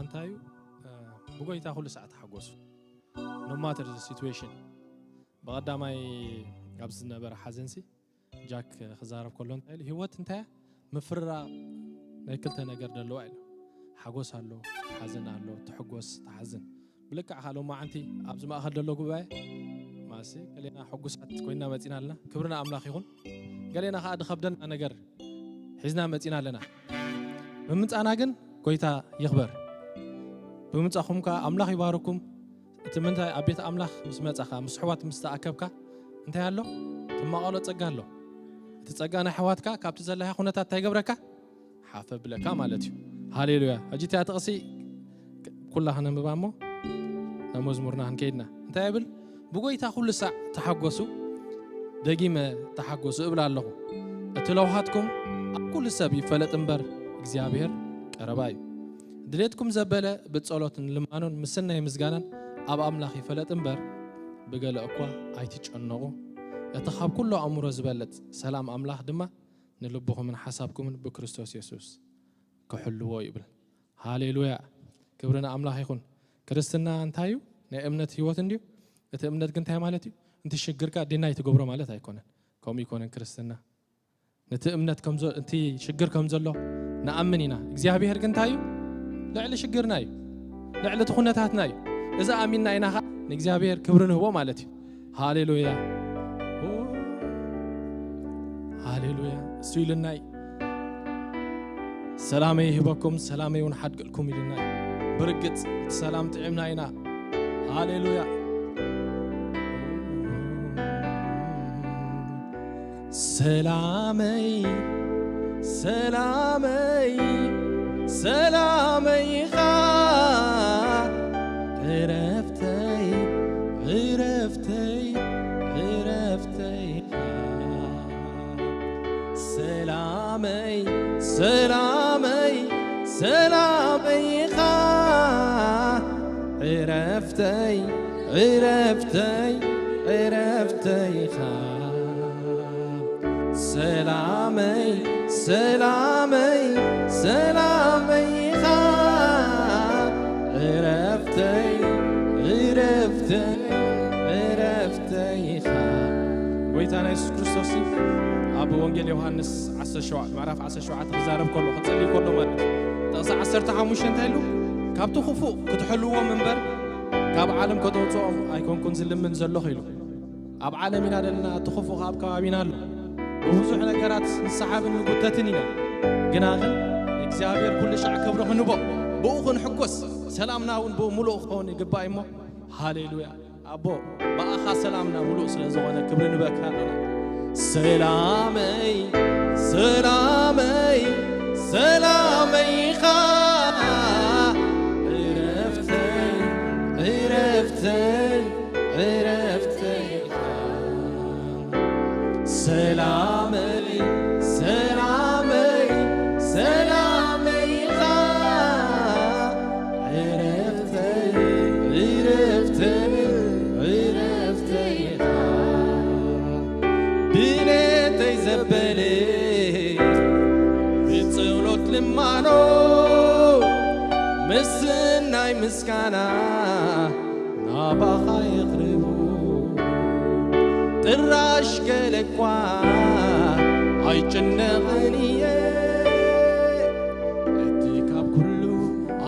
እንታይ እዩ? ብጎይታ ኩሉ ሰዓት ተሓጎሱ። No matter the situation። ብቐዳማይ ኣብ ዝነበረ ሓዘንሲ ጃክ ክዛረብ ከሎ እንታይ ኢሉ? ህይወት እንታይ እያ? ምፍርራቕ ናይ ክልተ ነገር ደለዋ ኢሉ። ሓጎስ ኣሎ፣ ሓዘን ኣሎ፣ ትሕጎስ፣ ትሓዝን። ብልክዕ ካልኦ መዓንቲ ኣብዚ ማእኸል ደሎ ጉባኤ ማሲ ገሌና ሕጉሳት ኮይና መፂና ኣለና። ክብርና ኣምላኽ ይኹን። ገሌና ከዓ ድኸብደና ነገር ሒዝና መፂና ኣለና። ብምምፃና ግን ጎይታ ይኽበር። ብምምፃኹም ከዓ ኣምላኽ ይባርኩም። እቲ ምንታይ ኣብ ቤት ኣምላኽ ምስ መፃኻ ምስ ኣሕዋት ምስ ተኣከብካ እንታይ ኣሎ? ትማቐሎ ፀጋ ኣሎ። እቲ ፀጋ ናይ ኣሕዋትካ ካብቲ ዘለካ ኩነታት እንታይ ገብረካ? ሓፈ ብለካ ማለት እዩ። ሃሌሉያ። ሕጂ እቲኣ ጥቕሲ ኩላ ክነንብባ እሞ ናብ መዝሙርና ክንከይድና እንታይ ይብል? ብጎይታ ኩሉ ሳዕ ተሓጎሱ፣ ደጊመ ተሓጎሱ እብል ኣለኹ። እቲ ለውሃትኩም ኣብ ኩሉ ሰብ ይፈለጥ እምበር እግዚኣብሔር ቀረባ እዩ። ድሌትኩም ዘበለ ብጸሎትን ልማኖን ምስናይ ምስጋናን ኣብ ኣምላኽ ይፈለጥ እምበር ብገለ እኳ ኣይትጨነቑ። እቲ ካብ ኩሉ ኣእምሮ ዝበለጽ ሰላም ኣምላኽ ድማ ንልብኹምን ሓሳብኩምን ብክርስቶስ የሱስ ክሕልዎ ይብል። ሃሌሉያ። ክብሪ ንኣምላኽ ይኹን። ክርስትና እንታይ እዩ? ናይ እምነት ህይወት እንድዩ። እቲ እምነት ግን እንታይ ማለት እዩ? እቲ ሽግርካ ዲናይ ትገብሮ ማለት ኣይኮነን። ከምኡ ይኮነን ክርስትና። ነቲ እምነት ከም ዘ-፣ እቲ ሽግር ከም ዘሎ ንኣምን ኢና። እግዚኣብሔር ግን እንታይ እዩ? ልዕሊ ሽግርና እዩ። ልዕሊ እቲ ኩነታትና እዩ። እዚ ኣሚንና ኢና ኸዓ ንእግዚኣብሔር ክብሪ ንህቦ ማለት እዩ። ሃሌሉያ። ሃሌሉያ። እሱ ኢልና እዩ። ሰላመይ ይህበኩም፣ ሰላመይ እውን ሓድግልኩም ኢልና እዩ። ብርግጽ እቲ ሰላም ጥዒምና ኢና። ሃሌሉያ። ሰላመይ፣ ሰላመይ፣ ሰላመይ ኢኻ። ዕረፍተይ፣ ዕረፍተይ፣ ዕረፍተይ ኢኻ። ሰላመይ፣ ሰላመይ፣ ሰላመይ ኢኻ። ዕረፍተይ፣ ዕረፍተይ፣ ዕረፍተይ ኢኻ። ሰላመይ፣ ሰላመይ፣ ሰላመይ ኢኻ። ዕረፍተይ፣ ዕረፍተይ፣ ዕረፍተይ ኢኻ። ጎይታና የሱስ ክርስቶስ ኣብ ወንጌል ዮሃንስ ዓሰርተ ሸውዓተ፣ ምዕራፍ ዓሰርተ ሸውዓተ ክዛረብ ከሎ፣ ክጸልይ ከሎ ማለት እዩ። ጥቕሲ ዓሰርተ ሓሙሽተ እንታይ ኢሉ? ካብቲ ክፉእ ክትሕልዎም እምበር ካብ ዓለም ከተውጽኦም ኣይኮንኩን ዝልምን ዘለኹ ኢሉ። ኣብ ዓለም ኢና ዘለና፣ እቲ ክፉእ ኣብ ከባቢና ኣሎ። ብብዙሕ ነገራት ንሰሓብን ንጉተትን ኢና። ግና ግን እግዚኣብሔር ኩሉ ሻዕ ክብሪ ክንቦ፣ ብኡ ክንሕጎስ፣ ሰላምና እውን ብኡ ምሉእ ክኸውን ይግባእ እሞ። ሃሌሉያ። ኣቦ፣ ብኣኻ ሰላምና ምሉእ ስለ ዝኾነ ክብሪ ንበካ ኣለና። ሰላመይ፣ ሰላመይ፣ ሰላመይ ኢኻ። ዕረፍተይ፣ ዕረፍተይ፣ ዕረፍተይ ኢኻ። ሰላመይ፣ ሰላመይ፣ ሰላመይ ኢኻ። ዕረፍተይ፣ ዕረፍተይ፣ ዕረፍተይ ኢኻ። ድሌተይ ዘበለ ብጸሎት ልማኖ ምስናይ ምስጋና ናባኻ የቕርቡ። ጥራሽ ገለ እኳ ኣይጭነቕን እየ። እቲ ካብ ኩሉ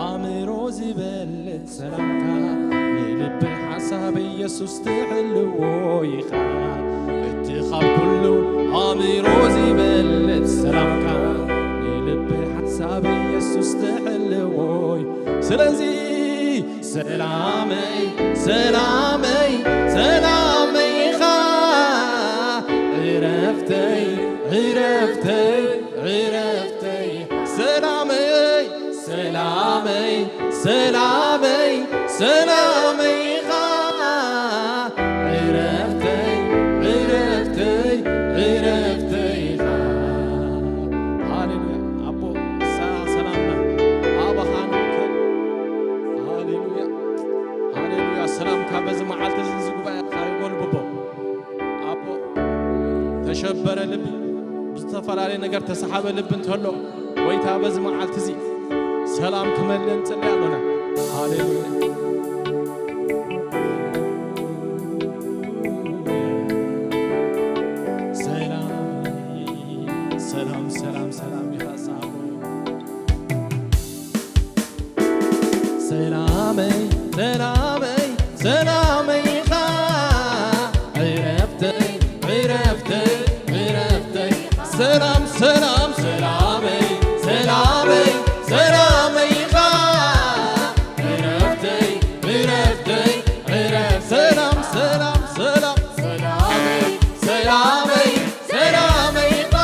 ኣእምሮ ዝበልጽ ሰላምካ ንልበይ ሓሳብ ኢየሱስ ትሕልዎ ኢኻ። እቲ ካብ ኩሉ ኣእምሮ ዝበልጽ ሰላምካ ንልበይ ሓሳብ ኢየሱስ ትሕልዎ እዩ። ስለዚ ሰላመይ፣ ሰላመይ፣ ሰላመይ ኢኻ። ዕረፍተይ፣ ዕረፍተይ፣ ዕረፍተይ። ሰላመይ፣ ሰላመይ፣ ሰላመይ፣ ሰላመይ ኢኻ። ዕረፍተይ፣ ዕረፍተይ፣ ዕረፍተይ ኢኻ። ሃሌሉያ። ኣቦ፣ ንስኻ ሰላምና ኣባኻ ንርከብ። ሃሌሉያ። ሃሌሉያ። ሰላምካ በዚ መዓልቲ እዚ፣ እዚ ጉባኤ ይጎልብቦ። ኣቦ፣ ተሸበረ ልቢ፣ ብዝተፈላለየ ነገር ተሰሓበ ልቢ እንተሎ፣ ጎይታ በዚ መዓልቲ እዚ ሰላም ክመልእ ንጽሊ ኣሎና። ሃሌሉያ። ሰላም፣ ሰላም፣ ሰላም፣ ሰላም ኢኻ ዝሃቦ። ሰላመይ፣ ሰላመይ፣ ሰላመይ ኢኻ። ዕረፍተይ፣ ዕረፍተይ፣ ዕረፍተይ። ሰላም፣ ሰላም፣ ሰላመይ፣ ሰላመይ፣ ሰላመይ ኢኻ። ዕረፍተይ፣ ዕረፍተይ፣ ዕረፍ-፣ ሰላም፣ ሰላም፣ ሰላም፣ ሰላመይ፣ ሰላመይ፣ ሰላመይ ኢኻ።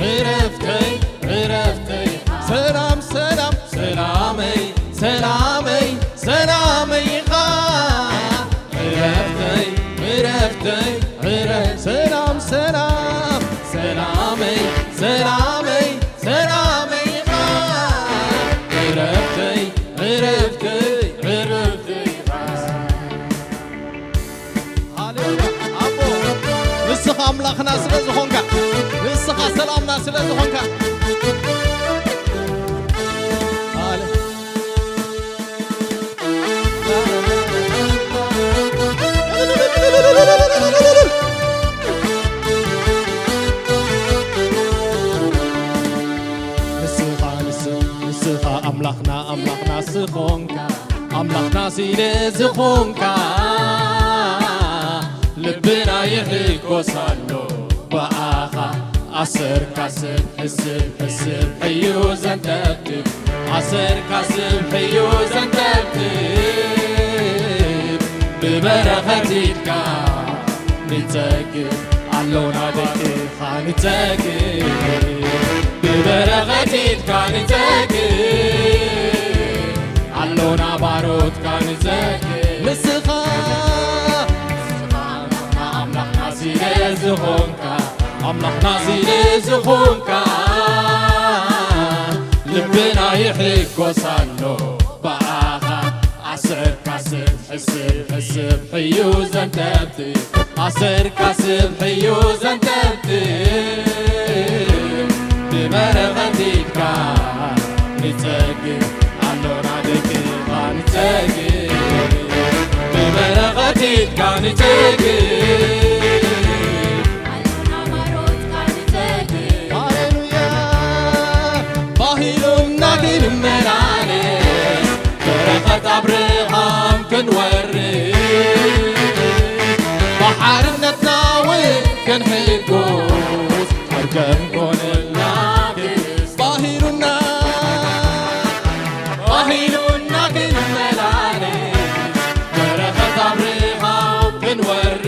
ዕረፍተይ፣ ዕረፍተይ፣ ሰላም፣ ሰላም፣ ሰላመይ፣ ሰላመይ፣ ሰላመይ ኢኻ። ዕረፍተይ፣ ዕረፍተይ፣ ዕረ-፣ ሰላም፣ ሰላም፣ ሰላመይ፣ ሰላመይ፣ ሰላመይ ኢኻ። ዕረፍተይ፣ ዕረፍተይ፣ ዕረፍተይ ኢኻ። ሃሌሉያ። ኣቦ፣ ንስኻ ኣምላኽና ስለ ዝኾንካ፣ ንስኻ ሰላምና ስለ ዝኾንካ። ሃሌ-፣ ንስኻ፣ ንስ-፣ ንስኻ ኣምላኽና፣ ኣምላኽና ስኾንካ፣ ኣምላኽና ስለ ዝኾንካ፣ ልብና ይሕጎስ ኣሎ ብኣኻ። ኣሰርካ ስብ ሕስብ፣ ሕስብ ሕዩ ዘንጠብጥብ፣ ኣሰርካ ስብ ሕዩ ዘንጠብጥብ፣ ብበረኸት ኢድካ ንጸግብ ኣሎና ደቅኻ ንጸግብ፣ ብበረኸት ኢድካ ንጸግብ ኣሎና ባሮትካ ንጸግብ። ንስኻ ኣምላኽና ስለ ዝኾንካ፣ ኣምላኽና ስለ ዝኾንካ፣ ልብና ይሕጎስ ኣሎ ብኣኻ። ኣሰርካ ስብ ሕስብ፣ ሕስብ ሕዩ ዘንጠብጥብ፣ ኣሰርካ ስብ ሕዩ ዘንጠብጥብ፣ ብበረኸት ኢድካ ንጸግብ ኣሎና ደቅኻ ንጸግብ፣ ብበረኸት ኢድካ ንጸግብ። ሃሌሉያ። ባህሉና ክንመላለስ በረኸት ኣብርሃም ክንወርስ፣ ብሓርነትና እውን ክንሕጎስ፣ መርገም ኮነልና ክርስቶስ። ባህሉና፣ ባህሉና ክንመላለስ በረኸት ኣብርሃም ክንወርስ፣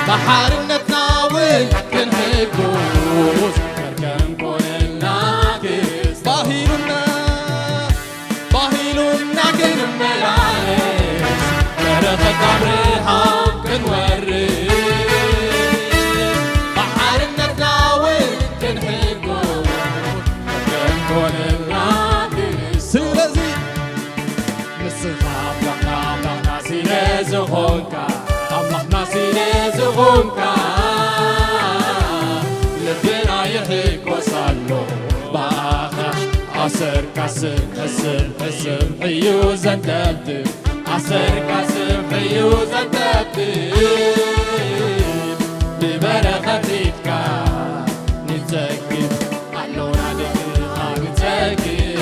ብሓርነትና እውን ክንሕጎስ፣ መርገም ኮነልና ክርስቶስ። ባህሉና፣ ባህሉና ክንመላለስ በረኸት ኣብርሃም ክንወርስ፣ ብሓርነትና እውን ክንሕጎስ፣ መርገም ኮነልና ክርስቶስ። ስለዚ ንስኻ ኣምላኽና፣ ኣምላኽና ስለ ዝኾንካ፣ ኣምላኽና ስለ ዝኾንካ፣ ልብና ይሕጎስ ኣሎ ብኣኻ። ኣሰርካ ስብ ሕስብ፣ ሕስብ ሕዩ ዘንጠብጥብ፣ ኣሰርካ ስብ ሕዩ ዘንጠብጥብ፣ ብበረኸት ኢድካ ንጸግብ ኣሎና ደቅኻ ንጸግብ፣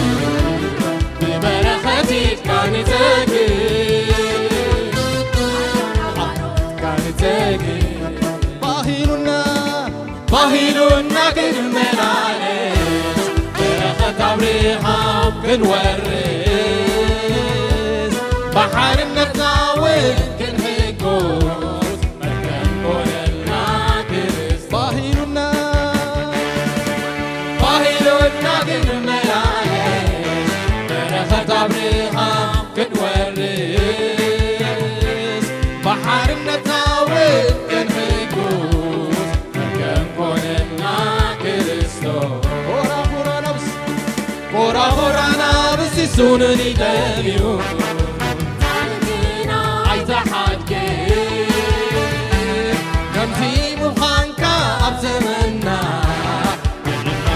ብበረኸት ኢድካ ንጸግብ፣ ኢድካ ንጸግብ። ባህሉና፣ ባህሉና ክንመላለስ በረኸት ኣብርሃም ክንወርስ፣ ብሓርነትና እውን ክንሕጎስ፣ መርገም ኮነልና ክርስቶስ። ባህሉና፣ ባህሉና ክንመላለስ በረኸት ኣብርሃም ክንወርስ፣ ብሓርነትና እውን ክንሕጎስ፣ መርገም ኮነልና ክርስቶስ። ሆራ ሆራ ነብስ፣ ሆራ ሆራ ነብስ ይሱንን ይደልዩ። ኣይተሓድገ ከምዚ ምዃንካ ኣብ ዘመንና፣ ንሕና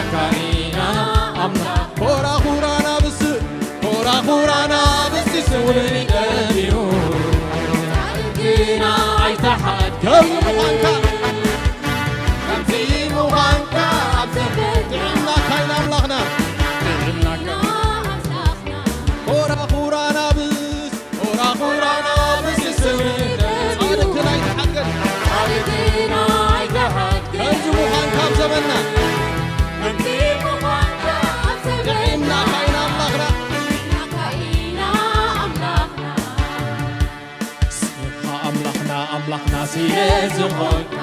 ዝኾንካ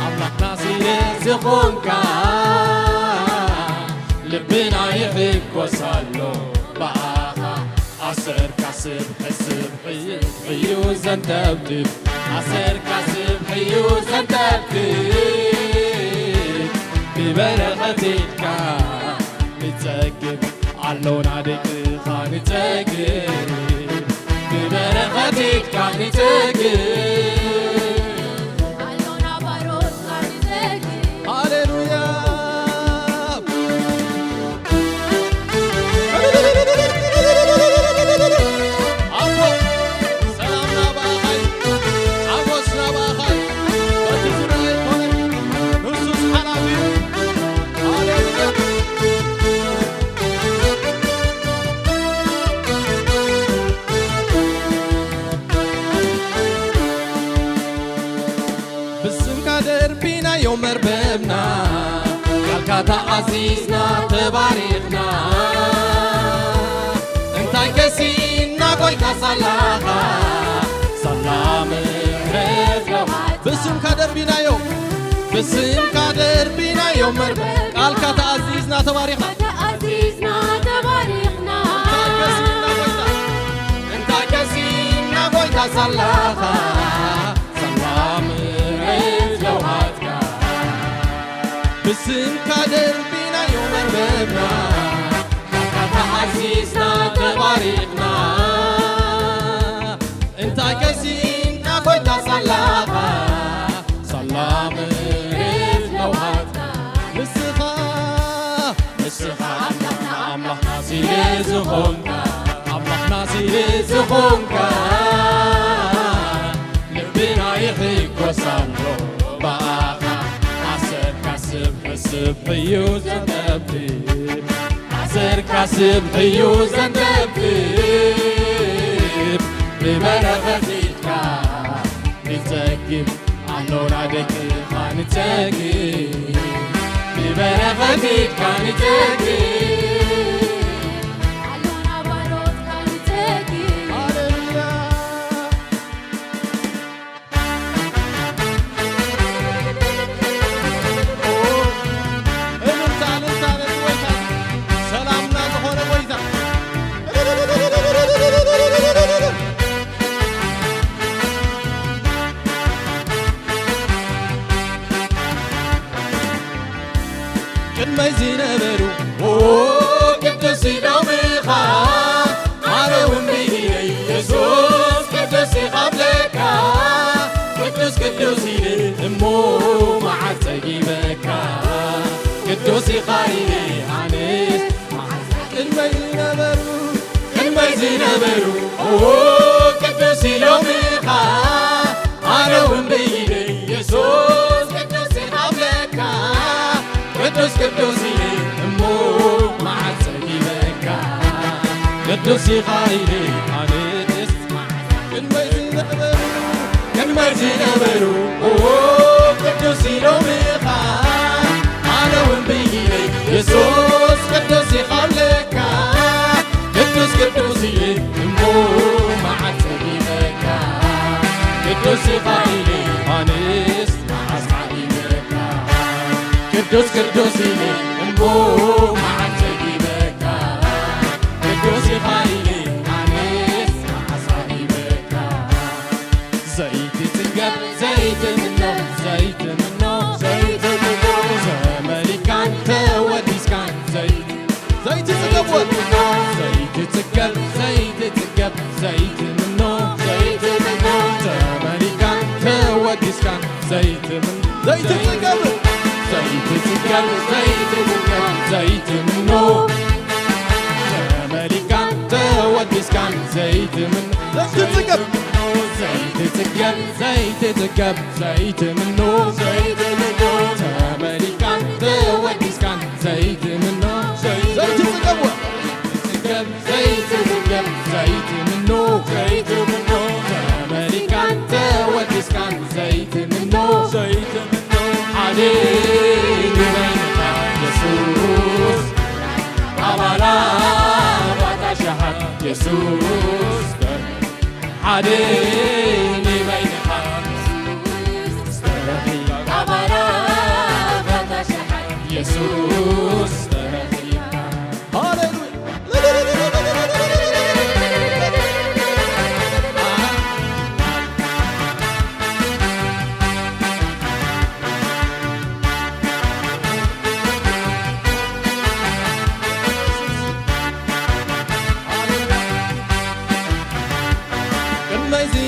ኣምላኽና ስለ ዝኾንካ ልብና ይሕጎስ ኣሎ ብኣኻ። ኣሰርካ ስብሒ ስብሒ እዩ ዘንጠብጥብ፣ ኣሰርካ ስብሒ እዩ ዘንጠብጥብ። ብበረኸትካ ንጸግብ ኣሎና ደቅኻ ንጸግብ፣ ብበረኸትካ ንጸግብ። ኣሎና ባሮትካ ንጸግብ። ሃሌሉያ። ኣቦ፣ ሰላም ናባኻ እዩ፣ ሓጎስ ናባኻ እዩ። በቲ ዝረአ ኣይኮነን፣ ንሱስ ሓላፊ እዩ። ሃሌሉያ። ብስምካ ደርቢናዮ መርበብና፣ ቃልካ ተኣዚዝና ተባሪኽና። እንታይ ከሲእና ጎይታ ሳላኻ፣ ሳላ ምሕረት ለውሃት። ብስምካ ደርቢናዮ፣ ብስምካ ደርቢናዮ መርበብ፣ ቃልካ ተኣዚዝና ተባሪኽና። ተኣዚዝና ተባሪኽና። እንታይ ከሲእና ጎይታ፣ እንታይ ከሲእና ጎይታ ሳላኻ፣ ሳላ ምሕረት ለውሃትካ። ብስምካ ደርቢናዮ መርበብና፣ ቃልካ ተኣዚዝና ተባሪኽና። እንታይ ከሲእና ጎይታ ሳላኻ፣ ሳላ ምሕረት ለውሃትካ። ንስኻ፣ ንስኻ ኣምላኽና፣ ኣምላኽና ስለ ዝኾንካ፣ ኣምላኽና ስለ ዝኾንካ፣ ልብና ይሕጎስ ኣሎ ብኣኻ። ኣሰርካ ስብሒ ስብሒ እዩ ዘንጠብጥብ፣ ኣሰርካ ስብሒ እዩ ዘንጠብጥብ። ብበረኸት ኢድካ ንጸግብ ኣሎና ደቅኻ ንጸግብ፣ ብበረኸት ኢድካ ንጸግብ። ኣሎና ባሮትካ ንጸግብ። ሃሌሉያ። እልልታ፣ እልልታ ነቲ ጎይታ፣ ሰላምና ዝኾነ ጎይታ። ቅድመይ ዝነበሩ፣ ኦ፣ ቅዱስ ኢሎምኻ፣ ኣነ እውን ብኢደይ የሱስ ቅዱስ ኢኻ ብለካ። ቅዱስ ቅዱስ ኢለ እሞ መዓስ ጸጊበካ። ቅዱስ ኢኻ ኢለ ኣነስ መዓስ ቅድመይ ዝነበሩ፣ ቅድመይ ዝነበሩ፣ ኦ፣ ቅዱስ ኢሎምኻ፣ ኣነ እውን ብኢደይ የሱስ ቅዱስ ኢኻ ብለካ። ቅዱስ ቅዱስ ኢለ እሞ መዓስ ጸጊበካ። ቅዱስ ኢኻ ኢለ ኣነስ ቅድመይ ዝነበሩ፣ ቅድመይ ዝነበሩ፣ ኦ፣ ቅዱስ ኢሎምኻ፣ ኣነ እውን ብኢደይ የሱስ ቅዱስ ኢኻ ብለካ። ቅዱስ ቅዱስ ኢለ እሞ መዓስ ጸጊበካ። ቅዱስ ኢኻ ኢለ ኣነስ መዓስ ዓሊመካ። ቅዱስ ቅዱስ ኢለ እሞ መዓስ ጸጊበካ። ቅዱስ ኢኻ ኢለ ኣነስ መዓስ ዓሊመካ። ዘይትጽገብ ዘይትምኖ ዘይትምኖ ዘይትምኖ ተመሊካን ተወዲስካን ዘይት ዘይትጽገብ ወ ዘይትጽገብ ዘይትጽገብ ዘይትምኖ ዘይትምኖ ተመሊካን ተወዲስካን ዘይትምን ዘይትጽገብ ዘይትጽገብ ዘይትጽገብ ዘይትምኖ ተመሊካን ተወዲስካን ዘይትምን ዘይትጽገብ ዘይትጽገብ ዘይትጽገብ ዘይትምኖ ዘይትምኖ ተመሊካን ተወዲስካን ዘይትምኖ ዘይትጽገብ ዘይትጽገብ ዘይትጽገብ ዘይትምኖ ዘይትምኖ ተመሊካን ተወዲስካን ዘይትምኖ ዘይትምኖ ሓደ ንበይንኻ የሱስ ኣባላ ባታ ሸሓት የሱስ ሓደ ንበይንኻ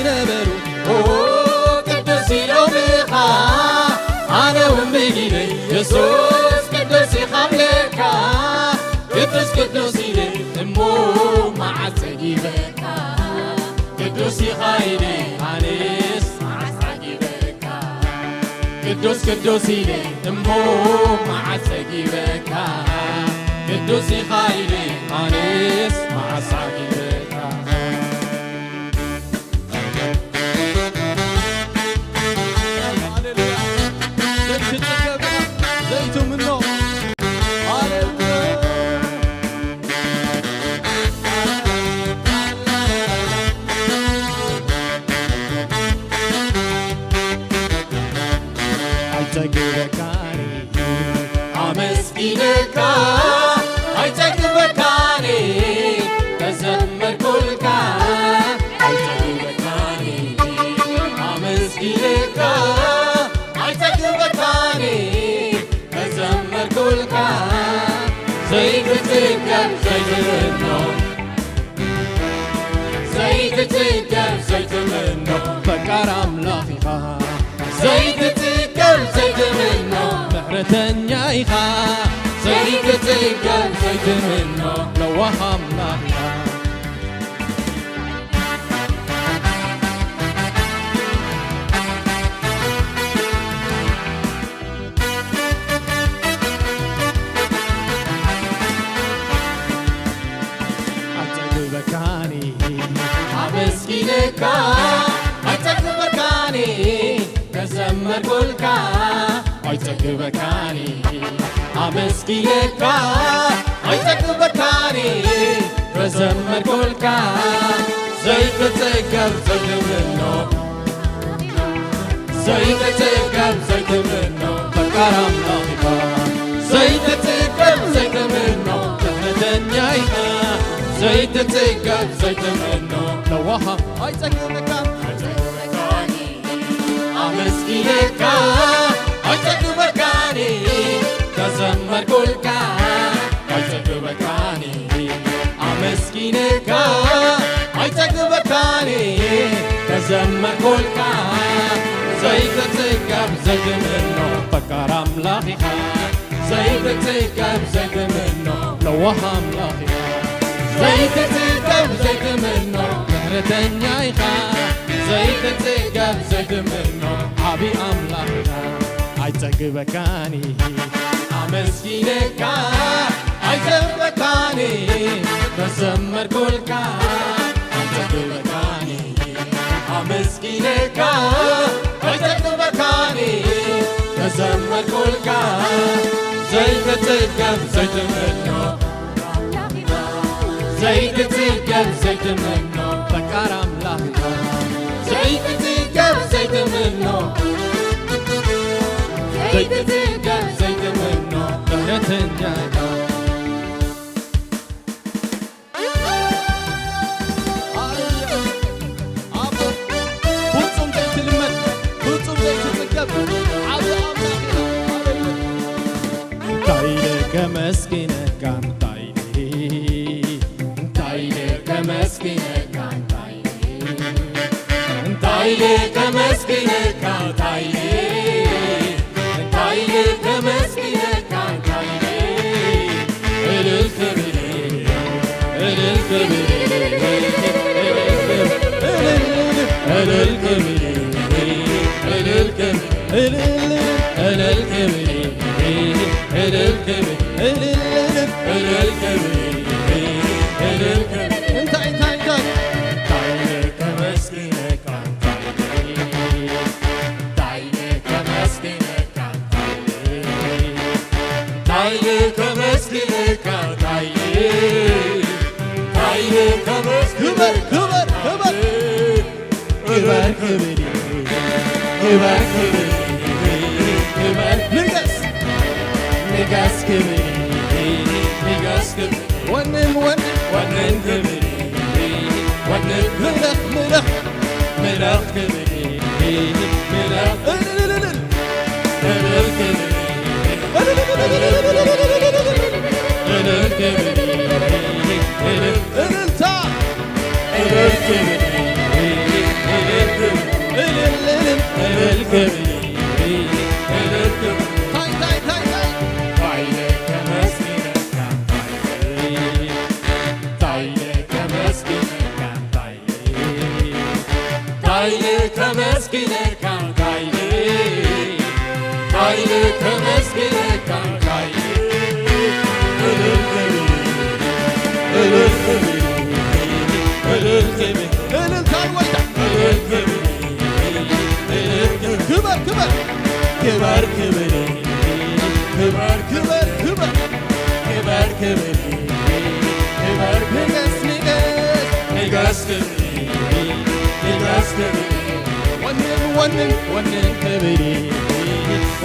ነበሩ። ኦ ቅዱስ ኢሎምኻ፣ ኣነ እውን ብጊደይ የሱስ ቅዱስ ኢኻ እብለካ። ቅዱስ ቅዱስ ኢለ እሞ መዓስ ጸጊበካ? ቅዱስ ኢኻ ኢለ ኣነስ መዓስ ዓጊበካ? ቅዱስ ቅዱስ ኢለ እሞ መዓስ ጸጊበካ? ቅዱስ ኢኻ ኢለ ኣነስ መዓስ ዓጊበካ? ሃሌሉያ። ዘይትጽገብ ዘይትምኖ። ሃሌሉያ። ኣይጸግበካን ኣመስጊነካ፣ ኣይጸግበካን ተዘመርኩልካ። ኣይጸግበካን ኣመስጊነካ፣ ኣይጸግበካን ተዘመርኩልካ። ዘይትጽገብ ዘይትምኖ፣ ዘይትጽገብ ዘይትምኖ ፈቃር ኣምላኽ ኢኻ። ዘይትጽገብ ዘይትምኖ ምሕረተኛ ኢኻ። ዘይትጽገብ ዘይትምኖ ለዋህ ኣምላኽ ኢኻ። ኣይጸግበካኒ ኣመስጊነካ፣ ኣይጸግበካኒ ተዘመርኩልካ። ኣይጸግበካኒ ኣመስጊነካ፣ ኣይጸግበካኒ ተዘመርኩልካ። ዘይትጽገብ ዘይትምኖ ዘይትጽገብ ዘይትምኖ ፈቃር ኣምላኽ ኢኻ። ዘይትጽገብ ዘይትምኖ ምሕረተኛ ኢኻ። ዘይትጽገብ ዘይትምኖ ለዋህ ኣምላኽ ኣይጸግበካን። ኣመስጊነካ ኣይጸግበካን ተዘመርኩልካ። ኣይጸግበካን ኣመስጊነካ ኣይጸግበካን ተዘመርኩልካ። ዘይትጽገብ ዘይትምኖ ፈቃር ኣምላኽ ኢኻ። ዘይትጽገብ ዘይትምኖ ለዋህ ኣምላኽ ኢኻ። ዘይትጽገብ ዘይትምኖ ምሕረተኛ ኢኻ። ዘይትጽገብ ዘይትምኖ ዓቢ ኣምላኽ ኢኻ። ኣይጸግበካን ኣመስጊነካ ኣይጸግበካን ተዘመርኩልካ። ኣይጸግበካን ኣመስጊነካ ኣይጸግበካን ተዘመርኩልካ። ዘይትጽገብ ዘይትምኖ ዘይትጽገብ ዘይትምኖ ፈቃር ኣምላኽ ኢኻ። ዘይትጽገብ ዘይትምኖ ዘይትጽገብ ዘይትምኖ ምሕረተኛ ኢኻ። ፍጹም ዘይትልመድ፣ ፍጹም ዘይትጽገብ ዓቢ ኣምላኽ ኢና። ሃሌሉያ። እንታይ ኢለ ከመስግነካ፣ እንታይ ኢለ፣ እንታይ ኢለ ከመስግነካ፣ እንታይ ኢለ፣ እንታይ ኢለ ከመስግነካ፣ እንታይ ኢለ፣ እንታይ ኢለ ከመስግነካ፣ እንታይ ኢለ፣ እልል ክብል፣ እልል ክብል፣ እልል ክብል፣ እልል ክብል፣ እልል ክብል፣ እልል ክብል፣ እልል ክብል፣ እንታይ፣ እንታይ፣ እንታይ? እንታይ ኢለ ከመስግነካ፣ እንታይ ኢለ፣ እንታይ ኢለ ከመስግነካ፣ እንታይ ኢለ ከመስግነካ፣ እንታይ ኢለ፣ እንታይ ኢለ ከመስግነካ፣ ክበር፣ ክበር፣ ክበር። ክበር ክብል፣ ክበር ክብል፣ ክበር ንገስ፣ ንገስ ክብል፣ ንገስ ክብል። ወንን፣ ወንን፣ ወንን ክብል፣ ወንን ምለኽ፣ ምለኽ፣ ምለኽ ክብል፣ ምለኽ። እልልልልል። እልል ክብል፣ እልል ክብል፣ እልል። እልልታ። እልል ክብል፣ እልል እልል ክብል፣ እልል ክብል። ታይ፣ ታይ፣ ታይ፣ ታይ። ታይለ ከመስግነካ፣ ታይለ፣ ታይለ ከመስግነካ፣ ታይለ፣ ታይለ ከመስግነካ፣ ታይለ፣ ታይለ ከመስግነካ፣ ታይለ። እልል ክብል፣ እልል ክብል፣ እልል ክብል። እልልታ ይወስዳል። እልል ክብል፣ እልል ክብል። ክበር፣ ክበር። ክበር ክብል፣ ክበር ክብል፣ ክበር ክብል፣ ክበር ክብል። ንገስ፣ ንገስ፣ ንገስ ክብል፣ ንገስ ክብል። ወንን፣ ወንን፣ ወንን ክብል፣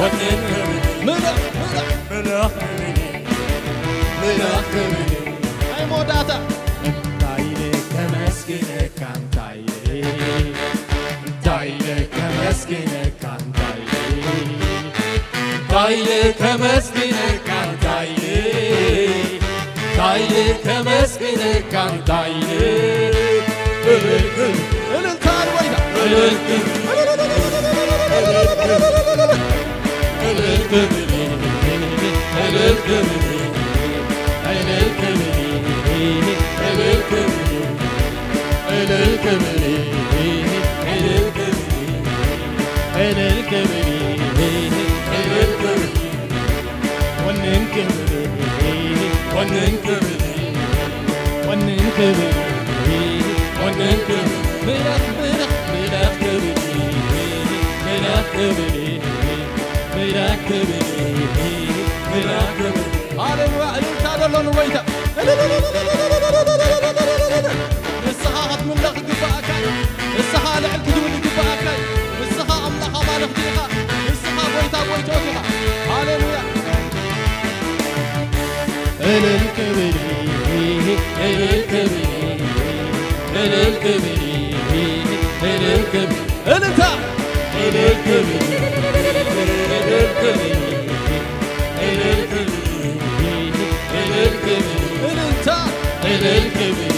ወንን ክብል። ምለኽ፣ ምለኽ፣ ምለኽ ክብል፣ ምለኽ ክብል። ናይ መወዳእታ። እንታይ ኢለ ከመስግነካ፣ እንታይ ኢለ፣ እንታይ ኢለ ከመስግነካ፣ እንታይ ኢለ፣ እንታይ ኢለ ከመስግነካ፣ እንታይ ኢለ፣ እንታይ ኢለ ከመስግነካ፣ እንታይ ኢለ። እልል ክብል፣ እልልታ ኣልቦይታ። እልል ክብል፣ እልል ክብል፣ እልል ክብል፣ እልል ክብል፣ እልል ክብል፣ እልል ክብል፣ እልል ክብል፣ እልል ክብል፣ እልል ክብል፣ እልል ክብል። ወንን ክብል፣ ወንን ክብል፣ ወንን ክብል፣ ወንን ክብል። ምለኽ፣ ምለኽ፣ ምለኽ ክብል፣ ምለኽ ክብል፣ ምለኽ ክብል፣ ምለኽ ክብል። ሃሌሉያ! እልልታ ዘሎ ንጎይታ። ንስኻ ክትምለኽ ይግባኣካ እዩ። ንስኻ ልዕል ክትብል ይግባኣካ እዩ። ንስኻ ኣምላኽ ኣማልኽቲ ኢኻ። ንስኻ ጎይታ ጎይቶት ኢኻ። ሃሌሉያ! እልል ክብል፣ እልል ክብል፣ እልል ክብል፣ እልል ክብል። እልልታ! እልል ክብል፣ እልል ክብል፣ እልል ክብል፣ እልል ክብል። እልልታ! እልል ክብል፣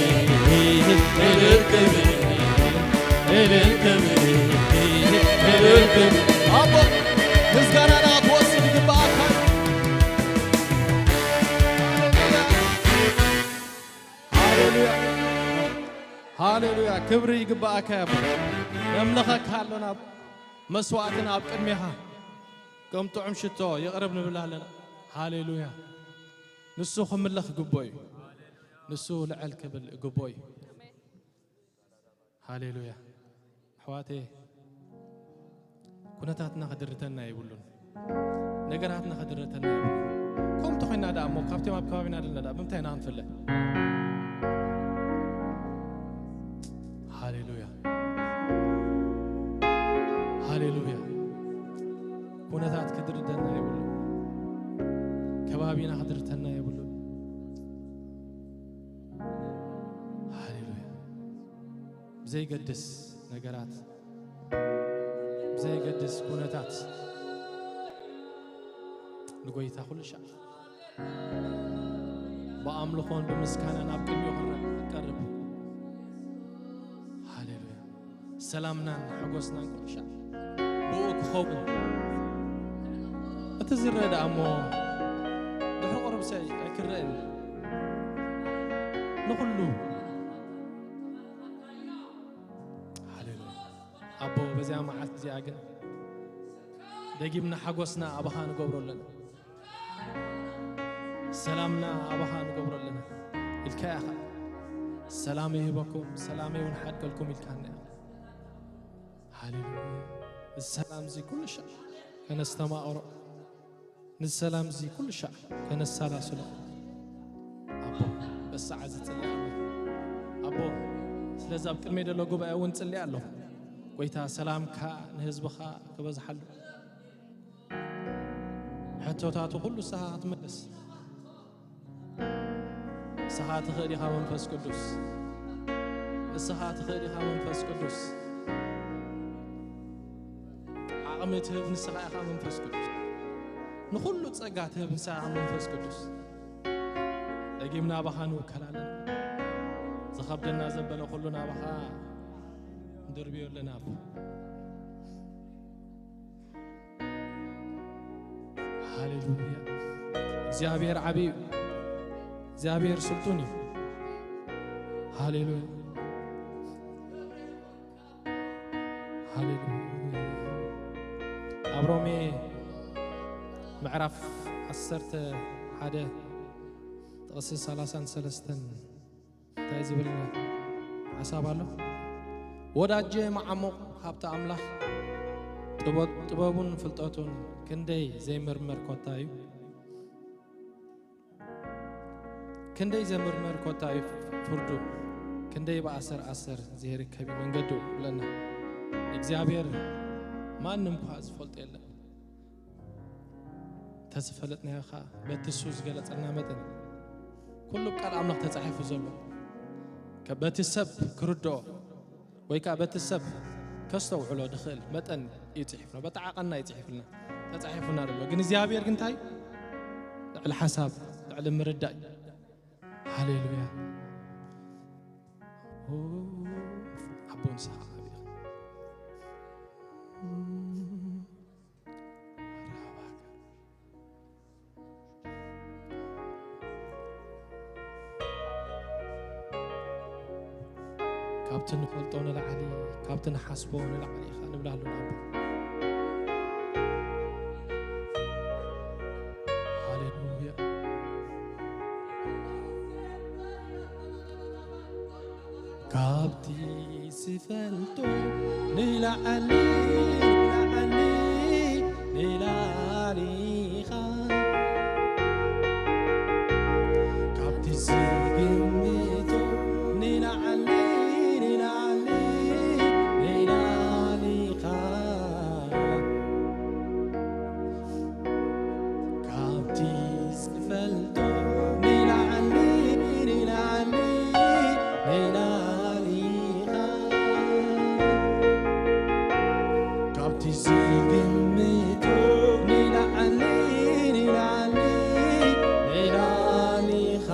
እልል ክብል፣ እልል ክብል፣ እልል ክብል። ኣቦ፣ ምስጋናና ክትወስድ ይግባኣካ። ሃሌሉያ። ሃሌሉያ። ክብሪ ይግባኣካ እያ። ነምልኸካ ኣሎና፣ መስዋዕትና ኣብ ቅድሜኻ ከም ጥዑም ሽቶ የቕርብ ንብል ኣለና። ሃሌሉያ። ንሱ ክምለኽ ግቦ እዩ። ንሱ ልዕል ክብል ግቦ እዩ። ሃሌሉያ። ኣሕዋተየ፣ ኩነታትና ክድርተና የብሉን። ነገራትና ክድርተና የብሉን። ከምኡ እንተኾይና ደኣ እሞ ካብቶም ኣብ ከባቢና ዘለና ደኣ ብምንታይ ኢና ክንፍለ? ሃሌሉያ። ሃሌሉያ። ኩነታት ክድርተና የብሉን። ከባቢና ክድርተና የብሉን። ሃሌሉያ። ብዘይገድስ ነገራት፣ ብዘይገድስ ኩነታት ንጎይታ ኩሉ ሻዕ ብኣምልኾን ብምስጋናን ኣብ ቅድሚኡ ክንቀርብ። ሃሌሉያ። ሰላምናን ሓጎስናን ኩሉ ሻዕ ብኡ ክኸውን። እቲ ዝረአ ደኣ እሞ ድሕሪ ቁሩብ ሰይ ኣይክረአን እዩ። ንኹሉ። ሃሌሉያ። ኣቦ፣ በዚኣ መዓልቲ እዚኣ ግን ደጊምና ሓጎስና ኣባኻ ንገብሮ ኣለና። ሰላምና ኣባኻ ንገብሮ ኣለና ኢልካ ኢኻ። ሰላም ይህበኩም፣ ሰላም እውን ሓድገልኩም ኢልካና ኢኻ። ሃሌሉያ። እዚ ሰላም እዚ ኩሉ ሻዕ ከነስተማቕሮ፣ ነዚ ሰላም እዚ ኩሉ ሻዕ ከነሰላስሎ። ኣቦ፣ በሰዓት እዚ ጽልኢ ኣለኹ። ኣቦ፣ ስለዚ ኣብ ቅድመይ ዘሎ ጉባኤ እውን ጽልኢ ኣለኹ። ጎይታ፣ ሰላምካ ንህዝብኻ ክበዝሓሉ፣ ሕቶታቱ ኩሉ ንስኻ ክትመልስ። ንስኻ ትኽእል ኢኻ መንፈስ ቅዱስ። ንስኻ ትኽእል ኢኻ መንፈስ ቅዱስ። ዓቕሚ ትህብ ንስኻ ኢኻ መንፈስ ቅዱስ። ንኹሉ ጸጋ ትህብ ንስኻ ኢኻ መንፈስ ቅዱስ። ደጊምና ናባኻ ንውከል ኣለና። ዝኸብደና ዘበለ ኩሉ ናባኻ ንድርብዮ ኣለና ኣቦ። ሃሌሉያ። እግዚኣብሔር ዓብዪ እዩ። እግዚኣብሔር ስልጡን እዩ። ሃሌሉያ። ሃሌሉያ። ኣብ ሮሜ ምዕራፍ ዓሰርተ ሓደ ጥቕሲ ሰላሳን ሰለስተን እንታይ ዝብል ሓሳብ ኣሎ? ወዳጄ መዓሙቕ ሃብቲ ኣምላኽ ጥበ-፣ ጥበቡን ፍልጠቱን ክንደይ ዘይምርመር ኮታ እዩ። ክንደይ ዘምርመር ኮታ እዩ ፍርዱ፣ ክንደይ ብኣሰር ኣሰር ዘይርከብ እዩ መንገዱ ብለና። እግዚኣብሔር ማንም እኳ ዝፈልጦ የለን። ተዝፈለጥናዮ ኸዓ በቲ እሱ ዝገለጸልና መጠን ኩሉ ቃል ኣምላኽ ተጻሒፉ ዘሎ ከ-፣ በቲ ሰብ ክርድኦ ወይ ከዓ በቲ ሰብ ከስተውዕሎ ድኽእል መጠን እዩ ጽሒፍና፣ በቲ ዓቐንና እዩ ጽሒፍልና፣ ተጻሒፉና ዘሎ። ግን እግዚኣብሔር ግን እንታይ? ልዕሊ ሓሳብ፣ ልዕሊ ምርዳእ። ሃሌሉያ። ኦ፣ ኣቦ ንስኻ ዓቢ ኢኻ። ካብቲ ንፈልጦ ንላዕሊ፣ ካብቲ ንሓስቦ ንላዕሊ ኢኻ ንብላ ኣለና ኣቦ። ሃሌሉያ። ካብቲ ዝፈልጦ ንላዕሊ፣ ንላዕሊ፣ ንላዕሊ ኢኻ። ካብቲ ዝግምቶ ንላዕሊ፣ ንላዕሊ፣ ንላዕሊ ኢኻ። ካብቲ ዝፈልጦ ንላዕሊ፣ ንላዕሊ፣ ንላዕሊ ኢኻ። ካብቲ ዝግምቶ ንላዕሊ፣ ንላዕሊ፣ ንላዕሊ ኢኻ።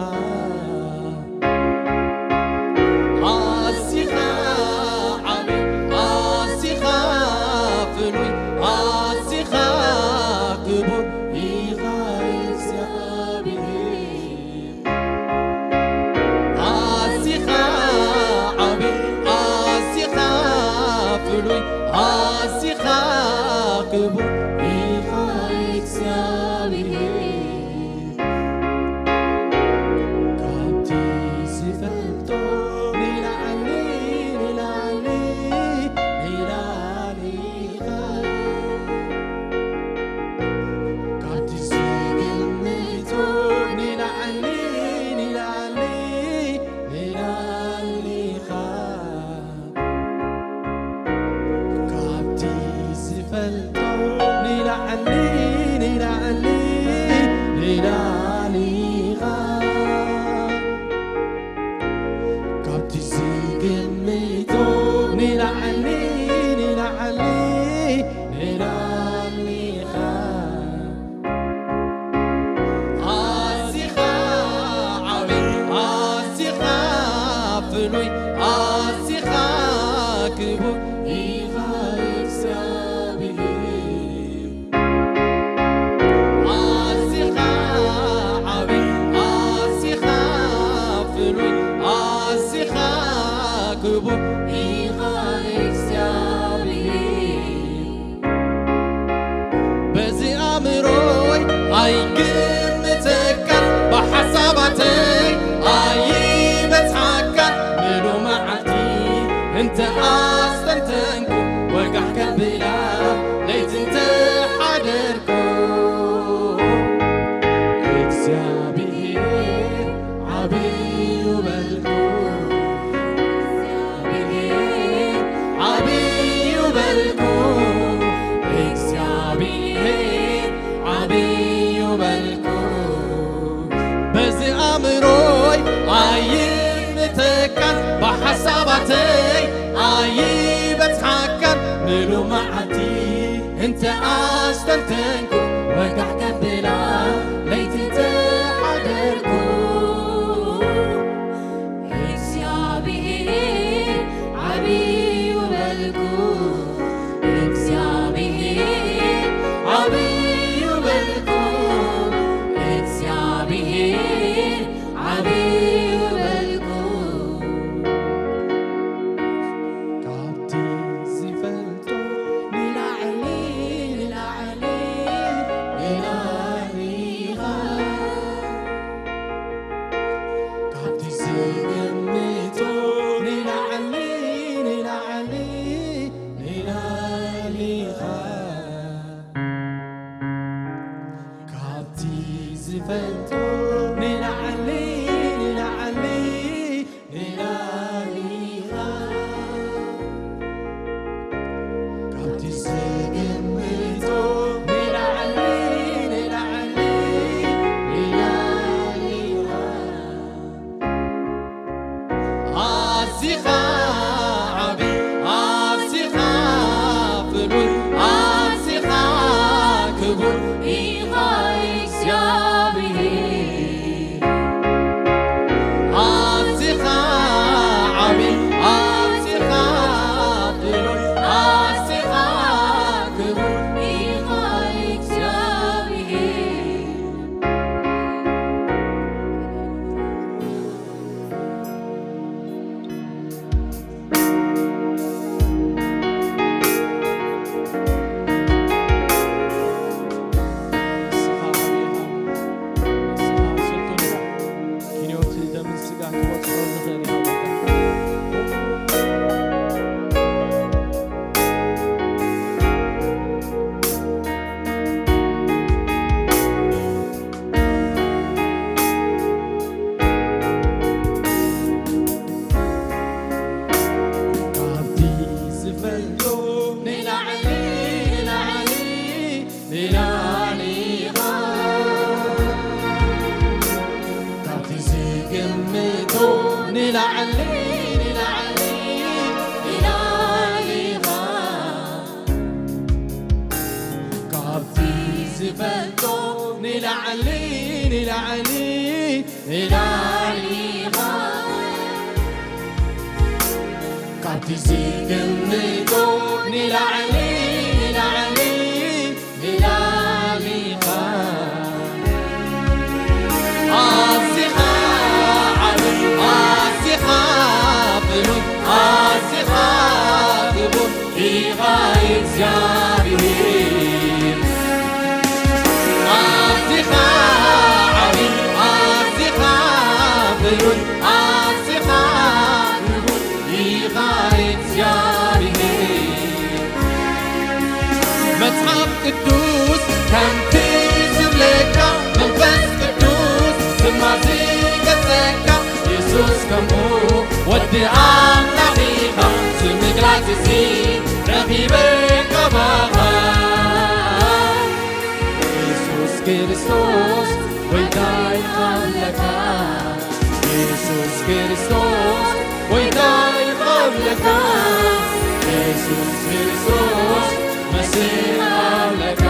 ኣዚኻ ዓቢ፣ ኣዚኻ ፍሉይ፣ ኣዚኻ ክቡር ኢኻ እግዚኣብሔር። ኣዚኻ ዓቢ፣ ኣዚኻ ፍሉይ፣ ኣዚኻ ክቡር ኢኻ እግዚኣብሔር። ካብቲ ዝፈልጦ ንላዕሊ፣ ንላዕሊ፣ ንላዕሊ ኢኻ። ካብቲ ዝግምቶ ንላዕሊ፣ ንላዕሊ፣ ንላዕሊ ኢኻ። ካብቲ ዝፈልጦ ንላዕሊ፣ ንላዕሊ፣ ንላዕሊ ኢኻ። ካብቲ ዝግምቶ ንላዕሊ፣ ንላዕሊ፣ ንላዕሊ ኢኻ። ኣዚኻ ዓቢ፣ ኣዚኻ ፍሉይ፣ ኣዚኻ ክቡር ኢኻ እግዚኣብሔር። ኣዚኻ ዓቢ፣ ኣዚኻ ፍሉይ፣ ኣዚኻ ክቡር ኢኻ እግዚኣብሔር። በዚ ኣእምሮይ ኣይግምተካን፣ ብሓሳባተይ ኣይበጽሓካን፣ ምሉእ መዓልቲ እንተ ኣስተንተንኩ፣ ወጋሕ ከብላ ለይቲ እንተ ሓደርኩ፣ እግዚኣብሔር ዓብዩ በልኩ። እግዚኣብሔር ዓብዩ በልኩ። እግዚኣብሔር ዓብዩ በልኩ። በዚ ኣእምሮይ ኣይምተካን፣ ብሓሳባተይ ኣይበጽሓካን፣ ምሉእ መዓልቲ እንተ ኣስተንተንኩ፣ ወጋሕ ከብላ ለይቲ ተሓደርኩ። እግዚኣብሔር ዓብዩ በልኩ። እግዚኣብሔር ዓብዩ በልኩ። ዝግምቶ ንላዕሊ፣ ንላዕሊ፣ ንላዕሊ ኢኻ። ካብቲ ዝፈልጦ ንላዕሊ፣ ንላዕሊ፣ ንላዕሊ ኢኻ። ካብቲ ዝግምቶ ንላዕሊ፣ ንላዕሊ፣ ንላዕሊ ኢኻ። ኣዚኻ ዓቢ፣ ኣዚኻ ፍሉይ፣ ኣዚኻ ክቡር ኢኻ እግዚኣብሔር። ኣዚኻ ዓቢ፣ ኣዚኻ ፍሉይ፣ ኣዚኻ ክቡር ኢኻ እግዚኣብሔር። ንስኻ ዓቢ ኢኻ። ንስኻ ስልጡን ኢኻ። ኪንዮት ደምን ስጋን ክቆጽሮ ዝኽእል ኢኻ። ካብቲ ዝፈልጦ ንላዕሊ፣ ንላዕሊ፣ ንላዕሊ ኢኻ። ካብቲ ዝግምቶ ንላዕሊ፣ ንላዕሊ፣ ንላዕሊ ኢኻ። ካብቲ ዝፈልጦ ንላዕሊ፣ ንላዕሊ፣ ንላዕሊ ኢኻ። ካብቲ ዝግምቶ ንላዕሊ፣ ንላዕሊ፣ ንላዕሊ ኢኻ። ኣዚኻ ዓቢ፣ ኣዚኻ ፍሉይ፣ ኣዚኻ ክቡር ኢኻ እግዚኣብሔር። ኣዚኻ ዓቢ፣ ኣዚኻ ፍሉይ፣ ኣዚኻ ክቡር ኢኻ እግዚኣብሔር። መጽሓፍ ቅዱስ ከምቲ ዝብለካ፣ መንፈስ ቅዱስ ድማ ዝገልጸካ፣ የሱስ ከምኡ ወዲ ኣምላኽ ኢኻ፣ ዝምግላጽ እዚ ረኺበ ካባኻ። የሱስ ክርስቶስ ጎይታይ ኣምለካ፣ የሱስ ክርስቶስ ጎይታይ ኣምለካ፣ የሱስ ክርስቶስ መሲሕ ኣምለካ።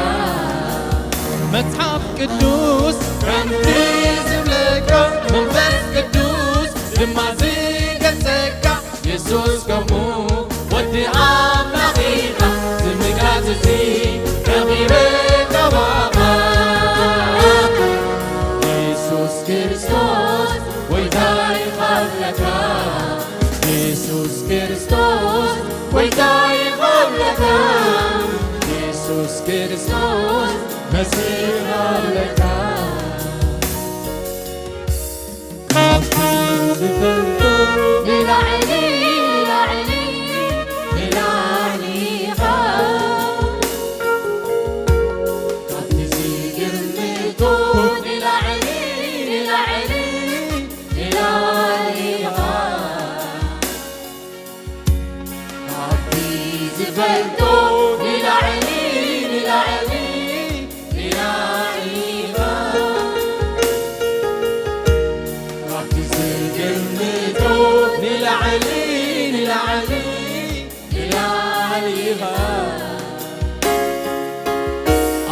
መጽሓፍ ቅዱስ ከምቲ ዝብለካ፣ መንፈስ ቅዱስ ድማ ዝገልጸካ፣ የሱስ ከምኡ ወዲ ኣምላኽ ኢኻ፣ ዝምግላጽ እዚ ረኺበ ካባኻ። የሱስ ክርስቶስ ጎይታይ ኣምለካ፣ የሱስ ክርስቶስ ጎይታይ ኣምለካ፣ የሱስ ክርስቶስ መሲሕ ኣምለካ። ካብቲ ዝፈልጦ ንላዕሊ፣ ንላዕሊ፣ ንላዕሊ ኢኻ። ካብቲ ዝግምቶ ንላዕሊ፣ ንላዕሊ፣ ንላዕሊ ኢኻ። ካብቲ ዝፈልጦ ንላዕሊ፣ ንላዕሊ፣ ንላዕሊ ኢኻ። ካብቲ ዝግምቶ ንላዕሊ፣ ንላዕሊ፣ ንላዕሊ ኢኻ።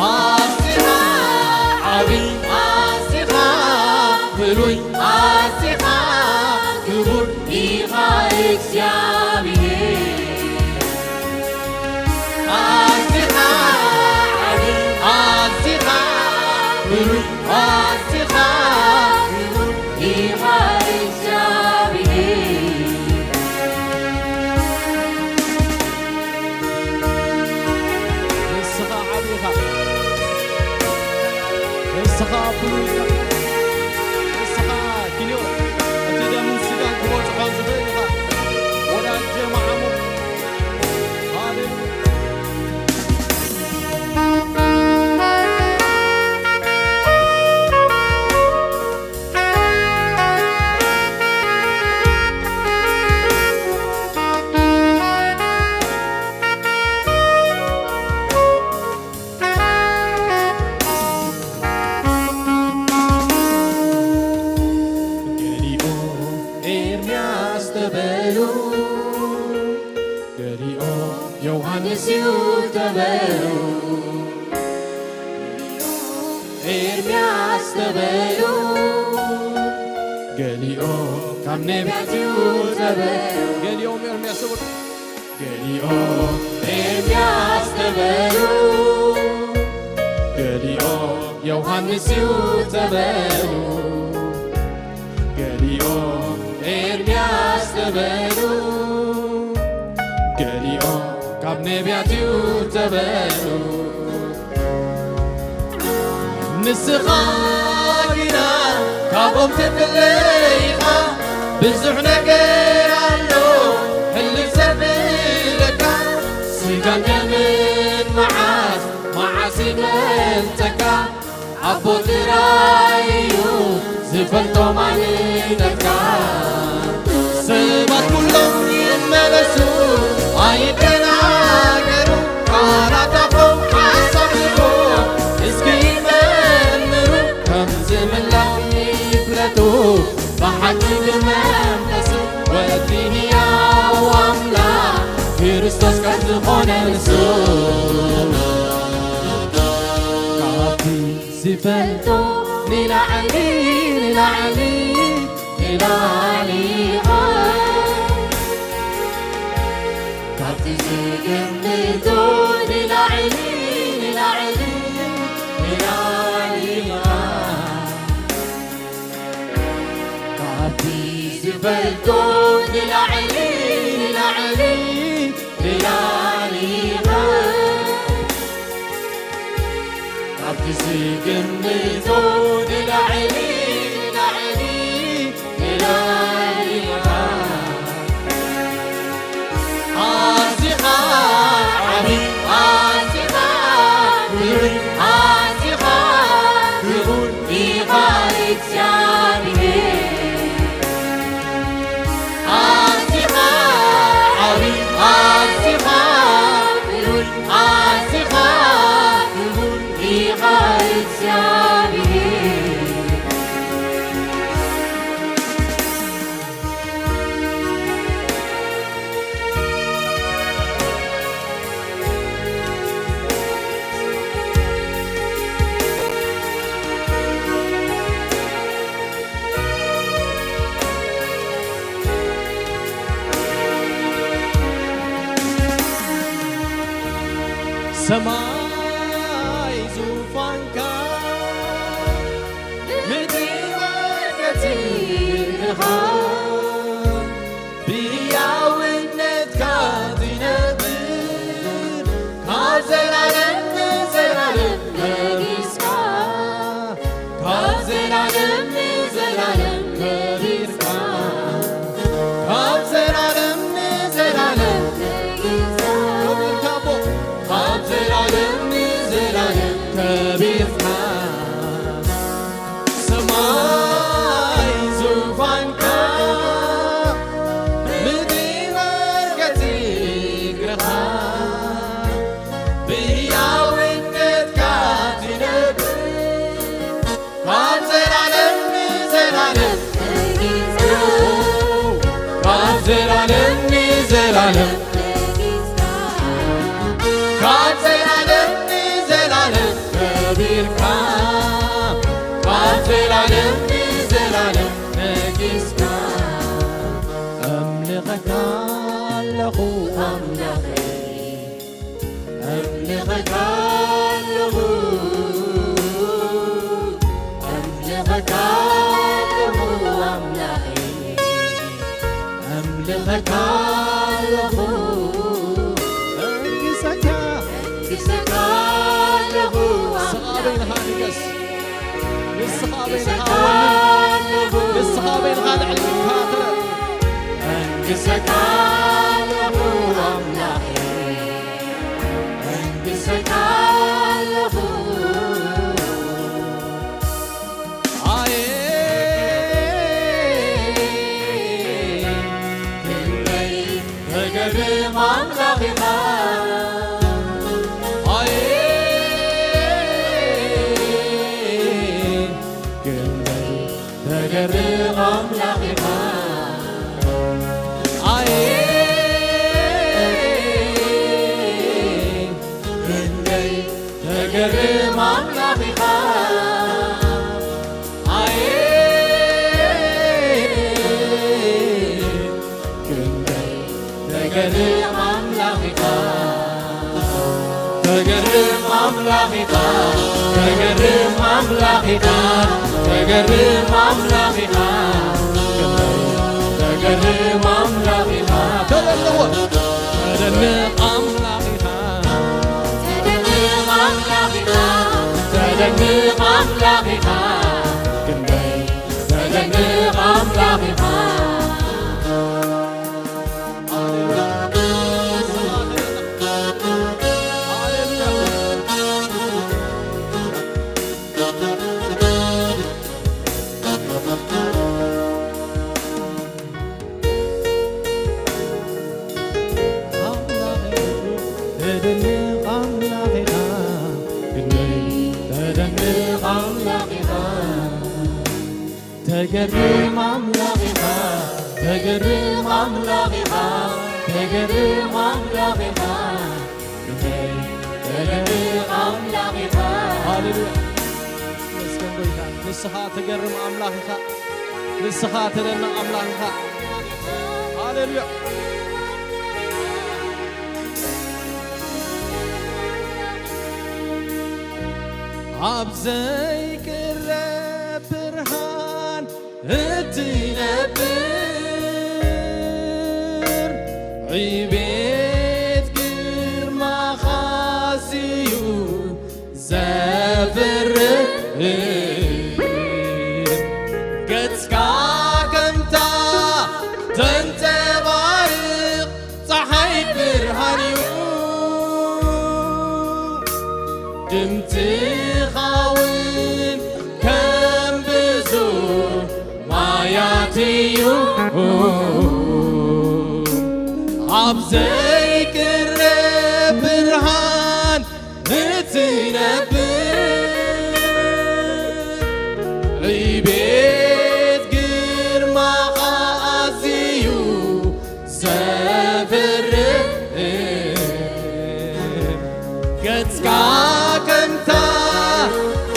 ኣዚኻ ዓቢ፣ ኣዚኻ ፍሉይ፣ ኣዚኻ ክቡር ኢኻ እግዚኣብሔር። ኣዚኻ ዓቢ፣ ኣዚኻ ፍሉይ፣ ኣዚኻ ክቡር ኢኻ እግዚኣብሔር። ንስዩ ተበሉ፣ ኤርምያስ ተበሉ። ገሊኦ ካብ ነቢያት እዩ ተበሉ። ገሊኦም ኤርምያስ ተበሉ። ገሊኦ ኤርምያስ ተበሉ። ገሊኦ ዮሃንስ እዩ ተበሉ። ገሊኦ ኤርምያስ ተበሉ። ገሊኦ ካብ ነቢያት እዩ ተበሉ። ንስኻ ግና ካብኦም ትፍለ ኢኻ። ብዙሕ ነገር ኣሎ ሕልፍ ዘብለካ። ስጋን ደምን መዓስ መዓስ ይገልጸካ። ኣቦ ጥራይ እዩ ዝፈልጦ ማንነትካ። ሰባት ኩሎም ይመለሱ ኣይደናገሩ። ቃላት ኣፎም ሓሳብ ልቦም እስኪ ይመርምሩ። ከም ዝምላኽ ይፍለጡ ብሓቂ ብመንፈስ ወዲ ህያው ኣምላኽ ክርስቶስ ከም ዝኾነ ንሱ። ካብቲ ዝፈልጦ ንላዕሊ ንላዕሊ ንላዕሊ ኢኻ። ካብቲ ዝግምቶ ንላዕሊ ንላዕሊ ንላዕሊ ኢኻ። ካብቲ ዝፈልጦ ንላዕሊ ንላዕሊ ንላዕሊ ኢኻ። ካብቲ ዝግምቶ ንላዕሊ ንላዕሊ ንላዕሊ ኢኻ። ኣዚኻ ዓቢ፣ ኣዚኻ ክቡር፣ ኣዚኻ ክቡር ኢኻ እግዚኣብሔር። ኣዚኻ ዓቢ፣ ኣዚኻ ክቡር፣ ኣዚኻ ክቡር ኢኻ እግዚኣብሔር። ሰማይ ዙፋንካ፣ ምድሪ መርገጺ እግርኻ፣ ብህያውነትካ ትነብር፣ ካብ ዘላለም ንዘላለም ነጊስካ። ካብ ዘላለም ንዘላለም ከቢርካ፣ ካብ ዘላለም ንዘላለም ከቢርካ፣ ካብ ዘላለም ንዘላለም ከቢርካ። ሰማይ ዙፋንካ፣ ምድሪ መርገጺ እግርኻ፣ ብህያውነትካ ትነብር፣ ካብ ዘላለም ንዘላለም ተጊዝካ። ካብ ዘላለም ንዘላለም ተጊዝካ። ካብ ዘላለም ንዘላለም ከቢርካ። ካብ ዘላለም ንዘላለም ነጊስካ። ኣምልኸካ ኣለኹ ኣምላኸይ። ኣምልኸካ ኣለኹ፣ ኣምልኸካ ኣለኹ ኣምላኸይ፣ ኣምልኸካ ኣለኹ፣ ኣንግሰካ፣ ኣንግሰካ ኣለኹ ንስኻ ኣበይ ኢኻ ኣምላኸይ። ንገስ። ንስኻ ኣበይ ኢኻ ወኒ? ንስኻ ኣበይ ኢኻ ልዕሊ ኢልካ ትረ? ኣንግሰካ ኣለኹ ኣምላኸይ፣ ኣንግሰካ ኣለኹ። ኣየ ክንደይ ተገርም ኣምላኽ ኢኻ። ኣየ ክንደይ ተገርም ኣምላኽ ኢኻ። ኣየ ተገርም ኣምላኽ ኢኻ፣ ተገርም ኣምላኽ ኢኻ፣ ተገርም ኣምላኽ ኢኻ፣ ተገርም ኣምላኽ ኢኻ፣ ተገርም ኣምላኽ ኢኻ። ተደንቕ ኣምላኽ ኢኻ፣ ተደንቕ ኣምላኽ ኢኻ፣ ተደንቕ ኣምላኽ ኢኻ፣ ክንደይ ተደንቕ ኣምላኽ ኢኻ። ተደንቕ ኣምላኽ ኢኻ፣ ክንደይ ተደንቕ ኣምላኽ ኢኻ። ተገርም ኣምላኽ ኢኻ፣ ተገርም ኣምላኽ ኢኻ፣ ተገርም ኣምላኽ ኢኻ፣ ተገርም ኣምላኽ ኢኻ። ሃሌሉያ። መስገን ጎይታ፣ ንስኻ ተገርም ኣምላኽ ኢኻ፣ ንስኻ ተደንቕ ኣምላኽ ኢኻ። ሃሌሉያ። ኣብ ዘይቅረብ ብርሃን እትነብር ዕቤት ግርማኻ ኣዝዩ ዘፍርህ ገጽካ ከምታ ተንጸባርቕ ጸሓይ ብርሃን እዩ። ድምፅኻ እውን ከም ብዙ ማያት እዩ። ኣብ ዘይቅረብ ብርሃን እትነብር ዕቤት ግርማኻ ኣዝዩ ዘፍርህ ገጽካ ከምታ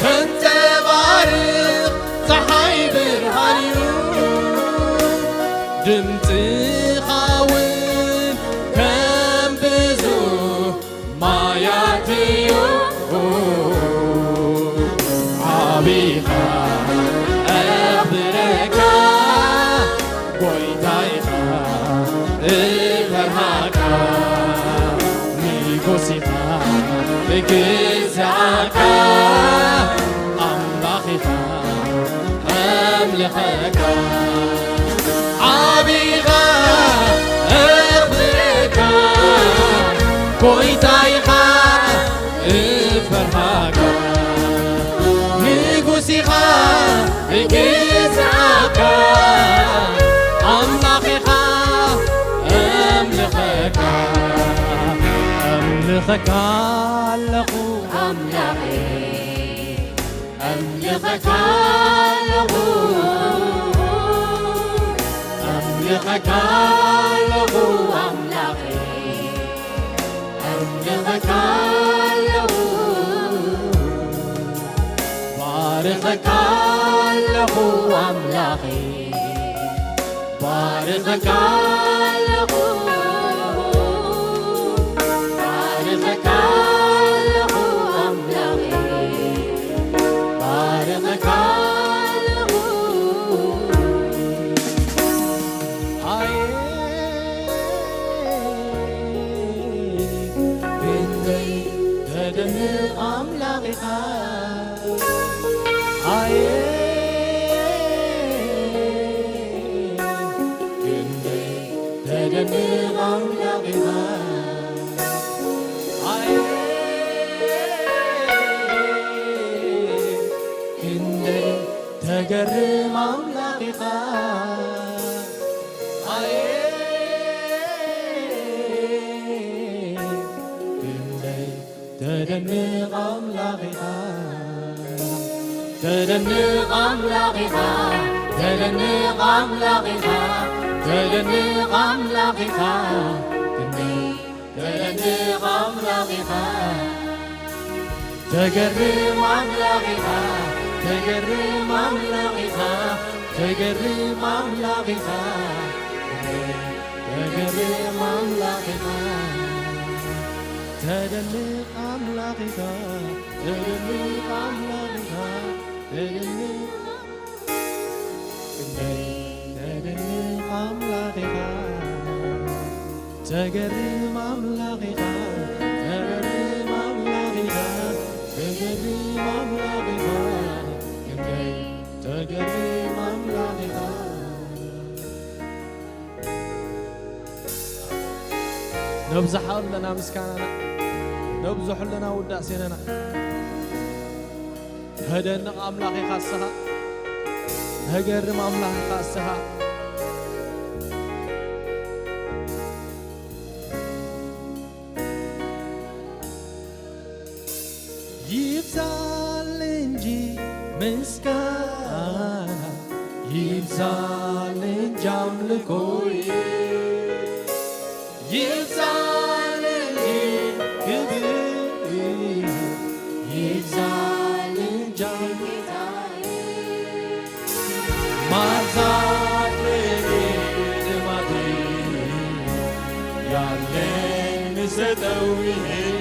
ተንጸባርቕ ጸሓይ ብርሃን እዩ። ድምጽኻ እውን ከም ብዙ ማያት እዩ። ዓቢኻ እኽብረካ፣ ጎይታይኻ እፈርሃካ፣ ንጉሲኻ እግዛእካ፣ ኣምላኺኻ ኣምልኸካ። ዓቢኻ እኽብረካ፣ ጎይታይኻ እፈርሃካ፣ ንጉሲኻ እግዛእካ፣ ኣምላኺኻ ኣምልኸካ፣ ኣምልኸካ ኣለኹ ኣምላኸይ። ኣምልኸካ ኣለኹ፣ ኣምልኸካ ኣለኹ ኣምላኸይ፣ ኣምልኸካ ኣለኹ፣ ባርኸካ ኣለኹ ኣምላኸይ። ባርኸካ ኣለኹ፣ ባርኸካ ኣለኹ ኣምላኸይ፣ ባርኸካ ኣለኹ። ኣየ ክንደይ ተደንቕ ኣምላኽ ኢኻ። ኣየ ክንደይ ተደንቕ ኣምላኽ ኢኻ። ኣየ ክንደይ ተገርም ኣምላኽ ኢኻ። ኣየ ክንደይ ተደንቕ ኣምላኽ ኢኻ፣ ተደንቕ ኣምላኽ ኢኻ፣ ተደንቕ ኣምላኽ ኢኻ፣ ተደንቕ ኣምላኽ ኢኻ፣ ክንደይ ተደንቕ ኣምላኽ ኢኻ። ተገርም ኣምላኽ ኢኻ፣ ተገርም ኣምላኽ ኢኻ፣ ተገርም ኣምላኽ ኢኻ፣ ተገርም ኣምላኽ ተደንቕ ኣምላኽ ኢኻ፣ ተደንቕ ኣምላኽ ኢኻ፣ ተደንቕ ክንደይ ተደንቕ ኣምላኽ ኢኻ፣ ተገርም ኣምላኽ ኢኻ፣ ተገርም ኣምላኽ ኢኻ፣ ተገርም ኣምላኽ ኢኻ፣ ክንደይ ተገርም ኣምላኽ ኢኻ። ነብዝሓ ኣለና ምስጋናና፣ ነብዝሖ ኣለና ውዳሴናና። ተደንቕ ኣምላኽ ኢኻ እስኻ፣ ተገርም ኣምላኽ ኢኻ እስኻ። ይብዛል እንጂ ምስጋና፣ ይብዛል እንጂ ኣምልኮይ፣ ይብዛል እንጂ ክብር፣ ይብዛል እንጂ ጌታዬ። ማብዛት ለኔ ጥማቴ፣ ያለኝ ምሰጠው ይሄን።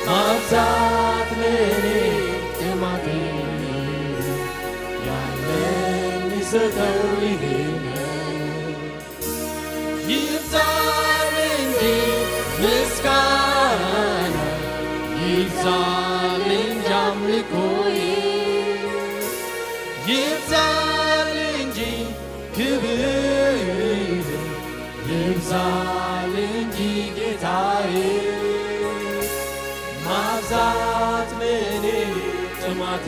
ማብዛት ለኔ ጥማቴ፣ ያለኝ ምሰጠው ይሄን። ይብዛል እንጂ ምስጋና፣ ይብዛል እንጂ ኣምልኮዬ፣ ይብዛል እንጂ ክብር፣ ይብዛል እንጂ ጌታዬ። ማብዛት ለኔ ጥማቴ፣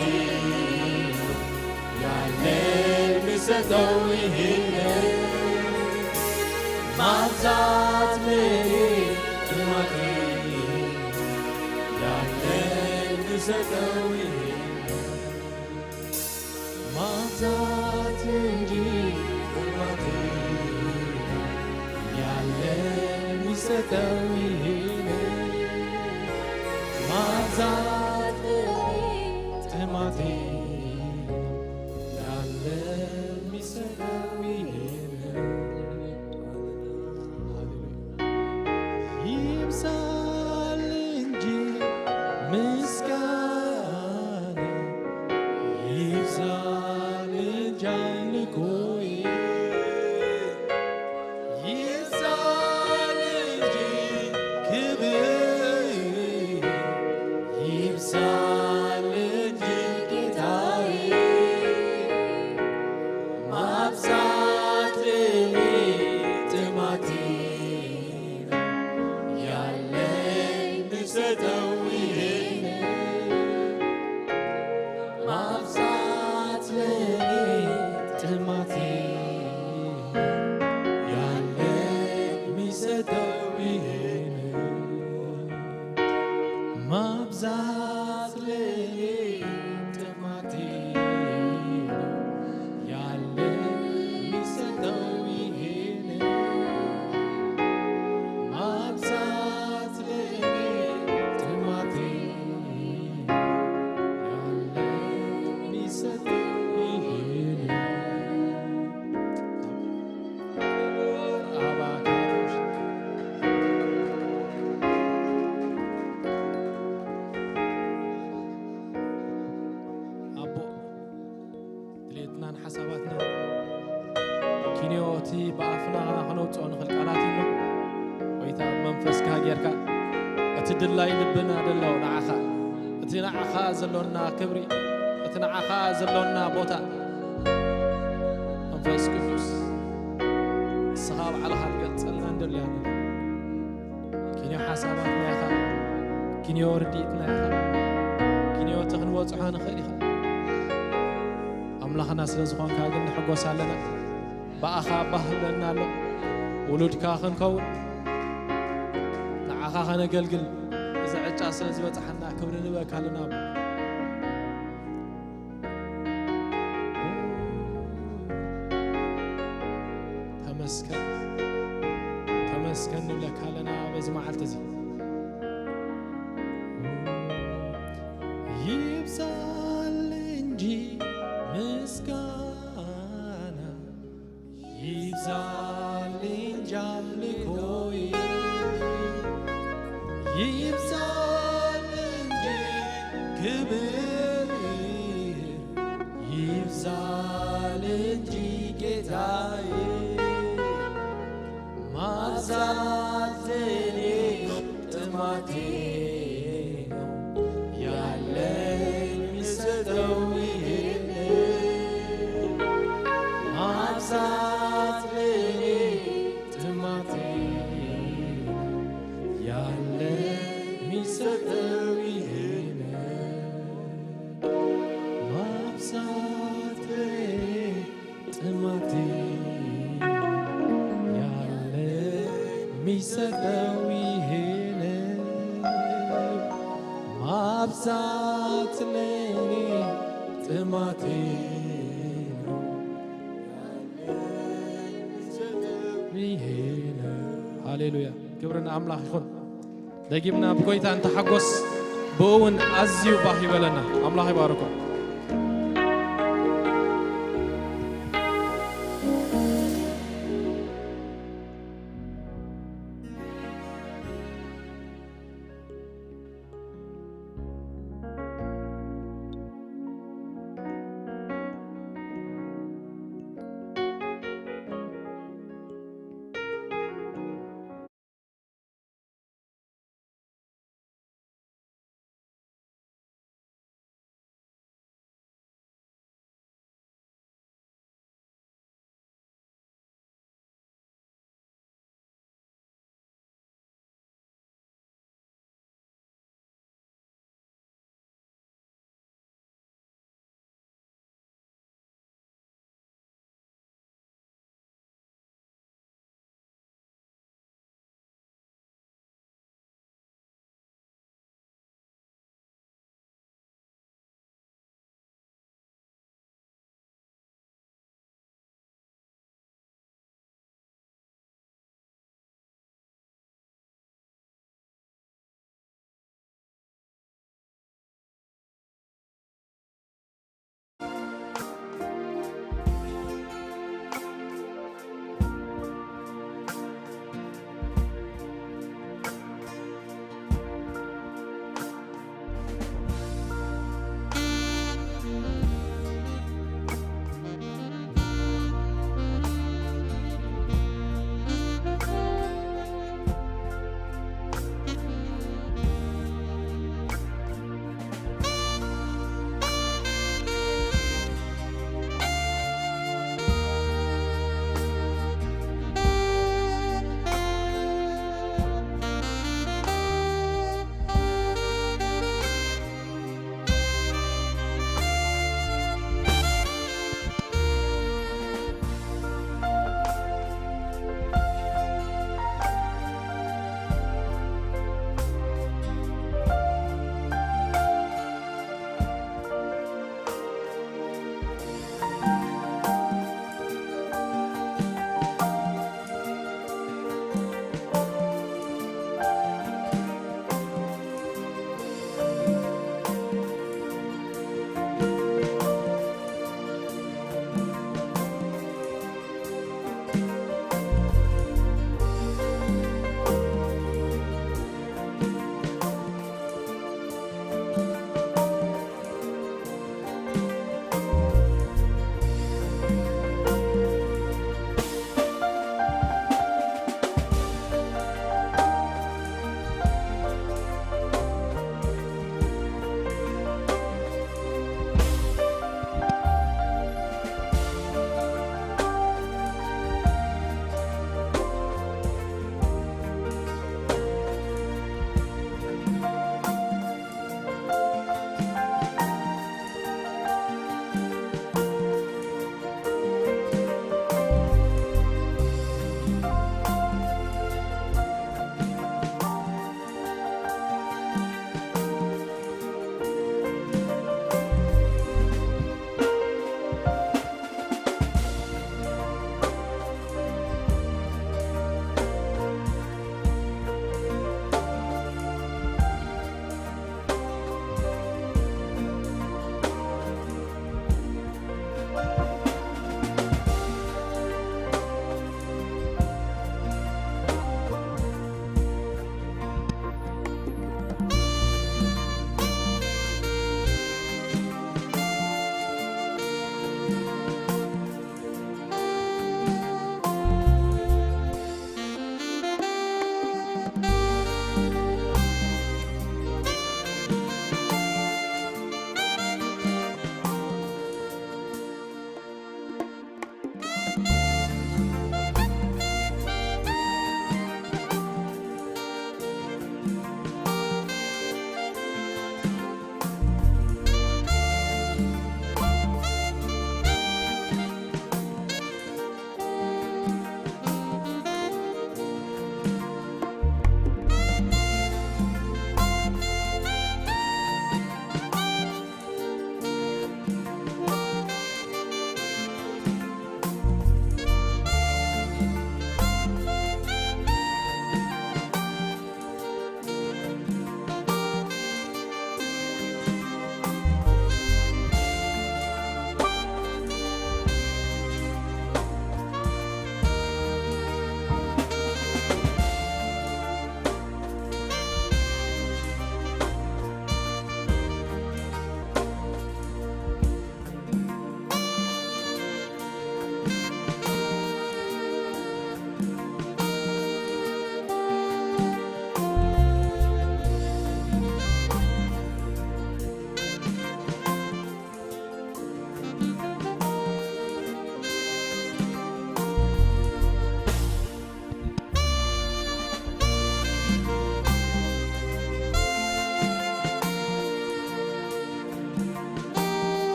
ያለኝ ምሰጠው ይሄን። ማብዛት ለኔ ጥማቴ፣ ያለኝ ምሰጠው ይሄን። ማብዛት እንጂ ጥማቴ፣ ያለኝ ምሰጠው ይሄን። ማብዛት ጥማቴ፣ ያለኝ ምሰጠው ይሄን። ይብዛል እንጂ ምስጋና፣ ይብዛል እንጂ ኣምልኮዬ፣ ይብዛል እንጂ ክብር፣ ይብዛል እንጂ ጌታዬ። ማብዛት ለኔ ጥማቴ፣ ያለኝ ምሰጠው ይሄን። ማብዛት ለኔ ጥማቴ፣ ያለኝ ምሰጠው ይሄን። ማብዛት ለኔ ጥማቴ፣ ያለኝ ምሰጠው ይሄን። ማብዛት ለኔ ጥማቴ፣ ያለኝ ምሰጠው ይሄን። ኣቦ፣ ድሌትናን ሓሳባትናን ኪንዮ እቲ ብኣፍና ከነውፅኦ ንኽእል ቃላት እዩ እሞ፣ ጎይታ፣ ኣብ መንፈስካ ጌርካ እቲ ድላይ ልብና ደሎ ንዓኻ፣ እቲ ንዓኻ ዘሎና ክብሪ፣ እቲ ንዓኻ ዘሎና ቦታ፣ መንፈስ ቅዱስ፣ ንስኻ ባዕልኻ ትገልጸልና ንደሊ ኣለና። ኪንዮ ሓሳባትና ኢኻ፣ ኪንዮ ርድኢትና ኢኻ፣ ኪንዮ እቲ ክንበጽሖ ንኽእል ኢኻ። ኣምላኽና ስለ ዝኾንካ ግን ንሕጎስ ኣለና። ብኣኻ ባህ ይብለና ኣሎ። ውሉድካ ክንከውን፣ ንዓኻ ከነገልግል እዚ ዕጫ ስለ ዝበጽሓና ክብሪ ንበካ ኣለና። ተመስገን፣ ተመስገን ንብለካ ኣለና በዚ መዓልቲ እዚ። ይብዛል እንጂ ምስጋና፣ ይብዛል እንጂ ኣምልኮይ፣ ይብዛል እንጂ ክብር ይብዛል እንጂ ጌታዬ፣ ማብዛት ለኔ ጥማቴ ነው፣ ያለኝ ምሰጠው ይሄን። ማብዛት ለኔ ጥማቴ ነው፣ ያለኝ ምሰጠው ይሄን። ማብዛት ለኔ ጥማቴ ያለ የሚሰጠው ይሄ ነው። ማብዛት ለኔ ጥማቴ ነው። ይሄ ነው። ሃሌሉያ፣ ክብርን ኣምላኽ ይኹን። ደጊምና ብጎይታ እንተሓጎስ፣ ብኡ እውን ኣዝዩ ባህ ይበለና። ኣምላኽ ይባርኮ።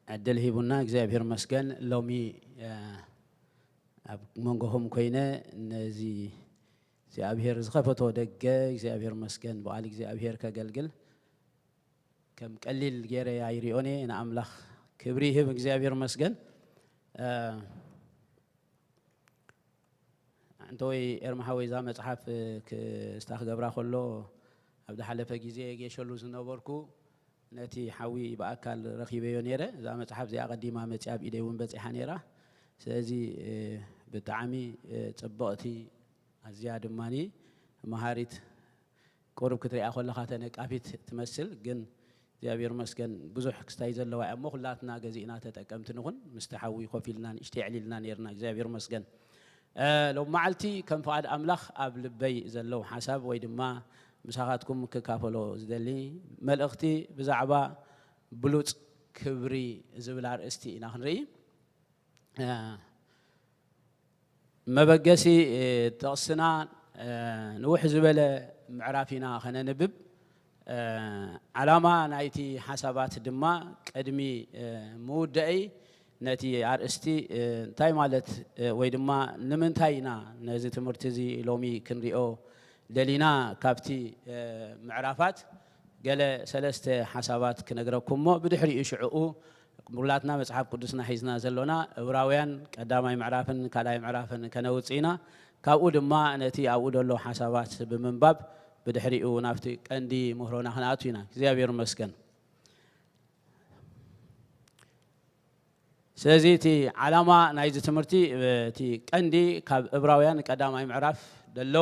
ዕድል ሂቡና እግዚኣብሔር መስገን። ሎሚ ኣብ መንጎኹም ኮይነ ነዚ እግዚኣብሔር ዝኸፈቶ ደገ እግዚኣብሔር መስገን ብቓል እግዚኣብሔር ከገልግል ከም ቀሊል ገይረ ኣይሪኦን እየ። ንኣምላኽ ክብሪ ይህብ እግዚኣብሔር መስገን። ኣንተ ወይ ኤርምሓ ወይ እዛ መጽሓፍ ክስታ ክገብራ ከሎ ኣብ ዝሓለፈ ግዜ ጌሸሉ ዝነበርኩ ነቲ ሓዊ ብኣካል ረኺበዮ ነይረ። እዛ መጽሓፍ እዚኣ ቀዲማ መጽያ ኣብ ኢደይ እውን በጺሓ ነይራ። ስለዚ ብጣዕሚ ጽብቕቲ ኣዝያ ድማኒ መሃሪት ቁሩብ ክትሪኣ ከለኻ ተነቃፊት ትመስል፣ ግን እግዚኣብሔር መስገን ብዙሕ ክስታይ ዘለዋ እያ እሞ ኩላትና ገዚእና ተጠቀምቲ ንኹን። ምስቲ ሓዊ ኮፍ ኢልና ንእሽተይ ኣዕሊልና ነይርና። እግዚኣብሔር መስገን። ሎም መዓልቲ ከም ፍቓድ ኣምላኽ ኣብ ልበይ ዘለዉ ሓሳብ ወይ ድማ ምሳኻትኩም ክካፈሎ ዝደሊ መልእኽቲ ብዛዕባ ብሉፅ ክብሪ ዝብል ኣርእስቲ ኢና ክንርኢ። መበገሲ ጥቕስና ንውሕ ዝበለ ምዕራፍ ኢና ከነንብብ። ዓላማ ናይቲ ሓሳባት ድማ ቅድሚ ምውደአይ ነቲ ኣርእስቲ እንታይ ማለት ወይ ድማ ንምንታይ ኢና ነዚ ትምህርቲ እዚ ሎሚ ክንሪኦ ደሊና ካብቲ ምዕራፋት ገለ ሰለስተ ሓሳባት ክነግረኩም እሞ ብድሕሪኡ ሽዕኡ ኩላትና መጽሓፍ ቅዱስና ሒዝና ዘሎና ዕብራውያን ቀዳማይ ምዕራፍን ካልኣይ ምዕራፍን ከነውጽእ ኢና። ካብኡ ድማ ነቲ ኣብኡ ዘሎ ሓሳባት ብምንባብ ብድሕሪኡ ናብቲ ቀንዲ ምህሮና ክንኣቱ ኢና። እግዚኣብሔር ይመስገን። ስለዚ እቲ ዓላማ ናይዚ ትምህርቲ እቲ ቀንዲ ካብ ዕብራውያን ቀዳማይ ምዕራፍ ዘሎ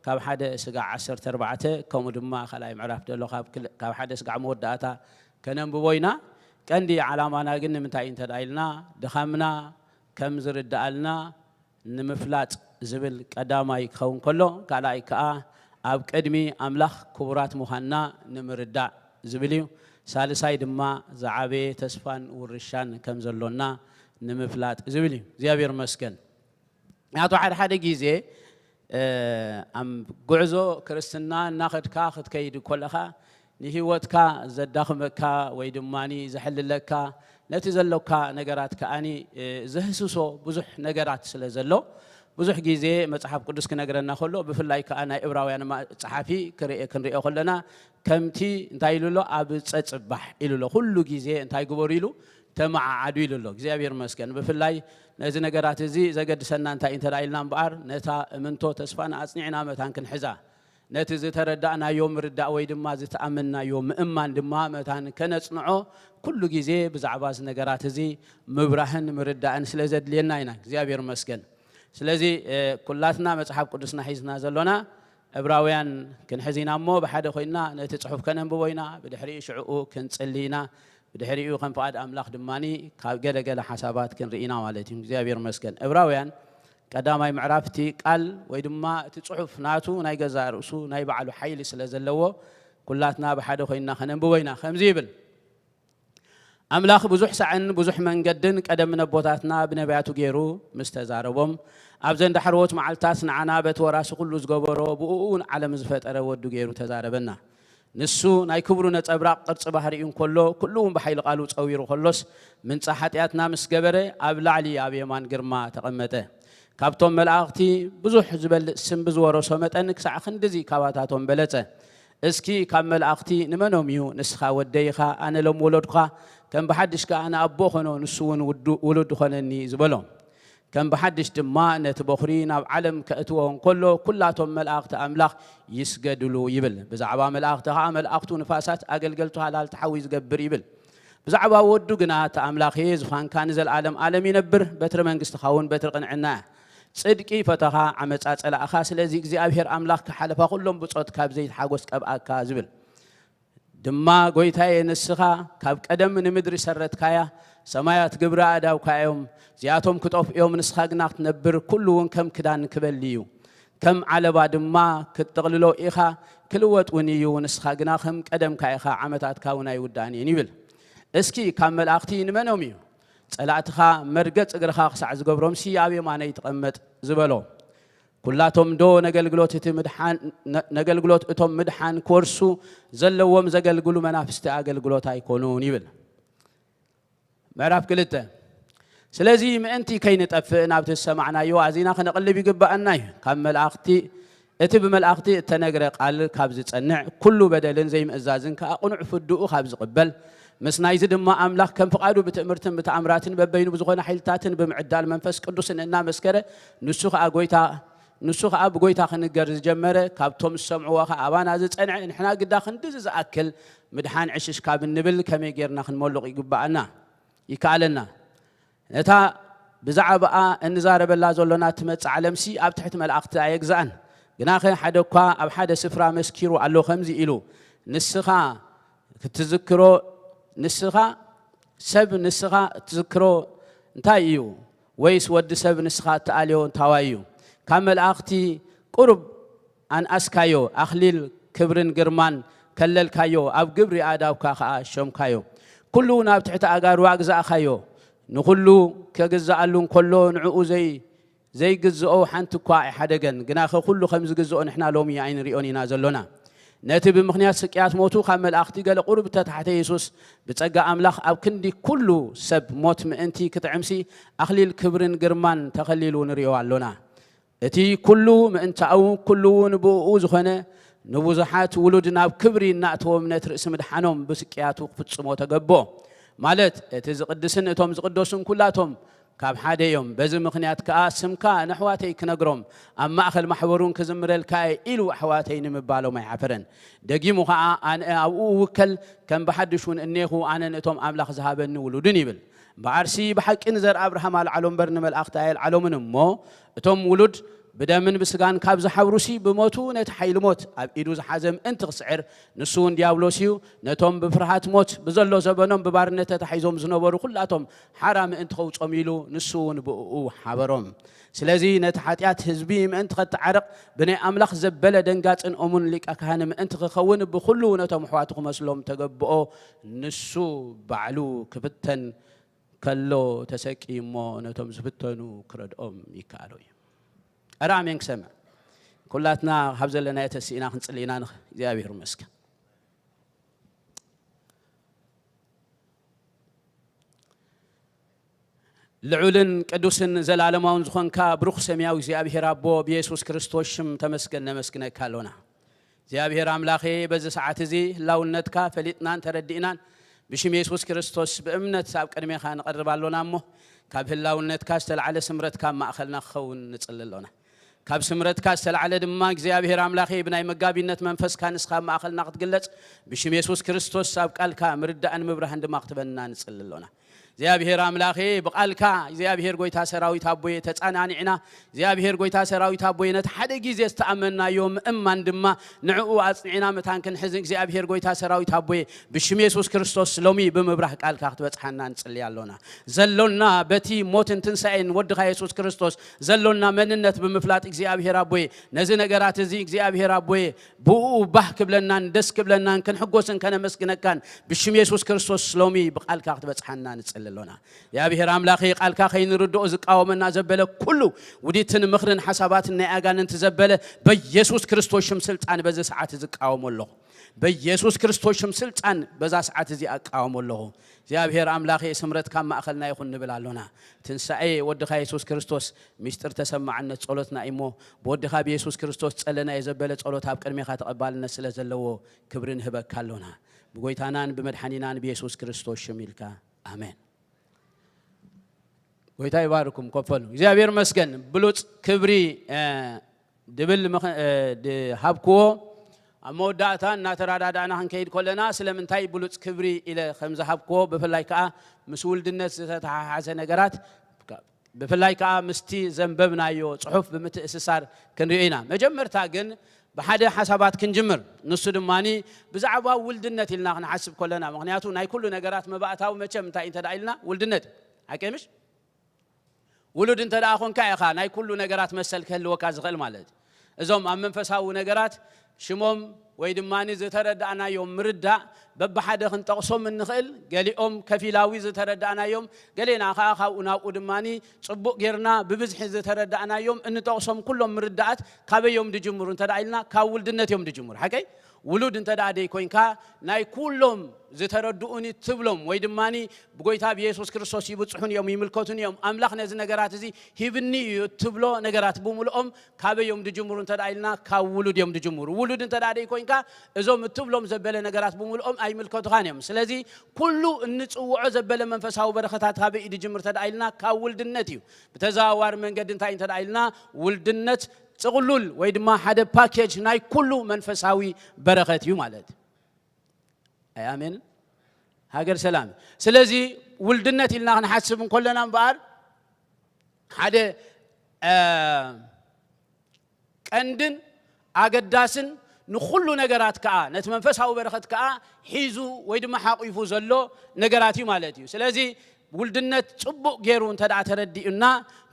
ካብ ሓደ ስጋዕ ዓሰርተ ኣርባዕተ ከምኡ ድማ ካልኣይ ምዕራፍ ዘሎ ካብ ክል- ካብ ሓደ ስጋዕ መወዳእታ ከነንብቦ ኢና። ቀንዲ ዓላማና ግን ንምንታይ እዩ እንተ ኢልና ድኻምና ከም ዝርድኣልና ንምፍላጥ ዝብል ቀዳማይ ክኸውን ከሎ፣ ካልኣይ ከኣ ኣብ ቅድሚ ኣምላኽ ክቡራት ምዃንና ንምርዳእ ዝብል እዩ። ሳልሳይ ድማ ዝዓበየ ተስፋን ውርሻን ከም ዘሎና ንምፍላጥ ዝብል እዩ። እግዚኣብሔር ይመስገን። ምክንያቱ ሓደ ሓደ ግዜ ኣብ ጉዕዞ ክርስትና እናኸድካ ክትከይድ ከለኻ ንህይወትካ ዘዳኽመካ ወይ ድማ ዘሕልለካ ነቲ ዘሎካ ነገራት ከኣኒ ዘህስሶ ብዙሕ ነገራት ስለ ዘሎ ብዙሕ ግዜ መጽሓፍ ቅዱስ ክነግረና ከሎ ብፍላይ ከኣ ናይ እብራውያን ማ- ጸሓፊ ክርእ- ክንሪኦ ከለና ከምቲ እንታይ ኢሉ ኣሎ ኣብ ጸጽባሕ ኢሉ ኣሎ ኩሉ ግዜ እንታይ ግበሩ ኢሉ ተመዓዓዱ ኢሉ ኣሎ እግዚኣብሔር መስገን ብፍላይ ነዚ ነገራት እዚ ዘገድሰና እንታይ እንተ ኢልና እምበኣር ነታ እምንቶ ተስፋና ኣጽኒዕና መታን ክንሕዛ ነቲ ዝተረዳእናዮ ምርዳእ ወይ ድማ ዝተኣመንናዮ ምእማን ድማ መታን ከነጽንዖ ኩሉ ግዜ ብዛዕባ እዚ ነገራት እዚ ምብራህን ምርዳእን ስለ ዘድልየና ኢና እግዚኣብሔር መስገን ስለዚ ኩላትና መጽሓፍ ቅዱስና ሒዝና ዘሎና ዕብራውያን ክንሕዝ ኢና እሞ ብሓደ ኮይና ነቲ ጽሑፍ ከነንብቦ ኢና ብድሕሪኡ ሽዕኡ ክንጽሊ ኢና ብድሕሪኡ ከም ፍቓድ ኣምላኽ ድማ ካብ ገለገለ ሓሳባት ክንርኢ ኢና ማለት እዩ እግዚኣብሔር መስገን ዕብራውያን ቀዳማይ ምዕራፍ እቲ ቃል ወይ ድማ እቲ ጽሑፍ ናቱ ናይ ገዛእ ርእሱ ናይ ባዕሉ ሓይሊ ስለ ዘለዎ ኩላትና ብሓደ ኮይንና ከነንብቦ ኢና ከምዚ ይብል ኣምላኽ ብዙሕ ሳዕን ብዙሕ መንገድን ቀደም ነቦታትና ብነቢያቱ ገይሩ ምስ ተዛረቦም ኣብዘን ዳሕረዎት መዓልታት ንዓና በቲ ወራሲ ኩሉ ዝገበሮ ብእኡ እውን ዓለም ዝፈጠረ ወዱ ገይሩ ተዛረበና ንሱ ናይ ክብሩ ነጸብራቕ ቅርጺ ባህሪኡ እንከሎ ኩሉ እውን ብሓይሊ ቃሉ ጸዊሩ ከሎስ ምንጻ ሓጢኣትና ምስ ገበረ ኣብ ላዕሊ ኣብ የማን ግርማ ተቐመጠ ካብቶም መላእኽቲ ብዙሕ ዝበልጽ ስም ብዝወረሶ መጠን ክሳዕ ክንድዚ ካባታቶም በለጸ እስኪ ካብ መላእኽቲ ንመኖም እዩ ንስኻ ወደይ ኢኻ ኣነ ሎም ወለድኳ ከም ብሓድሽ ከኣ ንኣቦ ኾኖ ንሱ እውን ውሉድ ኾነኒ ዝበሎ ከም ብሓድሽ ድማ ነቲ በኹሪ ናብ ዓለም ከእትዎ እንከሎ ኩላቶም መላእኽቲ ኣምላኽ ይስገድሉ ይብል። ብዛዕባ መላእኽቲ ኸዓ መልኣኽቱ ንፋሳት ኣገልገልቱ ሃላልቲ ሓዊ ዝገብር ይብል። ብዛዕባ ወዱ ግና እቲ ኣምላኽ እየ፣ ዙፋንካ ንዘለኣለም ኣለም ይነብር፣ በትሪ መንግስትኻ እውን በትሪ ቅንዕና እያ። ጽድቂ ፈተኻ፣ ዓመጻ ጸላእኻ፣ ስለዚ እግዚኣብሔር ኣምላኽ ክሓለፋ ኩሎም ብጾት ካብ ዘይትሓጎስ ቀብኣካ ዝብል። ድማ ጐይታየ ንስኻ ካብ ቀደም ንምድሪ ሰረትካያ፣ ሰማያት ግብሪ ኣእዳውካ እዮም፣ እዚኣቶም ክጠፍኡ እዮም፣ ንስኻ ግና ክትነብር፣ ኩሉ እውን ከም ክዳን ክበሊ እዩ። ከም ዓለባ ድማ ክትጥቕልሎ ኢኻ፣ ክልወጥ እውን እዩ፣ ንስኻ ግና ከም ቀደምካ ኢኻ፣ ዓመታትካ እውን ኣይውዳእን እየን ይብል። እስኪ ካብ መላእኽቲ ንመኖም እዩ ጸላእትኻ መርገጽ እግርኻ ክሳዕ ዝገብሮምሲ ኣብ የማነይ ትቐመጥ ዝበሎ? ኩላቶም ዶ ነገልግሎት እቲ ምድሓን ነገልግሎት እቶም ምድሓን ክወርሱ ዘለዎም ዘገልግሉ መናፍስቲ ኣገልግሎት ኣይኮኑን ይብል። ምዕራፍ ክልተ። ስለዚ ምእንቲ ከይንጠፍእ ናብቲ ዝሰማዕናዮ ኣዚና ክንቕልብ ይግብኣና እዩ። ካብ መላእኽቲ፣ እቲ ብመላእኽቲ እተነግረ ቃል ካብ ዝጸንዕ ኩሉ በደልን ዘይምእዛዝን ከኣ ቅኑዕ ፍድኡ ካብ ዝቕበል፣ ምስ ናይዚ ድማ ኣምላኽ ከም ፍቓዱ ብትእምርትን ብተኣምራትን በበይኑ ብዝኾነ ሓይልታትን ብምዕዳል መንፈስ ቅዱስን እናመስከረ፣ ንሱ ከኣ ጎይታ፣ ንሱ ከኣ ብጎይታ ክንገር ዝጀመረ፣ ካብቶም ዝሰምዕዎ ከኣ ኣባና ዝጸንዐ፣ ንሕና ግዳ ክንድዚ ዝኣክል ምድሓን ዕሽሽ ካብ እንብል ከመይ ጌርና ክንመሉቕ ይግብኣና፣ ይከኣለና? ነታ ብዛዕባኣ እንዛረበላ ዘሎና እትመጽእ ዓለምሲ ኣብ ትሕቲ መላእኽቲ ኣየግዝኣን። ግናኸ ሓደ እኳ ኣብ ሓደ ስፍራ መስኪሩ ኣሎ፣ ከምዚ ኢሉ፣ ንስኻ ክትዝክሮ፣ ንስኻ ሰብ ንስኻ እትዝክሮ እንታይ እዩ? ወይስ ወዲ ሰብ ንስኻ እትኣልዮ እንታዋይ እዩ? ካብ መላእኽቲ ቁሩብ ኣንኣስካዮ፣ ኣኽሊል ክብርን ግርማን ከለልካዮ፣ ኣብ ግብሪ ኣእዳውካ ኸኣ ሾምካዮ። ኩሉ ናብ ትሕቲ ኣእጋሩ ኣግዛእካዮ። ንኹሉ ከግዝኣሉ እንከሎ፣ ንዕኡ ዘይ-፣ ዘይግዝኦ ሓንቲ እኳ ኣይሓደገን። ግናኸ ኩሉ ከም ዝግዝኦ ንሕና ሎሚ ኣይንሪኦን ኢና ዘሎና። ነቲ ብምኽንያት ስቅያት ሞቱ ካብ መላእኽቲ ገለ ቁሩብ እተታሕተ የሱስ፣ ብጸጋ ኣምላኽ ኣብ ክንዲ ኩሉ ሰብ ሞት ምእንቲ ክጥዕምሲ፣ ኣኽሊል ክብርን ግርማን ተኸሊሉ ንሪኦ ኣሎና። እቲ ኩሉ ምእንታኡ፣ ኩሉ እውን ብእኡ ዝኾነ፣ ንብዙሓት ውሉድ ናብ ክብሪ እናእተወ እምነት ርእሲ ምድሓኖም ብስቅያቱ ክፍጽሞ ተገብኦ። ማለት፣ እቲ ዝቕድስን እቶም ዝቕደሱን ኩላቶም ካብ ሓደ እዮም። በዚ ምኽንያት ከኣ፣ ስምካ ነሕዋተይ ክነግሮም፣ ኣብ ማእከል ማሕበሩን ክዝምረልካ እየ ኢሉ ኣሕዋተይ ንምባሎም ኣይሓፈረን። ደጊሙ ኸኣ፣ ኣነ ኣብኡ እውከል፣ ከም ብሓድሽ እውን እኔኹ፣ ኣነን እቶም ኣምላኽ ዝሃበኒ ውሉድን ይብል። እምበኣርሲ ብሓቂ ንዘር ኣብርሃም ኣልዓሎ እምበር ንመላእኽቲ ኣየልዓሎምን እሞ፣ እቶም ውሉድ ብደምን ብስጋን ካብ ዝሓብሩሲ፣ ብሞቱ ነቲ ሓይሊ ሞት ኣብ ኢዱ ዝሓዘ ምእንቲ ክስዕር፣ ንሱ እውን ዲያብሎስ እዩ። ነቶም ብፍርሃት ሞት ብዘሎ ዘበኖም ብባርነት ተታሒዞም ዝነበሩ ኩላቶም ሓራ ምእንቲ ከውጾም ኢሉ፣ ንሱ እውን ብእኡ ሓበሮም። ስለዚ ነቲ ሓጢኣት ህዝቢ ምእንቲ ኸተዓርቕ፣ ብናይ ኣምላኽ ዘበለ ደንጋጽን እሙን ሊቀ ካህን ምእንቲ ክኸውን፣ ብኹሉ ነቶም ኣሕዋቱ ክመስሎም ተገብኦ። ንሱ ባዕሉ ክፍተን ከሎ ተሰቅዩ እሞ፣ ነቶም ዝፍተኑ ክረድኦም ይከኣሎ እዩ። ኣረ ኣሜን ክሰምዕ። ኩላትና ካብ ዘለናዮ ተሲእና ክንጽሊ ኢና። ንኽ-፣ እግዚኣብሔር ይመስገን። ልዑልን ቅዱስን ዘላለማውን ዝኾንካ ብሩኽ ሰማያዊ እግዚኣብሔር ኣቦ፣ ብየሱስ ክርስቶስ ሽም ተመስገን ነመስግነካ ኣሎና። እግዚኣብሔር ኣምላኸ፣ በዚ ሰዓት እዚ ህላውነትካ ፈሊጥናን ተረዲእናን ብሽም የሱስ ክርስቶስ ብእምነት ኣብ ቅድሜኻ ንቐርብ ኣሎና እሞ፣ ካብ ህላውነትካ ዝተላዕለ ስምረትካ ኣብ ማእኸልና ክኸውን ንጽሊ ኣሎና። ካብ ስምረትካ ዝተላዕለ ድማ እግዚኣብሔር ኣምላኸ፣ ብናይ መጋቢነት መንፈስካ ንስኻ ኣብ ማእኸልና ክትግለጽ ብሽም የሱስ ክርስቶስ ኣብ ቃልካ ምርዳእን ምብራህን ድማ ክትበና ንጽሊ ኣሎና። እግዚኣብሔር ኣምላኸ፣ ብቓልካ እግዚኣብሔር ጎይታ ሰራዊት ኣቦየ ተጻናኒዕና፣ እግዚኣብሔር ጎይታ ሰራዊት ኣቦየ፣ ነቲ ሓደ ግዜ ዝተኣመንናዮ ምእማን ድማ ንዕኡ ኣጽኒዕና መታን ክንሕዝን እግዚኣብሔር ጎይታ ሰራዊት ኣቦየ፣ ብሽም የሱስ ክርስቶስ ሎሚ ብምብራህ ቃልካ ክትበጽሓና ንጽሊ ኣሎና። ዘሎና በቲ ሞትን ትንሳኤን ወድኻ የሱስ ክርስቶስ ዘሎና መንነት ብምፍላጥ እግዚኣብሔር ኣቦየ፣ ነዚ ነገራት እዚ እግዚኣብሔር ኣቦየ፣ ብኡ ባህ ክብለናን ደስ ክብለናን ክንሕጎስን ከነመስግነካን ብሽም የሱስ ክርስቶስ ሎሚ ብቓልካ ክትበጽሓና ንጽሊ ኣሎና። እግዚኣብሔር ኣምላኸ፣ ቃልካ ከይንርድኦ ዝቃወመና ዘበለ ኩሉ ውዲትን ምኽርን ሓሳባትን ናይ ኣጋንንቲ ዘበለ በየሱስ ክርስቶስ ሽም ስልጣን በዚ ሰዓት ዝቃወሞ ኣለኹ። በየሱስ ክርስቶስ ሽም ስልጣን በዛ ሰዓት እዚ ኣቃወሞ ኣለኹ። እግዚኣብሔር ኣምላኸ፣ ስምረትካ ኣብ ማእኸልና ይኹን ንብል ኣሎና። ትንሳኤ ወድኻ የሱስ ክርስቶስ ምስጢር ተሰማዕነት ጸሎትና እዩ እሞ፣ ብወድኻ ብየሱስ ክርስቶስ ጸለናዮ ዘበለ ጸሎት ኣብ ቅድሜኻ ተቐባልነት ስለ ዘለዎ ክብሪ ንህበካ ኣሎና። ብጎይታናን ብመድሓኒናን ብየሱስ ክርስቶስ ሽም ኢልካ፣ ኣሜን። ጎይታ ይባርኩም፣ ኮፈሉ። እግዚኣብሔር መስገን። ብሉጽ ክብሪ፣ እ፣ ድብል ምኽ-፣ እ፣ ድሃብክዎ። ኣብ መወዳእታ እናተረዳዳእና ክንከይድ ከለና ስለምንታይ ብሉጽ ክብሪ ኢለ ከም ዝሃብክዎ፣ ብፍላይ ከኣ ምስ ውልድነት ዝተተሓሓዘ ነገራት፣ ብፍላይ ከኣ ምስቲ ዘንበብናዮ ጽሑፍ ብምትእስሳር ክንሪኦ ኢና። መጀመርታ ግን ብሓደ ሓሳባት ክንጅምር። ንሱ ድማኒ ብዛዕባ ውልድነት ኢልና ክንሓስብ ከለና፣ ምኽንያቱ ናይ ኩሉ ነገራት መባእታዊ መቸም እንታይ እንተ ደኣ ኢልና፣ ውልድነት እዩ። ሓቀይ ምሽ? ውሉድ እንተ ደኣ ኾንካ ኢኻ ናይ ኩሉ ነገራት መሰል ክህልወካ ዝኽእል ማለት እዩ። እዞም ኣብ መንፈሳዊ ነገራት ሽሞም ወይ ድማኒ ዝተረዳእናዮም ምርዳእ በብሓደ ክንጠቕሶም እንኽእል፣ ገሊኦም ከፊላዊ ዝተረዳእናዮም፣ ገሌና ኸኣ ካብኡ ናብኡ ድማኒ ጽቡቕ ጌርና ብብዝሒ ዝተረዳእናዮም እንጠቕሶም ኩሎም ምርዳኣት ካበዮም ድጅምሩ እንተ ደኣ ኢልና፣ ካብ ውልድነት እዮም ድጅምሩ። ሓቀይ? ውሉድ እንተ ደኣ ደይኮይንካ፣ ናይ ኩሎም ዝተረድኡኒ ትብሎም ወይ ድማ ብጎይታ ብየሱስ ክርስቶስ ይብጽሑን እዮም፣ ይምልከቱን እዮም፣ ኣምላኽ ነዚ ነገራት እዚ ሂብኒ እዩ እትብሎ ነገራት ብምልኦም ካበይ እዮም ዝጅምሩ እንተ ደኣ ኢልና፣ ካብ ውሉድ እዮም ዝጅምሩ። ውሉድ እንተ ደኣ ደይኮይንካ፣ እዞም እትብሎም ዘበለ ነገራት ብምልኦም ኣይምልከቱኻን እዮም። ስለዚ ኩሉ እንጽውዖ ዘበለ መንፈሳዊ በረኸታት ካበይ እዩ ዝጅምር እንተ ደኣ ኢልና፣ ካብ ውልድነት እዩ። ብተዘዋዋሪ መንገዲ እንታይ እንተ ደኣ ኢልና፣ ውልድነት ጥቕሉል ወይ ድማ ሓደ ፓኬጅ ናይ ኩሉ መንፈሳዊ በረኸት እዩ ማለት። ኣይ ኣሜን? ሃገር ሰላም። ስለዚ ውልድነት ኢልና ክንሓስብ እንከለና እምበኣር፣ ሓደ እ፣ ቀንድን ኣገዳስን ንኹሉ ነገራት ከኣ፣ ነቲ መንፈሳዊ በረኸት ከኣ ሒዙ ወይ ድማ ሓቂፉ ዘሎ ነገራት እዩ ማለት እዩ። ስለዚ ውልድነት ጽቡቕ ገይሩ እንተ ደኣ ተረዲኡና፣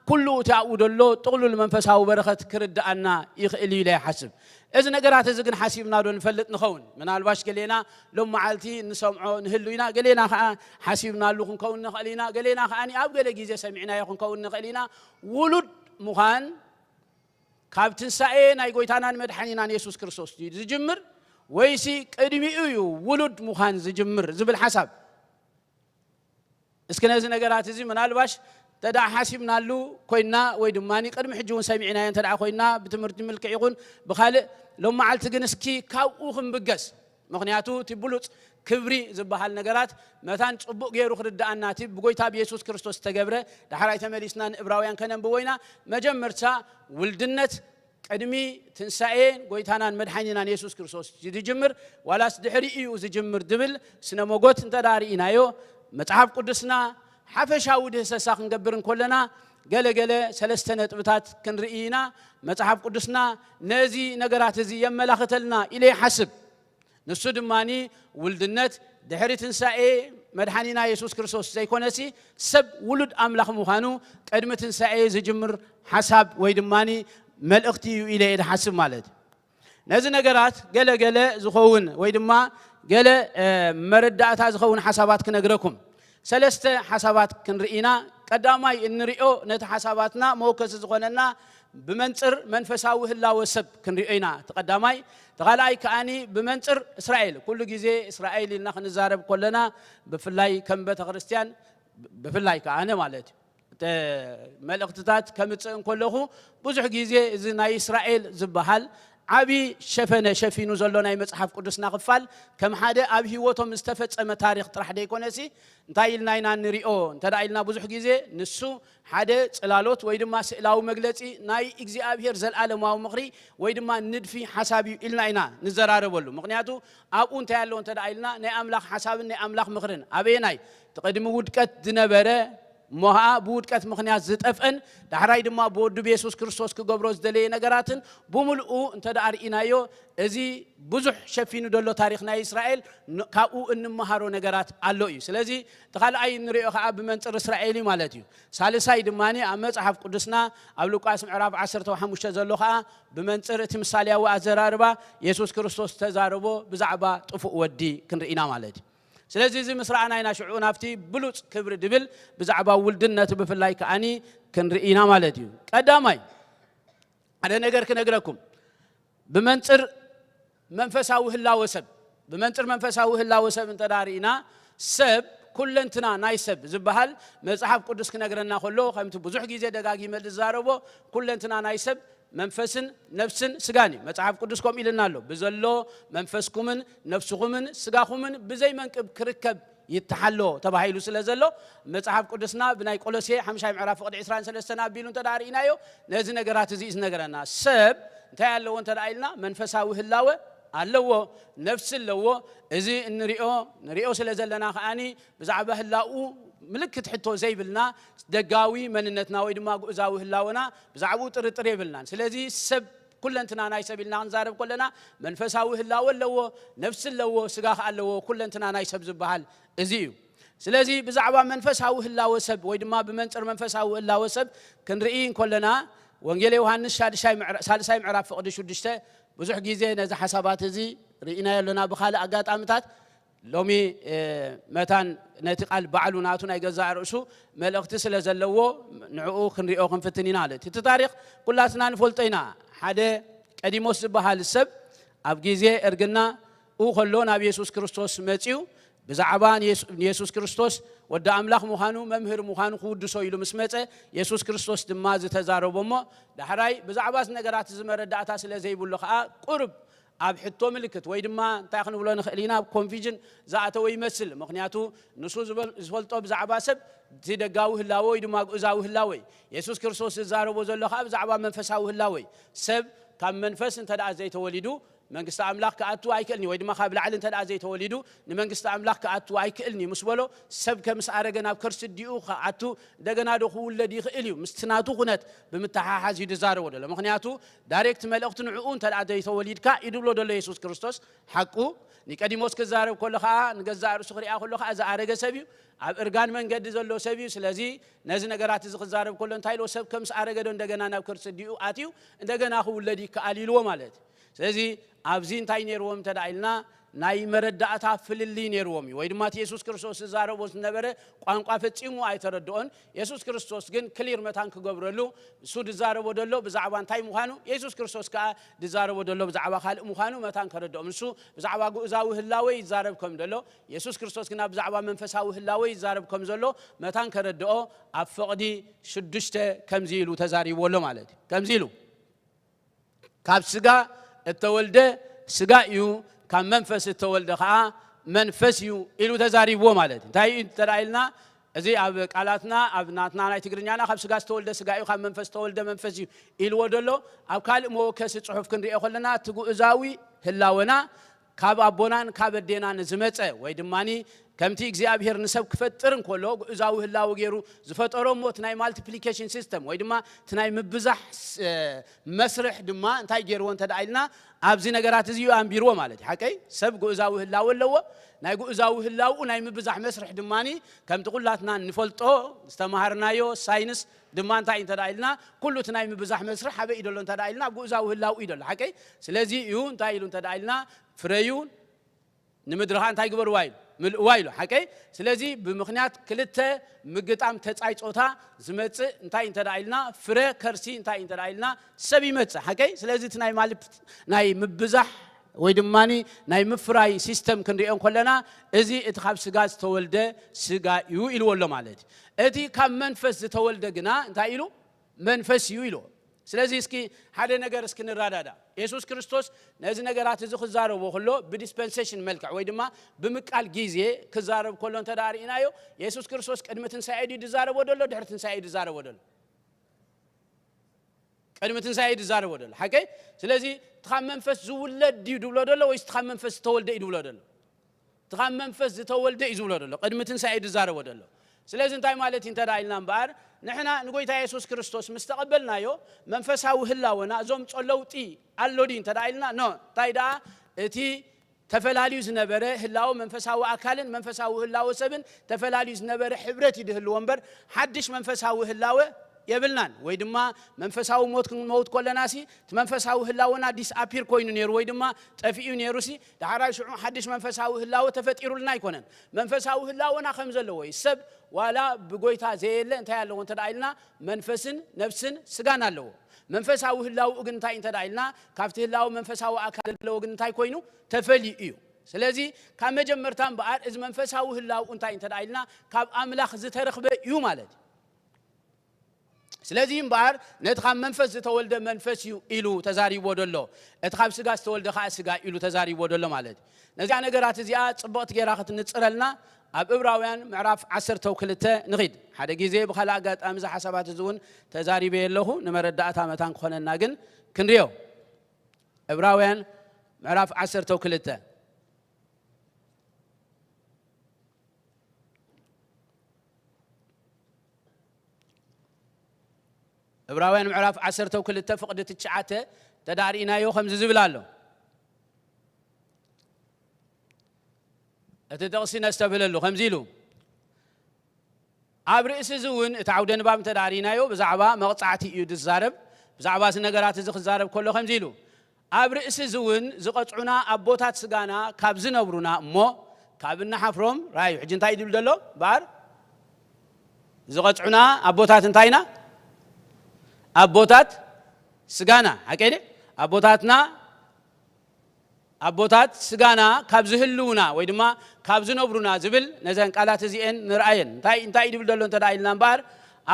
ኩሉ እቲ ኣብኡ ዘሎ ጥቕሉል መንፈሳዊ በረኸት ክርድኣና ይኽእል እዩ ኢለ ይሓስብ። እዚ ነገራት እዚ ግን ሓሲብና ዶ ንፈልጥ ንኸውን? ምናልባሽ ገሌና ሎም መዓልቲ ንሰምዖ ንህሉ ኢና፣ ገሌና ከኣ ሓሲብናሉ ክንከውን ንኽእል ኢና፣ ገሌና ከኣ ኣብ ገለ ግዜ ሰሚዕናዮ ክንከውን ንኽእል ኢና። ውሉድ ምዃን ካብ ትንሳኤ ናይ ጎይታናን መድሓኒናን የሱስ ክርስቶስ ድዩ ዝጅምር፣ ወይሲ ቅድሚኡ እዩ ውሉድ ምዃን ዝጅምር ዝብል ሓሳብ? እስኪ ነዚ ነገራት እዚ ምናልባሽ እንተ ደኣ ሓሲብናሉ ኮይና ወይ ድማ ቅድሚ ሕጂ እውን ሰሚዕናዮ እንተ ደኣ ኮይና ብትምህርቲ ምልክዕ ይኹን ብኻልእ፣ ሎም መዓልቲ ግን እስኪ ካብኡ ክንብገስ። ምኽንያቱ እቲ ብሉጽ ክብሪ ዝበሃል ነገራት መታን ጽቡቕ ገይሩ ክርድኣና እቲ ብጎይታ ብየሱስ ክርስቶስ ዝተገብረ፣ ዳሕራይ ተመሊስና ንእብራውያን ከነንብቦ ኢና። መጀመርታ ውልድነት ቅድሚ ትንሳኤ ጎይታናን መድሓኒናን የሱስ ክርስቶስ ዝጅምር ዋላስ ድሕሪ እዩ ዝጅምር ዝብል ስነ መጎት እንተ ደኣ ርኢናዮ፣ መጽሓፍ ቅዱስና ሓፈሻዊ ድህሰሳ ክንገብር እንከለና፣ ገለ ገለ ሰለስተ ነጥብታት ክንርኢ ኢና። መጽሓፍ ቅዱስና ነዚ ነገራት እዚ የመላኽተልና ኢለ ይሓስብ። ንሱ ድማኒ ውልድነት ድሕሪ ትንሳኤ መድሓኒና የሱስ ክርስቶስ ዘይኮነሲ፣ ሰብ ውሉድ ኣምላኽ ምዃኑ ቅድሚ ትንሳኤ ዝጅምር ሓሳብ ወይ ድማኒ መልእኽቲ እዩ ኢለ እየ ዝሓስብ ማለት እዩ። ነዚ ነገራት ገለ ገለ ዝኸውን ወይ ድማ ገለ፣ እ፣ መረዳእታ ዝኸውን ሓሳባት ክነግረኩም። ሰለስተ ሓሳባት ክንርኢ ኢና። ቀዳማይ እንሪኦ ነቲ ሓሳባትና መወከሲ ዝኾነና ብመንጽር መንፈሳዊ ህላወ ሰብ ክንሪኦ ኢና። እቲ ቀዳማይ። እቲ ካልኣይ ከኣኒ ብመንጽር እስራኤል። ኩሉ ግዜ እስራኤል ኢልና ክንዛረብ ከለና ብፍላይ ከም ቤተ ክርስቲያን፣ ብፍላይ ከኣ ኣነ ማለት እዩ፣ ተ-፣ መልእኽትታት ከምጽእ እንከለኹ ብዙሕ ግዜ እዚ ናይ እስራኤል ዝበሃል ዓቢ ሸፈነ ሸፊኑ ዘሎ ናይ መጽሓፍ ቅዱስና ክፋል ከም ሓደ ኣብ ህይወቶም ዝተፈጸመ ታሪኽ ጥራሕ ደይኮነሲ፣ እንታይ ኢልና ኢና ንሪኦ እንተ ደኣ ኢልና፣ ብዙሕ ግዜ ንሱ ሓደ ጽላሎት ወይ ድማ ስእላዊ መግለጺ ናይ እግዚኣብሔር ዘልኣለማዊ ምኽሪ ወይ ድማ ንድፊ ሓሳብ እዩ ኢልና ኢና ንዘራረበሉ። ምኽንያቱ ኣብኡ እንታይ ኣለዎ እንተ ደኣ ኢልና፣ ናይ ኣምላኽ ሓሳብን ናይ ኣምላኽ ምኽርን ኣበየናይ፣ እቲ ቅድሚ ውድቀት ዝነበረ እሞ ኸዓ ብውድቀት ምኽንያት ዝጠፍአን ዳሕራይ ድማ ብወዱ ብየሱስ ክርስቶስ ክገብሮ ዝደለየ ነገራትን ብምልኡ እንተ ደኣ ርኢናዮ፣ እዚ ብዙሕ ሸፊኑ ዘሎ ታሪኽ ናይ እስራኤል ን-፣ ካብኡ እንመሃሮ ነገራት ኣሎ እዩ። ስለዚ እቲ ካልኣይ እንሪኦ ኸዓ ብመንጽር እስራኤል እዩ ማለት እዩ። ሳልሳይ ድማ ኣብ መጽሓፍ ቅዱስና ኣብ ሉቃስ ምዕራፍ ዓሰርተ ሓሙሽተ ዘሎ ኸዓ ብመንጽር እቲ ምሳሌያዊ ኣዘራርባ የሱስ ክርስቶስ ዝተዛረቦ ብዛዕባ ጥፉእ ወዲ ክንርኢ ኢና ማለት እዩ። ስለዚ እዚ ምስ ረኣና ኢና ሽዑ ናብቲ ብሉጽ ክብሪ ድብል ብዛዕባ ውልድነት ብፍላይ ከኣኒ ክንርኢ ኢና ማለት እዩ። ቀዳማይ ሓደ ነገር ክነግረኩም። ብመንጽር መንፈሳዊ ህላወ ሰብ፣ ብመንጽር መንፈሳዊ ህላወ ሰብ እንተ ደኣ ርኢና፣ ሰብ፣ ኩለንትና ናይ ሰብ ዝበሃል መጽሓፍ ቅዱስ ክነግረና ከሎ፣ ከምቲ ብዙሕ ግዜ ደጋጊመ ዝዛረቦ፣ ኩለንትና ናይ ሰብ መንፈስን ነፍስን ስጋን እዩ። መጽሓፍ ቅዱስ ከምኡ ኢልና ኣሎ፣ "ብዘሎ መንፈስኩምን ነፍስኹምን ስጋኹምን ብዘይ መንቅብ ክርከብ ይተሓሎ" ተባሂሉ ስለ ዘሎ፣ መጽሓፍ ቅዱስና ብናይ ቆሎሴ ሓምሻይ ምዕራፍ ፍቕዲ ዕስራን ሰለስተን ኣቢሉ እንተ ደኣ ርኢናዮ፣ ነዚ ነገራት እዚ እዩ ዝነገረና። ሰብ እንታይ ኣለዎ እንተ ደኣ ኢልና፣ መንፈሳዊ ህላወ ኣለዎ፣ ነፍሲ ኣለዎ። እዚ እንሪኦ፣ ንሪኦ ስለ ዘለና ከኣኒ፣ ብዛዕባ ህላውኡ ምልክት ሕቶ ዘይብልና፣ ደጋዊ መንነትና ወይ ድማ ግኡዛዊ ህላወና ብዛዕባኡ ጥርጥር የብልናን። ስለዚ ሰብ፣ ኩለንትና ናይ ሰብ ኢልና ክንዛረብ ከለና፣ መንፈሳዊ ህላወ ኣለዎ፣ ነፍሲ ኣለዎ፣ ስጋ ከኣ ኣለዎ፣ ኩለንትና ናይ ሰብ ዝበሃል እዚ እዩ። ስለዚ ብዛዕባ መንፈሳዊ ህላወ ሰብ ወይ ድማ ብመንጽር መንፈሳዊ ህላወ ሰብ ክንርኢ እንከለና፣ ወንጌል ዮሃንስ ሻድሻይ ምዕራ-፣ ሳልሳይ ምዕራፍ ፍቕዲ ሽዱሽተ፣ ብዙሕ ግዜ ነዚ ሓሳባት እዚ ርኢናዮ ኣለና ብኻልእ ኣጋጣምታት። ሎሚ፣ እ፣ መታን ነቲ ቃል ባዕሉ ናቱ ናይ ገዛእ ርእሱ መልእኽቲ ስለ ዘለዎ፣ ንዕኡ ክንሪኦ ክንፍትን ኢና ማለት። እቲ ታሪኽ ኩላትና ንፈልጦ ኢና። ሓደ ቀዲሞስ ዝበሃል ሰብ ኣብ ግዜ እርግና ኡ ከሎ ናብ የሱስ ክርስቶስ መጺኡ ብዛዕባ ንየሱ-፣ ንየሱስ ክርስቶስ ወዲ ኣምላኽ ምዃኑ፣ መምህር ምዃኑ ክውድሶ ኢሉ ምስ መጸ፣ የሱስ ክርስቶስ ድማ ዝተዛረቦ እሞ፣ ዳሕራይ ብዛዕባ እዚ ነገራት እዚ መረዳእታ ስለ ዘይብሉ ኸኣ፣ ቁሩብ ኣብ ሕቶ ምልክት ወይ ድማ እንታይ ክንብሎ ንኽእል ኢና፣ ኣብ ኮንፊዥን ዝኣተወ ይመስል። ምኽንያቱ ንሱ ዝበል-፣ ዝፈልጦ ብዛዕባ ሰብ እቲ ደጋዊ ህላወ ወይ ድማ ግኡዛዊ ህላወ እዩ። የሱስ ክርስቶስ ዝዛረቦ ዘሎ ኸኣ ብዛዕባ መንፈሳዊ ህላወ እዩ። ሰብ ካብ መንፈስ እንተ ደኣ ዘይተወሊዱ መንግስቲ ኣምላኽ ክኣቱ ኣይክእልን እዩ፣ ወይ ድማ ካብ ላዕሊ እንተ ደኣ ዘይተወሊዱ ንመንግስቲ ኣምላኽ ክኣቱ ኣይክእልን እዩ ምስ በሎ፣ ሰብ ከምስ ኣረገ ናብ ከርሲ ኣዲኡ ክኣቱ እንደገና ዶ ክውለድ ይኽእል እዩ? ምስቲ ናቱ ኩነት ብምትሓሓዝ እዩ ዝዛረቦ ዘሎ። ምኽንያቱ ዳይሬክት መልእኽቲ ንዕኡ እንተ ደኣ ዘይተወሊድካ እዩ ዝብሎ ዘሎ የሱስ ክርስቶስ። ሓቁ፣ ኒቆዲሞስ ክዛረብ ከሎ ኸኣ፣ ንገዛእ ርእሱ ክሪኣ ከሎ ኸኣ ዝኣረገ ሰብ እዩ፣ ኣብ እርጋን መንገዲ ዘሎ ሰብ እዩ። ስለዚ ነዚ ነገራት እዚ ክዛረብ ከሎ እንታይ ኢልዎ? ሰብ ከምስ ኣረገ ዶ እንደገና ናብ ከርሲ ኣዲኡ ኣትዩ እንደገና ክውለድ ይከኣል ኢልዎ ማለት እዩ። ስለዚ ኣብዚ እንታይ ነይርዎም እንተ ደኣ ኢልና፣ ናይ መረዳእታ ፍልልይ ነይርዎም እዩ። ወይ ድማ እቲ የሱስ ክርስቶስ ዝዛረቦ ዝነበረ ቋንቋ ፈጺሙ ኣይተረድኦን። የሱስ ክርስቶስ ግን ክሊር መታን ክገብረሉ፣ እሱ ዝዛረቦ ዘሎ ብዛዕባ እንታይ ምዃኑ፣ የሱስ ክርስቶስ ከኣ ዝዛረቦ ዘሎ ብዛዕባ ካልእ ምዃኑ መታን ከረድኦም። ንሱ ብዛዕባ ግኡዛዊ ህላወ ይዛረብ ከም ዘሎ፣ የሱስ ክርስቶስ ግና ብዛዕባ መንፈሳዊ ህላወ ይዛረብ ከም ዘሎ መታን ከረድኦ፣ ኣብ ፍቕዲ ሽዱሽተ ከምዚ ኢሉ ተዛሪብዎ ኣሎ ማለት እዩ። ከምዚ ኢሉ፣ ካብ ስጋ እተወልደ ስጋ እዩ፣ ካብ መንፈስ እተወልደ ኸኣ መንፈስ እዩ ኢሉ ተዛሪብዎ ማለት እዩ። እንታይ እዩ እንተ ደኣ ኢልና፣ እዚ ኣብ ቃላትና፣ ኣብ ናትና ናይ ትግርኛና፣ ካብ ስጋ ዝተወልደ ስጋ እዩ፣ ካብ መንፈስ ዝተወልደ መንፈስ እዩ ኢልዎ ዘሎ። ኣብ ካልእ መወከሲ ጽሑፍ ክንሪኦ ከለና፣ እቲ ግኡዛዊ ህላወና ካብ ኣቦናን ካብ ኣዴናን ዝመጸ ወይ ድማኒ ከምቲ እግዚኣብሄር ንሰብ ክፈጥር እንከሎ ግኡዛዊ ህላወ ገይሩ ዝፈጠሮ እሞ እቲ ናይ ማልቲፕሊኬሽን ሲስተም ወይ ድማ እቲ ናይ ምብዛሕ ስ-፣ መስርሕ ድማ እንታይ ገይርዎ እንተ ደኣ ኢልና ኣብዚ ነገራት እዚ እዩ ኣንቢርዎ ማለት እዩ። ሓቀይ ሰብ ግኡዛዊ ህላወ ኣለዎ። ናይ ግኡዛዊ ህላውኡ ናይ ምብዛሕ መስርሕ ድማኒ ከምቲ ኩላትና ንፈልጦ ዝተማሃርናዮ ሳይንስ ድማ እንታይ እንተ ደኣ ኢልና ኩሉ እቲ ናይ ምብዛሕ መስርሕ ኣበይ እዩ ዘሎ እንተ ደኣ ኢልና ኣብ ግኡዛዊ ህላውኡ እዩ ዘሎ። ሓቀይ ስለዚ እዩ እንታይ ኢሉ እንተ ደኣ ኢልና ፍረዩ ንምድርኻ እንታይ ግበርዋ ኢሉ? ምልእዋ ኢሉ። ሓቀይ ስለዚ ብምኽንያት ክልተ ምግጣም ተጻይ ጾታ ዝመጽእ እንታይ እንተ ደኣ ኢልና ፍረ ከርሲ እንታይ እንተ ደኣ ኢልና ሰብ ይመጽእ። ሓቀይ ስለዚ እቲ ናይ ማልፕ-፣ ናይ ምብዛሕ ወይ ድማኒ ናይ ምፍራይ ሲስተም ክንሪኦ እንከለና እዚ እቲ ካብ ስጋ ዝተወልደ ስጋ እዩ ኢልዎ ኣሎ ማለት እዩ። እቲ ካብ መንፈስ ዝተወልደ ግና እንታይ ኢሉ? መንፈስ እዩ ኢልዎ። ስለዚ እስኪ ሓደ ነገር እስኪ ንረዳዳ። የሱስ ክርስቶስ ነዚ ነገራት እዚ ክዛረቦ ከሎ ብዲስፐንሴሽን መልክዕ ወይ ድማ ብምቃል ግዜ ክዛረብ ከሎ እንተ ደኣ ርኢናዮ፣ የሱስ ክርስቶስ ቅድሚ ትንሳኤ ድዩ ዝዛረቦ ዘሎ፣ ድሕሪ ትንሳኤ ድዩ ዝዛረቦ ዘሎ? ቅድሚ ትንሳኤ እዩ ዝዛረቦ ዘሎ። ሓቀይ ስለዚ እቲ ካብ መንፈስ ዝውለድ ድዩ ድብሎ ዘሎ ወይስ እቲ ካብ መንፈስ ዝተወልደ እዩ ድብሎ ዘሎ? እቲ ካብ መንፈስ ዝተወልደ እዩ ዝብሎ ዘሎ። ቅድሚ ትንሳኤ እዩ ዝዛረቦ ዘሎ። ስለዚ እንታይ ማለት እዩ እንተ ደኣ ኢልና እምበኣር፣ ንሕና ንጎይታ የሱስ ክርስቶስ ምስ ተቐበልናዮ መንፈሳዊ ህላወና ዘምጾ ለውጢ ኣሎ ድዩ እንተ ደኣ ኢልና፣ ኖ። እንታይ ደኣ እቲ ተፈላልዩ ዝነበረ ህላወ መንፈሳዊ ኣካልን መንፈሳዊ ህላወ ሰብን ተፈላልዩ ዝነበረ ሕብረት እዩ ድህልዎ እምበር፣ ሓድሽ መንፈሳዊ ህላወ የብልናን። ወይ ድማ መንፈሳዊ ሞት ክንመውት ከለና ሲ እቲ መንፈሳዊ ህላወና ዲስኣፒር ኮይኑ ነይሩ ወይ ድማ ጠፊኡ ነይሩ ሲ፣ ዳሕራይ ሽዑ ሓድሽ መንፈሳዊ ህላወ ተፈጢሩልና ኣይኮነን። መንፈሳዊ ህላወና ከም ዘለዎ እዩ። ሰብ ዋላ ብጎይታ ዘየለ እንታይ ኣለዎ እንተ ደኣ ኢልና፣ መንፈስን ነፍስን ስጋን ኣለዎ። መንፈሳዊ ህላውኡ ግን እንታይ እንተ ደኣ ኢልና፣ ካብቲ ህላወ መንፈሳዊ ኣካል ዘለዎ ግን እንታይ ኮይኑ? ተፈልዩ እዩ። ስለዚ ካብ መጀመርታ እምበኣር እዚ መንፈሳዊ ህላውኡ እንታይ እንተ ደኣ ኢልና፣ ካብ ኣምላኽ ዝተረኽበ እዩ ማለት እዩ። ስለዚ እምበኣር ነቲ ካብ መንፈስ ዝተወልደ መንፈስ እዩ ኢሉ ተዛሪብዎ ዘሎ፣ እቲ ካብ ስጋ ዝተወልደ ከኣ ስጋ ኢሉ ተዛሪብዎ ዘሎ ማለት እዩ። ነዚኣ ነገራት እዚኣ ጽብቕቲ ጌራ ክትንጽረልና ኣብ እብራውያን ምዕራፍ ዓሰርተ ክልተ ንኺድ። ሓደ ግዜ ብኻልእ ኣጋጣሚ እዚ ሓሳባት እዚ እውን ተዛሪበ ኣለኹ፣ ንመረዳእታ መታን ክኾነና ግን ክንሪኦ። እብራውያን ምዕራፍ ዓሰርተ ክልተ። እብራውያን ምዕራፍ ዓሰርተ ክልተ ፍቕዲ ትሽዓተ ተዳሪእናዮ ከምዚ ዝብል ኣሎ። እቲ ጥቕሲ ነስተብህለሉ ከምዚ ኢሉ፣ ኣብ ርእሲ እዚ እውን እቲ ዓውደ ንባብ እንተ ደኣ ርኢናዮ ብዛዕባ መቕጻዕቲ እዩ ዝዛረብ። ብዛዕባ እዚ ነገራት እዚ ክዛረብ ከሎ ከምዚ ኢሉ፣ ኣብ ርእሲ እዚ እውን ዝቐጽዑና ኣቦታት ስጋና ካብ ዝነብሩና እሞ ካብ እንሓፍሮም፣ ራእዩ ሕጂ እንታይ እዩ ዝብል ዘሎ? እምበኣር ዝቐጽዑና ኣቦታት እንታይና? ኣቦታት ስጋና፣ ሓቀይ ድዩ? ኣቦታትና ኣቦታት ስጋና ካብ ዝህልውና ወይ ድማ ካብ ዝነብሩና ዝብል ነዘን ቃላት እዚኤን ንርኣየን። እንታይ እንታይ ድብል ዘሎ እንተ ኢልና እምበኣር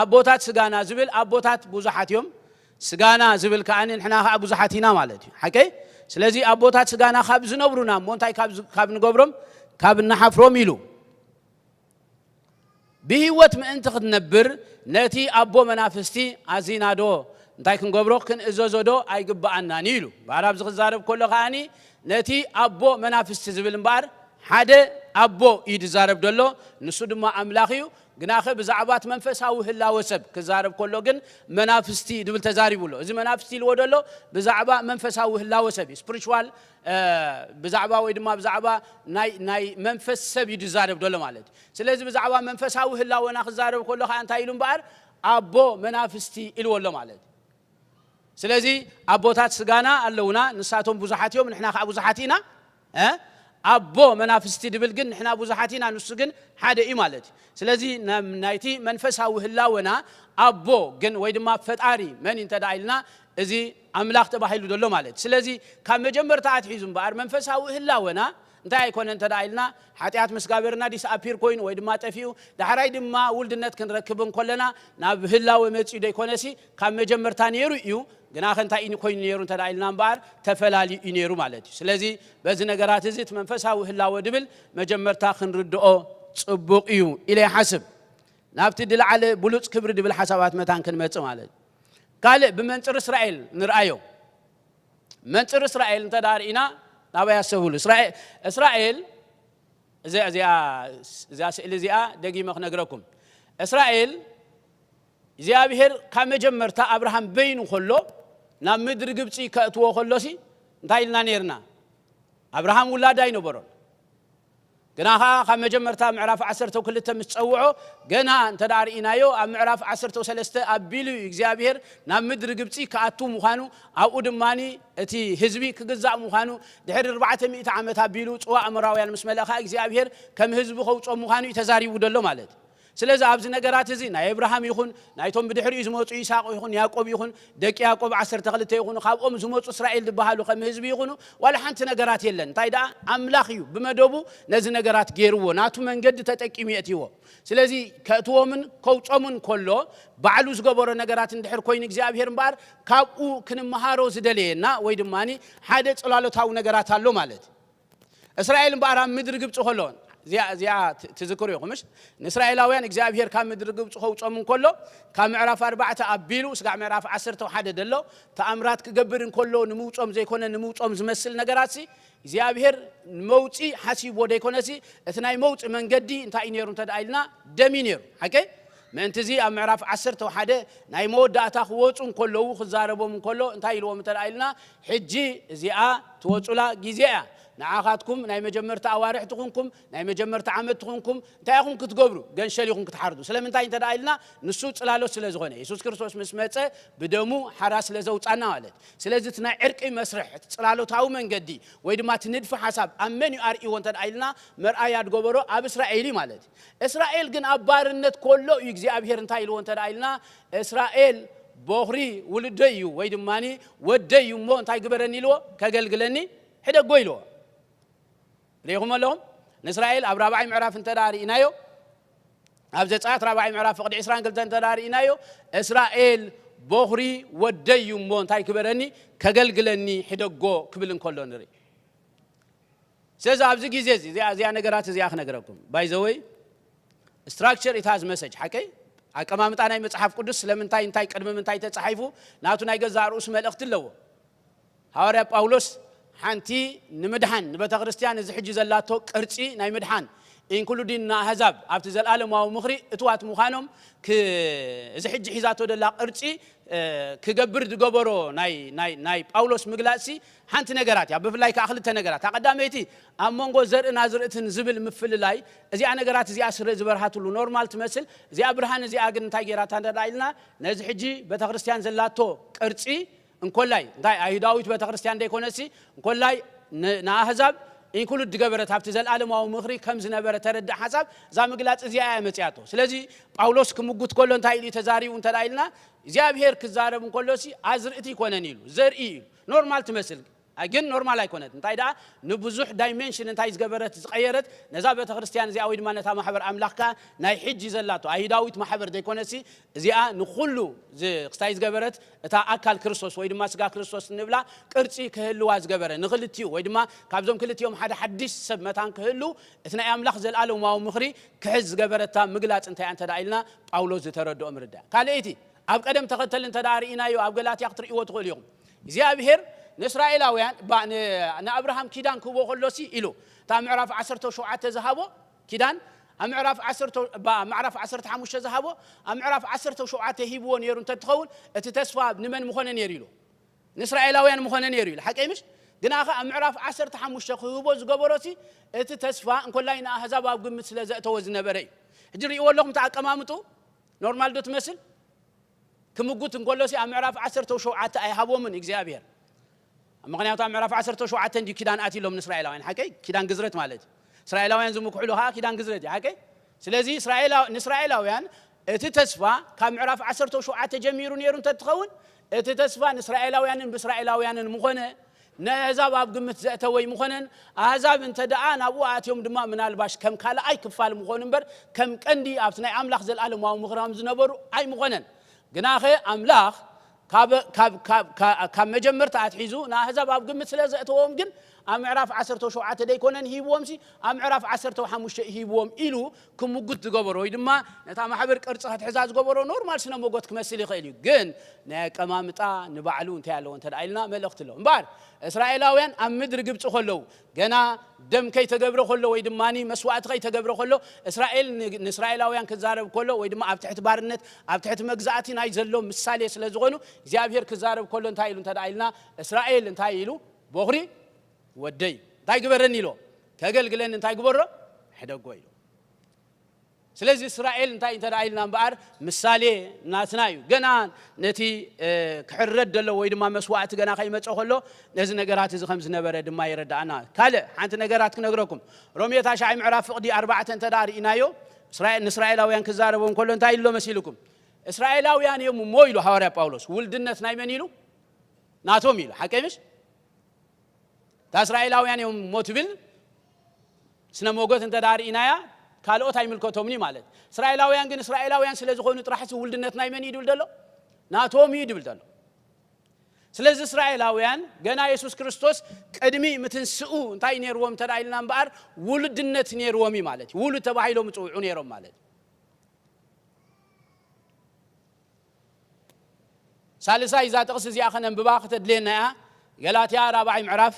ኣቦታት ስጋና ዝብል ኣቦታት ብዙሓት እዮም። ስጋና ዝብል ከኣ ንሕና ከኣ ብዙሓት ኢና ማለት እዩ። ሓቀይ? ስለዚ ኣቦታት ስጋና ካብ ዝነብሩና እሞ እንታይ ካብ ንገብሮም ካብ ንሓፍሮም ኢሉ ብህይወት ምእንቲ ክትነብር ነቲ ኣቦ መናፍስቲ ኣዚናዶ እንታይ ክንገብሮ ክንእዘዞዶ ኣይግብኣናን እዩ ኢሉ። ባር ኣብዚ ክዛረብ ከሎ ከኣኒ ነቲ ኣቦ መናፍስቲ ዝብል እምበኣር ሓደ ኣቦ እዩ ዝዛረብ ዘሎ፣ ንሱ ድማ ኣምላኽ እዩ። ግናኸ ብዛዕባ እቲ መንፈሳዊ ህላወ ሰብ ክዛረብ ከሎ ግን መናፍስቲ ድብል ተዛሪቡ ኣሎ። እዚ መናፍስቲ ኢልዎ ደሎ ብዛዕባ መንፈሳዊ ህላወ ሰብ እዩ፣ ስፕሪቹዋል ብዛዕባ ወይ ድማ ብዛዕባ ናይ መንፈስ ሰብ እዩ ዝዛረብ ደሎ ማለት እዩ። ስለዚ ብዛዕባ መንፈሳዊ ህላወና ክዛረብ ከሎ ከዓ እንታይ ኢሉ እምበኣር ኣቦ መናፍስቲ ኢልዎ ኣሎ ማለት እዩ። ስለዚ ኣቦታት ስጋና ኣለውና፣ ንሳቶም ብዙሓት እዮም፣ ንሕና ከዓ ብዙሓት ኢና። ኣቦ መናፍስቲ ድብል ግን ንሕና ብዙሓት ኢና፣ ንሱ ግን ሓደ እዩ ማለት እዩ። ስለዚ ናይቲ መንፈሳዊ ህላወና ኣቦ ግን ወይ ድማ ፈጣሪ መን እንተ ኢልና እዚ ኣምላኽ ተባሂሉ ዘሎ ማለት እዩ። ስለዚ ካብ መጀመርታ ኣትሒዙ እምበኣር መንፈሳዊ ህላወና እንታይ ኣይኮነ እንተ ኢልና ሓጢኣት ምስ ጋበርና ዲስኣፒር ኮይኑ ወይ ድማ ጠፊኡ ዳሕራይ ድማ ውልድነት ክንረክብ እንኮለና ናብ ህላወ መፂኡ ዶ ይኮነሲ ካብ መጀመርታ ነይሩ እዩ። ግናኸ እንታይ ኮይኑ ነይሩ እንተ ኢልና እምበኣር ተፈላልዩ እዩ ነይሩ ማለት እዩ። ስለዚ በዚ ነገራት እዚ እቲ መንፈሳዊ ህላወ ድብል መጀመርታ ክንርድኦ ፅቡቕ እዩ ኢለ ይሓስብ። ናብቲ ድልዓለ ብሉፅ ክብሪ ድብል ሓሳባት መታን ክንመፅእ ማለት እዩ። ካልእ ብመንፅር እስራኤል ንርኣዮ። መንፅር እስራኤል እንተ ርኢና ናበይ ኣሰብሉ እስራኤል እዚኣ ስእሊ እዚኣ ደጊመ ክነግረኩም። እስራኤል እግዚኣብሔር ካብ መጀመርታ ኣብርሃም በይኑ ከሎ ናብ ምድሪ ግብፂ ከእትዎ ከሎሲ እንታይ ኢልና ነርና? ኣብርሃም ውላድ ኣይነበሮን። ግና ኸዓ ካብ መጀመርታ ምዕራፍ ዓሰርተ ክልተ ምስ ጸውዖ ገና እንተ ደኣ ርኢናዮ ኣብ ምዕራፍ ዓሰርተ ሰለስተ ኣቢሉ እዩ እግዚኣብሔር ናብ ምድሪ ግብፂ ክኣቱ ምዃኑ ኣብኡ ድማ እቲ ህዝቢ ክግዛእ ምዃኑ ድሕሪ ኣርባዕተ ሚእቲ ዓመት ኣቢሉ ጽዋ ኣሞራውያን ምስ መለእኻ እግዚኣብሔር ከም ህዝቢ ከውፅኦም ምዃኑ እዩ ተዛሪቡ ደሎ ማለት እዩ። ስለዚ ኣብዚ ነገራት እዚ ናይ ኣብርሃም ይኹን ናይቶም ብድሕሪኡ ዝመፁ ይስሐቅ ይኹን ያዕቆብ ይኹን ደቂ ያዕቆብ ዓሰርተ ክልተ ይኹኑ ካብኦም ዝመፁ እስራኤል ዝበሃሉ ከም ህዝቢ ይኹኑ ዋላ ሓንቲ ነገራት የለን። እንታይ ደኣ ኣምላኽ እዩ ብመደቡ ነዚ ነገራት ገይርዎ ናቱ መንገዲ ተጠቂሙ የእትይዎ። ስለዚ ከእትዎምን ከውፆምን ከሎ ባዕሉ ዝገበሮ ነገራት እንድሕር ኮይኑ እግዚኣብሔር እምበኣር ካብኡ ክንመሃሮ ዝደለየና ወይ ድማ ሓደ ፅላሎታዊ ነገራት ኣሎ ማለት እዩ። እስራኤል እምበኣር ኣብ ምድሪ ግብፂ ከሎ እዚኣ እዚኣ ትዝክሩ ኢኹም ምሽ ንእስራኤላውያን እግዚኣብሔር ካብ ምድሪ ግብፂ ከውፆም እንከሎ ካብ ምዕራፍ ኣርባዕተ ኣቢሉ ስጋዕ ምዕራፍ ዓሰርተ ሓደ ደሎ ተኣምራት ክገብር እንከሎ ንምውፆም ዘይኮነ ንምውፆም ዝመስል ነገራትሲ እግዚኣብሔር ንመውፂ ሓሲብዎ ዘይኮነሲ እቲ ናይ መውፂ መንገዲ እንታይ እዩ ነይሩ እንተ ኢልና ደም እዩ ነይሩ ሓቀይ ምእንቲ እዚ ኣብ ምዕራፍ ዓሰርተ ሓደ ናይ መወዳእታ ክወፁ እንከለዉ ክዛረቦም እንከሎ እንታይ ኢልዎም እንተ ኢልና ሕጂ እዚኣ ትወፁላ ግዜ እያ ንዓኻትኩም ናይ መጀመርታ ኣዋርሕ ትኹንኩም ናይ መጀመርታ ዓመት ትኹንኩም እንታይ ኢኹም ክትገብሩ ገንሸል ኢኹም ክትሓርዱ ስለምንታይ እንተ ኢልና ንሱ ፅላሎት ስለ ዝኾነ የሱስ ክርስቶስ ምስ መፀ ብደሙ ሓራ ስለ ዘውፃና ማለት ስለዚ እቲ ናይ ዕርቂ መስርሕ እቲ ፅላሎታዊ መንገዲ ወይ ድማ እቲ ንድፊ ሓሳብ ኣብ መን እዩ ኣርእይዎ እንተ ኢልና መርኣያ ድገበሮ ኣብ እስራኤል እዩ ማለት እዩ እስራኤል ግን ኣብ ባርነት ከሎ እዩ እግዚኣብሔር እንታይ ኢልዎ እንተ ኢልና እስራኤል ቦኽሪ ውልደይ እዩ ወይ ድማ ወደይ እዩ እሞ እንታይ ግበረኒ ኢልዎ ከገልግለኒ ሕደጎ ኢልዎ ርኢኹም ኣለኹም ንእስራኤል ኣብ ራብዓይ ምዕራፍ እንተ ርኢናዮ ኣብ ዘፀኣት ራብዓይ ምዕራፍ ፍቕዲ ዕስራን ክልተን እንተ ርኢናዮ እስራኤል ቦኽሪ ወደይ እዩ እሞ እንታይ ግበረኒ ከገልግለኒ ሕደጎ ክብል እንከሎ ንርኢ ስለዚ ኣብዚ ግዜ እዚ እዚኣ እዚኣ ነገራት እዚኣ ክነግረኩም ባይዘወይ structure it has message ሓቀይ ኣቀማምጣ ናይ መጽሓፍ ቅዱስ ስለምንታይ እንታይ ቅድሚ ምንታይ ተጻሒፉ ናቱ ናይ ገዛእ ርእሱ መልእኽቲ ኣለዎ ሃዋርያ ጳውሎስ ሓንቲ ንምድሓን ንቤተ ክርስቲያን እዚ ሕጂ ዘላቶ ቅርጺ ናይ ምድሓን including ንኣህዛብ ኣብቲ ዘለኣለማዊ ምኽሪ እትዋት ምዃኖም እዚ ሕጂ ሒዛቶ ደላ ቅርጺ ክገብር ዝገበሮ ናይ ጳውሎስ ምግላጽሲ ሓንቲ ነገራት እያ ብፍላይ ከዓ ክልተ ነገራት ኣቐዳመይቲ ኣብ መንጎ ዘርእን ኣዝርእትን ዝብል ምፍልላይ እዚኣ ነገራት እዚኣ ስረ ዝበርሃትሉ ኖርማል ትመስል እዚኣ ብርሃን እዚኣ ግን እንታይ ገይራታ እንተ ኢልና ነዚ ሕጂ ቤተክርስትያን ዘላቶ ቅርጺ እንኮላይ እንታይ ኣይሁዳዊት ቤተክርስትያን ዘይኮነሲ እንኮላይ ንኣህዛብ ኢንክሉድ ዝገበረት ኣብቲ ዘለኣለማዊ ምኽሪ ከም ዝነበረ ተረድእ ሓሳብ እዛ ምግላፅ እዚኣ እያ መፅያቶ ስለዚ ጳውሎስ ክምጉት ከሎ እንታይ ኢሉ ተዛሪቡ እንተ ኢልና እግዚኣብሄር ክዛረብ እንከሎሲ ኣዝርእቲ ይኮነን ኢሉ ዘርኢ እዩ ኖርማል ትመስል ኣይ ግን ኖርማል ኣይኮነት። እንታይ ደኣ ንብዙሕ ዳይሜንሽን እንታይ ዝገበረት ዝቐየረት ነዛ ቤተክርስትያን እዚኣ ወይ ድማ ነታ ማሕበር ኣምላኽ ከኣ ናይ ሕጂ ዘላቶ ኣይሁዳዊት ማሕበር ዘይኮነሲ እዚኣ ንኹሉ ዝ- ክስታይ ዝገበረት እታ ኣካል ክርስቶስ ወይ ድማ ስጋ ክርስቶስ እንብላ ቅርጺ ክህልዋ ዝገበረ ንክልቲኡ ወይ ድማ ካብዞም ክልቲኦም ሓደ ሓድሽ ሰብ መታን ክህሉ እቲ ናይ ኣምላኽ ዘላለማዊ ምኽሪ ክሕዝ ዝገበረታ ምግላጽ እንታይ እንተ ደኣ ኢልና ጳውሎስ ዝተረድኦ ምርዳእ። ካልኣይቲ ኣብ ቀደም ተኸተል እንተ ደኣ ርኢናዮ ኣብ ገላትያ ክትርእይዎ ትኽእሉ ኢኹም። እግዚኣብሔር ንእስራኤላውያን ባ- ን- ንኣብርሃም ኪዳን ክህቦ ከሎሲ ኢሉ እታ ምዕራፍ ዓሰርተ ሸውዓተ ዝሃቦ ኪዳን ኣብ ምዕራፍ ዓሰርተ ባ- ምዕራፍ ዓሰርተ ሓሙሽተ ዝሃቦ ኣብ ምዕራፍ ዓሰርተ ሸውዓተ ሂብዎ ነይሩ እንተትኸውን እቲ ተስፋ ንመን ምኾነ ነይሩ ኢሉ ንእስራኤላውያን ምኾነ ነይሩ ኢሉ ሓቀይ ምሽ ግና ኸ ኣብ ምዕራፍ ዓሰርተ ሓሙሽተ ክህቦ ዝገበሮሲ እቲ ተስፋ እንኮላይ ንኣህዛብ ኣብ ግምት ስለ ዘእተወ ዝነበረ እዩ ሕጂ ርእይዎ ኣለኹም እቲ ኣቀማምጡ ኖርማል ዶ ትመስል ክምጉት እንከሎሲ ኣብ ምዕራፍ ዓሰርተ ሸውዓተ ኣይሃቦምን እግዚኣብሔር ምክንያቱ ኣብ ምዕራፍ ዓሰርተ ሸውዓተ እንዲ ኪዳን ኣትሎም ንእስራኤላውያን ሓቀይ ኪዳን ግዝረት ማለት እዩ እስራኤላውያን ዝምክሕሉ ከዓ ኪዳን ግዝረት እዩ ሓቀይ ስለዚ እስራኤላ- ንእስራኤላውያን እቲ ተስፋ ካብ ምዕራፍ ዓሰርተ ሸውዓተ ጀሚሩ ነይሩ እንተትኸውን እቲ ተስፋ ንእስራኤላውያንን ብእስራኤላውያንን ምኾነ ነህዛብ ኣብ ግምት ዘእተወ ኣይምኾነን ኣህዛብ እንተ ደኣ ናብኡ ኣትዮም ድማ ምናልባሽ ከም ካልኣይ ክፋል ምኾኑ እምበር ከም ቀንዲ ኣብቲ ናይ ኣምላኽ ዘለኣለማዊ ምኽራም ዝነበሩ ኣይምኾነን ግናኸ ኣምላኽ ካብ መጀመርታ ኣትሒዙ ንኣህዛብ ኣብ ግምት ስለ ዘእተዎም ግን ኣብ ምዕራፍ ዓሰርተ ሸውዓተ ደይኮነን ሂብዎም ሲ ኣብ ምዕራፍ ዓሰርተ ሓሙሽተ ሂብዎም ኢሉ ክምጉት ዝገበሮ ወይ ድማ ነታ ማሕበር ቅርጺ ክትሕዛ ዝገበሮ ኖርማል ስነ መጎት ክመስል ይኽእል እዩ ግን ናይ ኣቀማምጣ ንባዕሉ እንታይ ኣለዎ እንተ ኢልና መልእኽቲ ኣለዎ እምበኣር እስራኤላውያን ኣብ ምድሪ ግብፂ ከለዉ ገና ደም ከይተገብረ ከሎ ወይ ድማ መስዋእቲ ከይተገብረ ከሎ እስራኤል ንእስራኤላውያን ክዛረብ ከሎ ወይ ድማ ኣብ ትሕቲ ባርነት ኣብ ትሕቲ መግዛእቲ ናይ ዘሎ ምሳሌ ስለ ዝኾኑ እግዚኣብሔር ክዛረብ ከሎ እንታይ ኢሉ እንተ ኢልና እስራኤል እንታይ ኢሉ ቦኽሪ ወደይ እንታይ ግበረኒ ኢሎ ከገልግለኒ እንታይ ግበሮ ሕደጎ ኢሎ ስለዚ እስራኤል እንታይ እንተ ኢልና እምበኣር ምሳሌ ናትና እዩ ገና ነቲ ክሕረድ ደሎ ወይ ድማ መስዋእቲ ገና ከይመፀ ከሎ ነዚ ነገራት እዚ ከም ዝነበረ ድማ ይረዳእና ካልእ ሓንቲ ነገራት ክነግረኩም ሮሜ ታሽዓይ ምዕራፍ ፍቕዲ ኣርባዕተ እንተ ርኢናዮ ንእስራኤላውያን ክዛረቦም ከሎ እንታይ ኢሎ መሲልኩም እስራኤላውያን እዮም እሞ ኢሉ ሃዋርያ ጳውሎስ ውልድነት ናይ መን ኢሉ ናቶም ኢሉ ሓቀይ ምሽ እታ እስራኤላውያን እዮም እሞ ትብል ስነ ሞጎት እንተ ርኢናያ ካልኦት ኣይምልከቶምኒ ማለት እስራኤላውያን ግን እስራኤላውያን ስለ ዝኾኑ ጥራሕሲ ውልድነት ናይ መን እዩ ድብል ደሎ ናቶም እዩ ድብል ደሎ ስለዚ እስራኤላውያን ገና የሱስ ክርስቶስ ቅድሚ ምትንስኡ እንታይ ነይርዎም እንተ ኢልና እምበኣር ውሉድነት ነይርዎም እዩ ማለት እዩ ውሉድ ተባሂሎም ዝፅውዑ ነይሮም ማለት እዩ ሳልሳይ እዛ ጥቕሲ እዚኣ ከነንብባ ከተድልየና እያ። ገላትያ ራብዓይ ምዕራፍ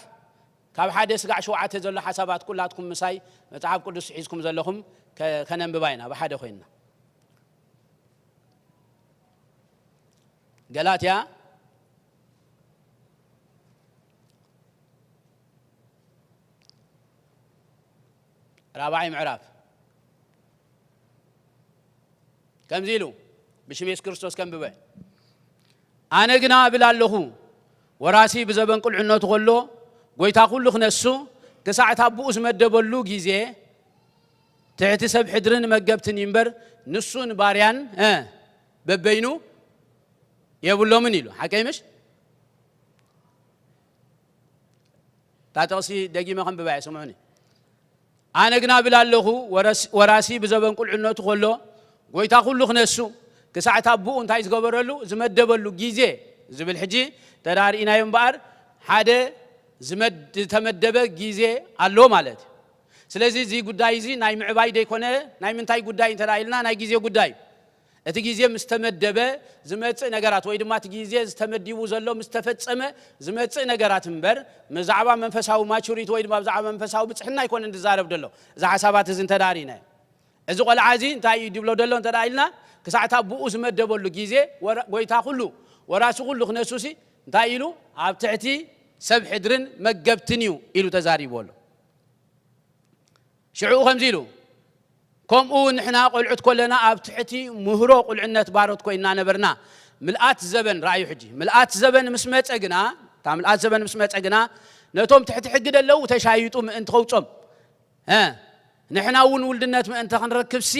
ካብ ሓደ ስጋዕ ሸውዓተ ዘሎ ሓሳባት ኩላትኩም ምሳይ መጽሓፍ ቅዱስ ሒዝኩም ዘለኹም ከነንብባ ኢና ብሓደ ኮይንና። ገላትያ ራብዓይ ምዕራፍ ከምዚ ኢሉ ብሽም የሱስ ክርስቶስ ከንብበ ኣነ ግና እብል ኣለኹ ወራሲ ብዘበን ቁልዕነቱ ከሎ ጎይታ ኩሉ ክነሱ ክሳዕ እቲ ኣቦኡ ዝመደበሉ ግዜ ትሕቲ ሰብ ሕድርን መገብትን እዩ እምበር ንሱን ባርያን በበይኑ የብሎምን ኢሉ ሓቀይ ምሽ እታ ጥቕሲ ደጊመ ከንብባ እየ ስምዑኒ ኣነ ግና እብል ኣለኹ ወራሲ ብዘበን ቁልዕነቱ ከሎ ጎይታ ኩሉ ክነሱ ክሳዕ እቲ ኣቦኡ እንታይ ዝገበረሉ ዝመደበሉ ግዜ ዝብል ሕጂ ተዳርኢናዮ እምበኣር ሓደ ዝተመደበ ግዜ ኣሎ ማለት እዩ ስለዚ እዚ ጉዳይ እዚ ናይ ምዕባይ ደይኮነ ናይ ምንታይ ጉዳይ እንተ ኢልና ናይ ግዜ ጉዳይ እዩ እቲ ግዜ ምስ ተመደበ ዝመጽእ ነገራት ወይ ድማ እቲ ግዜ ዝተመዲቡ ዘሎ ምስ ተፈጸመ ዝመጽእ ነገራት እምበር ብዛዕባ መንፈሳዊ ማቹሪቲ ወይ ድማ ብዛዕባ መንፈሳዊ ብጽሕና ኣይኮነን ዝዛረብ ዘሎ እዚ ሓሳባት እዚ እንተዳሪና እዚ ቆልዓ እዚ እንታይ እዩ ድብሎ ዘሎ እንተ ኢልና ክሳዕታ ብኡ ዝመደበሉ ግዜ ጎይታ ኩሉ ወራሲ ኩሉ ክነሱሲ እንታይ ኢሉ ኣብ ትሕቲ ሰብ ሕድርን መገብትን እዩ ኢሉ ተዛሪቡ ኣሎ ሽዑ ከምዚ ኢሉ ከምኡ እውን ንሕና ቆልዑት ኮለና ኣብ ትሕቲ ምህሮ ቁልዕነት ባሮት ኮይና ነበርና ምልኣት ዘበን ረኣዩ ሕጂ ምልኣት ዘበን ምስ መፀ ግና እታ ምልኣት ዘበን ምስ መፀ ግና ነቶም ትሕቲ ሕጊ ደለዉ ተሻይጡ ምእንቲ ከውፆም ንሕና እውን ውልድነት ምእንቲ ክንረክብሲ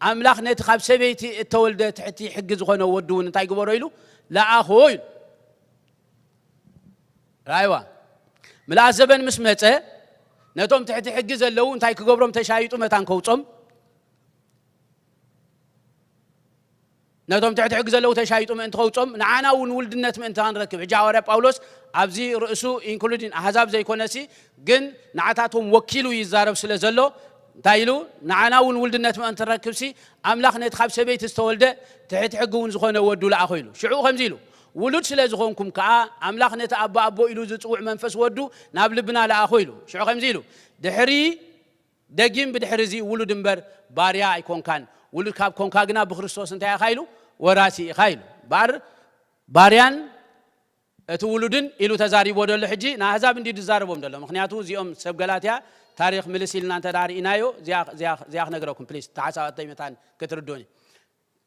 ኣምላኽ ነቲ ካብ ሰበይቲ እተወልደ ትሕቲ ሕጊ ዝኾነ ወዱ እውን እንታይ ግበሮ ኢሉ ለኣኾ ኢሉ ራይዋ ምልኣት ዘበን ምስ መጸ፣ ነቶም ትሕቲ ሕጊ ዘለዉ እንታይ ክገብሮም? ተሻይጡ መታን ከውጾም። ነቶም ትሕቲ ሕጊ ዘለዉ ተሻይጡ ምእንቲ ከውጾም፣ ንዓና እውን ውልድነት ምእንቲ ክንረክብ። ሕጂ ሃዋርያ ጳውሎስ ኣብዚ ርእሱ ኢንክሉዲን ኣሕዛብ ዘይኮነሲ፣ ግን ንዓታቶም ወኪሉ ይዛረብ ስለ ዘሎ፣ እንታይ ኢሉ? ንዓና እውን ውልድነት ምእንቲ ንረክብሲ፣ ኣምላኽ ነቲ ካብ ሰበይቲ ዝተወልደ ትሕቲ ሕጊ እውን ዝኾነ ወዱ ለኣኾ ኢሉ። ሽዑ ከምዚ ኢሉ፣ ውሉድ ስለ ዝኾንኩም ከኣ፣ ኣምላኽ ነቲ ኣቦ ኣቦ ኢሉ ዝጽውዕ መንፈስ ወዱ ናብ ልብና ለኣኾ ኢሉ። ሽዑ ከምዚ ኢሉ፣ ድሕሪ ደጊም ብድሕሪ እዚ ውሉድ እምበር ባርያ ኣይኮንካን። ውሉድ ካብ ኮንካ ግና ብክርስቶስ እንታይ ኢኻ ኢሉ? ወራሲ ኢኻ ኢሉ። እምበኣር ባርያን እቲ ውሉድን ኢሉ ተዛሪቦ ዘሎ ሕጂ ንኣህዛብ እንዲ ዝዛረቦም ዘሎ። ምኽንያቱ እዚኦም ሰብ ገላትያ ታሪኽ ምልስ ኢልና እንተ ደኣ ርኢናዮ፣ እዚኣ፣ እዚኣ፣ እዚኣ ክነግረኩም፣ ፕሊስ፣ ተሓሳባተይ መታን ክትርዱኒ።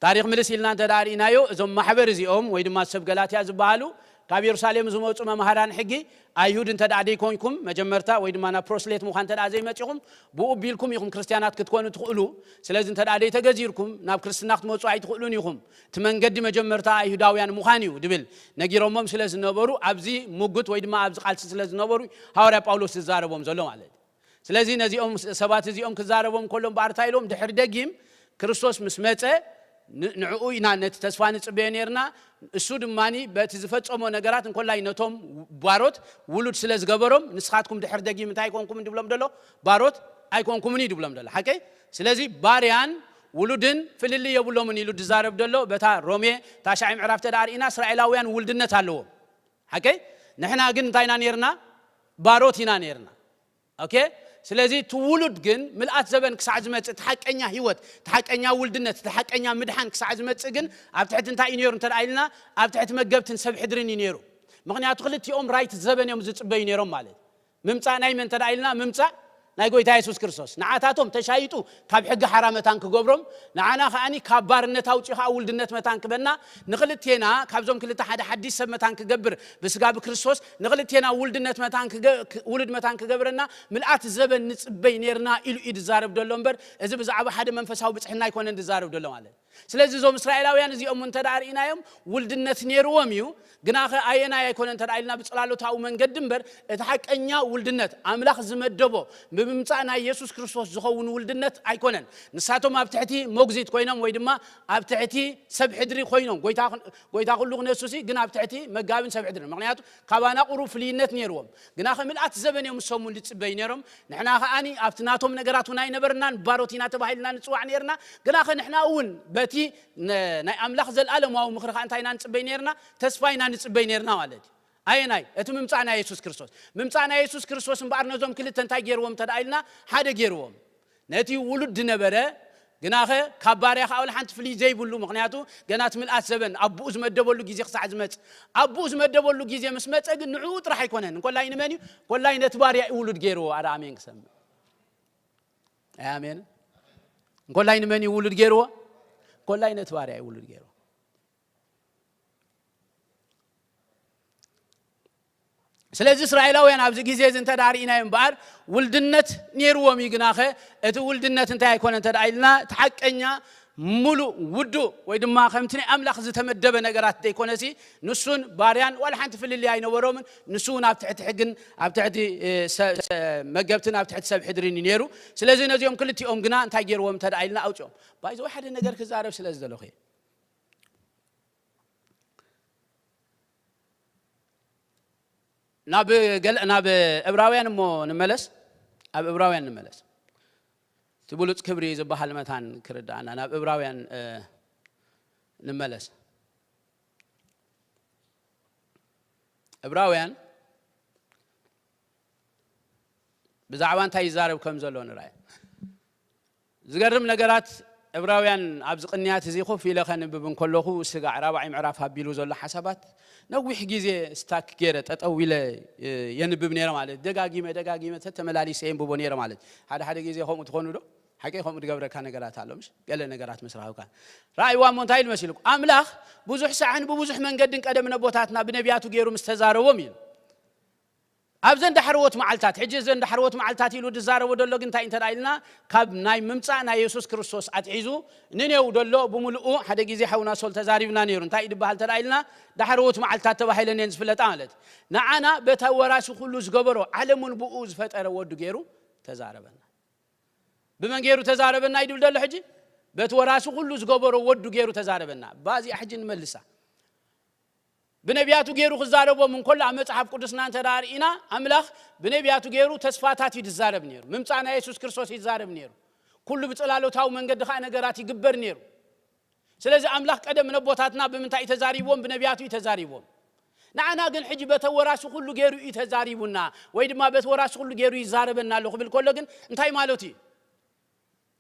ታሪኽ ምልስ ኢልና እንተ ደኣ ርኢናዮ፣ እዞም ማሕበር እዚኦም ወይ ድማ ሰብ ገላትያ ዝበሃሉ ካብ የሩሳሌም ዝመጹ መምሃራን ሕጊ ኣይሁድ እንተ ደኣ ደይኮንኩም፣ መጀመርታ ወይ ድማ ናብ ፕሮስሌት ምዃን እንተ ደኣ ዘይመጺኹም፣ ብኡ ቢልኩም ኢኹም ክርስትያናት ክትኮኑ ትኽእሉ። ስለዚ እንተ ደኣ ደይተገዚርኩም ናብ ክርስትና ክትመጹ ኣይትኽእሉን ኢኹም። እቲ መንገዲ መጀመርታ ኣይሁዳውያን ምዃን እዩ ድብል ነጊሮሞም ስለ ዝነበሩ፣ ኣብዚ ሙግት ወይ ድማ ኣብዚ ቃልሲ ስለ ዝነበሩ፣ ሃዋርያ ጳውሎስ ዝዛረቦም ዘሎ ማለት እዩ። ስለዚ ነዚኦም ሰባት እዚኦም ክዛረቦም ከሎ እምበኣር እንታይ ኢሎም? ድሕሪ ደጊም ክርስቶስ ምስ መጸ ን-፣ ንዕኡ ኢና ነቲ ተስፋ ንጽበዮ ነርና። እሱ ድማኒ በቲ ዝፈጸሞ ነገራት እንኮላይ ነቶም ባሮት ውሉድ ስለ ዝገበሮም፣ ንስኻትኩም ድሕሪ ደጊም እንታይ ኣይኮንኩምን ድብሎም ደሎ? ባሮት ኣይኮንኩምን እዩ ድብሎም ደሎ። ሓቀይ? ስለዚ ባርያን ውሉድን ፍልልይ የብሎምን ኢሉ ድዛረብ ደሎ በታ ሮሜ ታሽዓይ ምዕራፍ ተደኣ ርኢና እስራኤላውያን ውልድነት ኣለዎም። ሓቀይ? ንሕና ግን እንታይ ኢና ነርና? ባሮት ኢና ነርና። ኦኬ? ስለዚ እቲ ውሉድ ግን ምልኣት ዘበን ክሳዕ ዝመጽእ፣ እቲ ሓቀኛ ህይወት፣ እቲ ሓቀኛ ውልድነት፣ እቲ ሓቀኛ ምድሓን ክሳዕ ዝመጽእ ግን ኣብ ትሕቲ እንታይ እዩ ነይሩ እንተ ደኣ ኢልና፣ ኣብ ትሕቲ መገብትን ሰብ ሕድርን እዩ ነይሩ። ምኽንያቱ ክልቲኦም ራይት ዘበን እዮም ዝጽበዩ ነይሮም ማለት እዩ። ምምጻእ ናይ መን እንተ ደኣ ኢልና፣ ምምጻእ ናይ ጎይታ የሱስ ክርስቶስ። ንዓታቶም ተሻይጡ ካብ ሕጊ ሓራ መታን ክገብሮም፣ ንዓና ከኣኒ ካብ ባርነት ኣውጺኡ ከኣ ውልድነት መታን ክበና፣ ንኽልቴና ካብዞም ክልተ ሓደ ሓዲስ ሰብ መታን ክገብር ብስጋ ብክርስቶስ፣ ንኽልቴና ውልድነት መታን ክገ-፣ ክ-፣ ውሉድ መታን ክገብረና ምልኣት ዘበን ንጽበይ ኔርና ኢሉ እዩ ዝዛረብ ዘሎ እምበር፣ እዚ ብዛዕባ ሓደ መንፈሳዊ ብጽሕና ኣይኮነን ዝዛረብ ዘሎ ማለት። ስለዚ እዞም እስራኤላውያን እዚኦም እንተ ደኣ ርኢናዮም ውልድነት ኔርዎም እዩ፣ ግናኸ ኣየናይ ኣይኮነ እንተ ደኣ ኢልና ብጽላሎታዊ መንገዲ እምበር፣ እቲ ሓቀኛ ውልድነት ኣምላኽ ዝመደቦ ብምምጻእ ናይ የሱስ ክርስቶስ ዝኸውን ውልድነት ኣይኮነን። ንሳቶም ኣብ ትሕቲ ሞግዚት ኮይኖም ወይ ድማ ኣብ ትሕቲ ሰብ ሕድሪ ኮይኖም፣ ጎይታ፣ ጎይታ ኩሉ ክነሱሲ ግን ኣብ ትሕቲ መጋብን ሰብ ሕድሪ። ምኽንያቱ ካባና ቁሩብ ፍልይነት ኔርዎም። ግናኸ ምልኣት ዘበን እዮም እሶም እውን ዝጽበዩ ኔሮም። ንሕና ከኣኒ ኣብቲ ናቶም ነገራት እውን ኣይነበርናን፣ ባሮት ኢና ተባሂልና ንጽዋዕ ኔርና። ግናኸ ንሕና እውን በቲ ነ-፣ ናይ ኣምላኽ ዘልኣለማዊ ምኽሪ ከኣ እንታይ ኢና ንጽበይ ኔርና? ተስፋ ኢና ንጽበይ ኔርና ማለት እዩ። ኣየናይ? እቲ ምምጻእ ናይ የሱስ ክርስቶስ። ምምጻእ ናይ የሱስ ክርስቶስ እምበኣር ነዞም ክልተ እንታይ ጌርዎም እንተ ደኣ ኢልና፣ ሓደ ጌርዎም። ነቲ ውሉድ ዝነበረ ግናኸ ካብ ባርያ ከኣ ወላ ሓንቲ ፍልይ ዘይብሉ፣ ምኽንያቱ ገና እቲ ምልኣት ዘበን ኣቦኡ ዝመደበሉ ግዜ ክሳዕ ዝመጽእ፣ ኣቦኡ ዝመደበሉ ግዜ ምስ መጸ ግን ንዕኡ ጥራሕ ኣይኮነን። እንኮላይ ንመን እዩ? እንኮላይ ነቲ ባርያ እዩ ውሉድ ጌርዎ። ኣረ ኣሜን ክሰምዕ። ኣይ ኣሜን። እንኮላይ ንመን እዩ ውሉድ ጌርዎ? እንኮላይ ነቲ ባርያ እዩ ውሉድ ጌርዎ። ስለዚ እስራኤላውያን ኣብዚ ግዜ እዚ እንተ ደኣ ርኢናዮ እምበኣር ውልድነት ኔርዎም እዩ። ግናኸ እቲ ውልድነት እንታይ ኣይኮነ እንተ ደኣ ኢልና፣ እቲ ሓቀኛ ምሉእ ውዱእ ወይ ድማ ከምቲ ናይ ኣምላኽ ዝተመደበ ነገራት ዘይኮነሲ፣ ንሱን ባርያን ዋላ ሓንቲ ፍልልይ ኣይነበሮምን። ንሱ እውን ኣብ ትሕቲ ሕግን ኣብ ትሕቲ፣ እ፣ ሰ-፣ ሰ-፣ መገብትን ኣብ ትሕቲ ሰብ ሕድርን እዩ ነይሩ። ስለዚ ነዚኦም ክልቲኦም ግና እንታይ ገይርዎም እንተ ደኣ ኢልና ኣውፅኦም። ባይዘወይ ሓደ ነገር ክዛረብ ስለ ዝደለኹ እየ። ናብ ገለ-፣ ናብ እብራውያን እሞ ንመለስ። ኣብ እብራውያን ንመለስ። እቲ ብሉጽ ክብሪ ዝበሃል መታን ክርድኣና። ናብ እብራውያን፣ እ፣ ንመለስ። እብራውያን ብዛዕባ እንታይ ይዛረብ ከም ዘሎ ንርኣይ። ዝገርም ነገራት፣ ዕብራውያን ኣብዚ ቅንያት እዚ ኮፍ ኢለ ከንብብ እንከለኹ፣ ስጋዕ ራብዓይ ምዕራፍ ኣቢሉ ዘሎ ሓሳባት ነዊሕ ግዜ ስታክ ገይረ፣ ጠጠው ኢለ፣ እ፣ የንብብ ነይረ ማለት። ደጋጊመ፣ ደጋጊመ ተተመላሊሰ የንብቦ ነይረ ማለት። ሓደ ሓደ ግዜ ከምኡ ትኾኑ ዶ? ሓቂ ከምኡ ዝገብረካ ነገራት ኣሎ፣ ምሽ? ገለ ነገራት ምስ ረኸብካ። ረኣይዋ እሞ እንታይ ኢሉ መሲልኩም? ኣምላኽ ብዙሕ ሳዕን ብብዙሕ መንገድን ቀደም ነቦታትና ብነቢያቱ ገይሩ ምስ ተዛረቦም ኢሉ። ኣብዘን ዳሕረዎት መዓልታት፣ ሕጂ እዘን ዳሕረዎት መዓልታት ኢሉ ዝዛረቦ ዘሎ ግን እንታይ እንተ ኢልና፣ ካብ ናይ ምምጻእ ናይ የሱስ ክርስቶስ ኣትሒዙ ንኔው ዘሎ ብምልኡ ሓደ ግዜ ሓውና ሶል ተዛሪብና ነይሩ። እንታይ እዩ ዝበሃል እንተ ኢልና፣ ዳሕረዎት መዓልታት ተባሂለን እየን ዝፍለጣ ማለት። ንዓና በታ ወራሲ ኩሉ ዝገበሮ ዓለሙን ብኡ ዝፈጠረ ወዱ ገይሩ ተዛረበና። ብመን ገይሩ ተዛረበና እዩ ድብል ዘሎ ሕጂ? በቲ ወራሲ ኩሉ ዝገበሮ ወዱ ገይሩ ተዛረበና። ባዚኣ ሕጂ ንመልሳ። ብነቢያቱ ገይሩ ክዛረቦም እንከሎ ኣብ መጽሓፍ ቅዱስና እንተ ደኣ ርኢና፣ ኣምላኽ ብነቢያቱ ገይሩ ተስፋታት እዩ ዝዛረብ ነይሩ። ምምጻእ ናይ የሱስ ክርስቶስ እዩ ዝዛረብ ነይሩ። ኩሉ ብጽላሎታዊ መንገዲ ኸኣ ነገራት ይግበር ነይሩ። ስለዚ ኣምላኽ ቀደም ነቦታትና ብምንታይ እዩ ተዛሪብዎም? ብነቢያቱ እዩ ተዛሪብዎም። ንዓና ግን ሕጂ በተ ወራሲ ኩሉ ገይሩ እዩ ተዛሪቡና፣ ወይ ድማ በተ ወራሲ ኩሉ ገይሩ ይዛረበና ኣሎ ክብል ከሎ ግን እንታይ ማለቱ እዩ?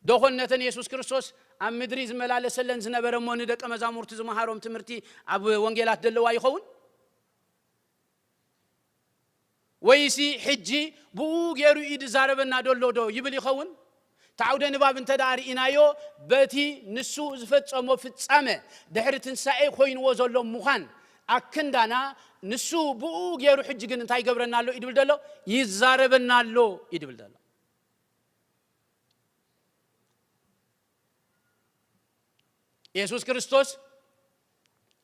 ዶ ኾን ነተን የሱስ ክርስቶስ ኣብ ምድሪ ዝመላለሰለን ዝነበረ እሞ ንደቀ መዛሙርቱ ዝመሃሮም ትምህርቲ ኣብ ወንጌላት ደለዋ ይኸውን? ወይሲ ሕጂ ብኡ ገይሩ እዩ ዝዛረበና ደሎ ዶ ይብል ይኸውን? እቲ ዓውደ ንባብ እንተ ደኣ ርኢናዮ፣ በቲ ንሱ ዝፈጸሞ ፍጻመ ድሕሪ ትንሳኤ ኮይንዎ ዘሎ ምዃን ኣክንዳና፣ ንሱ ብኡ ገይሩ ሕጂ ግን እንታይ ይገብረና ኣሎ እዩ ድብል ደሎ? ይዛረበና ኣሎ እዩ ድብል ደሎ። የሱስ ክርስቶስ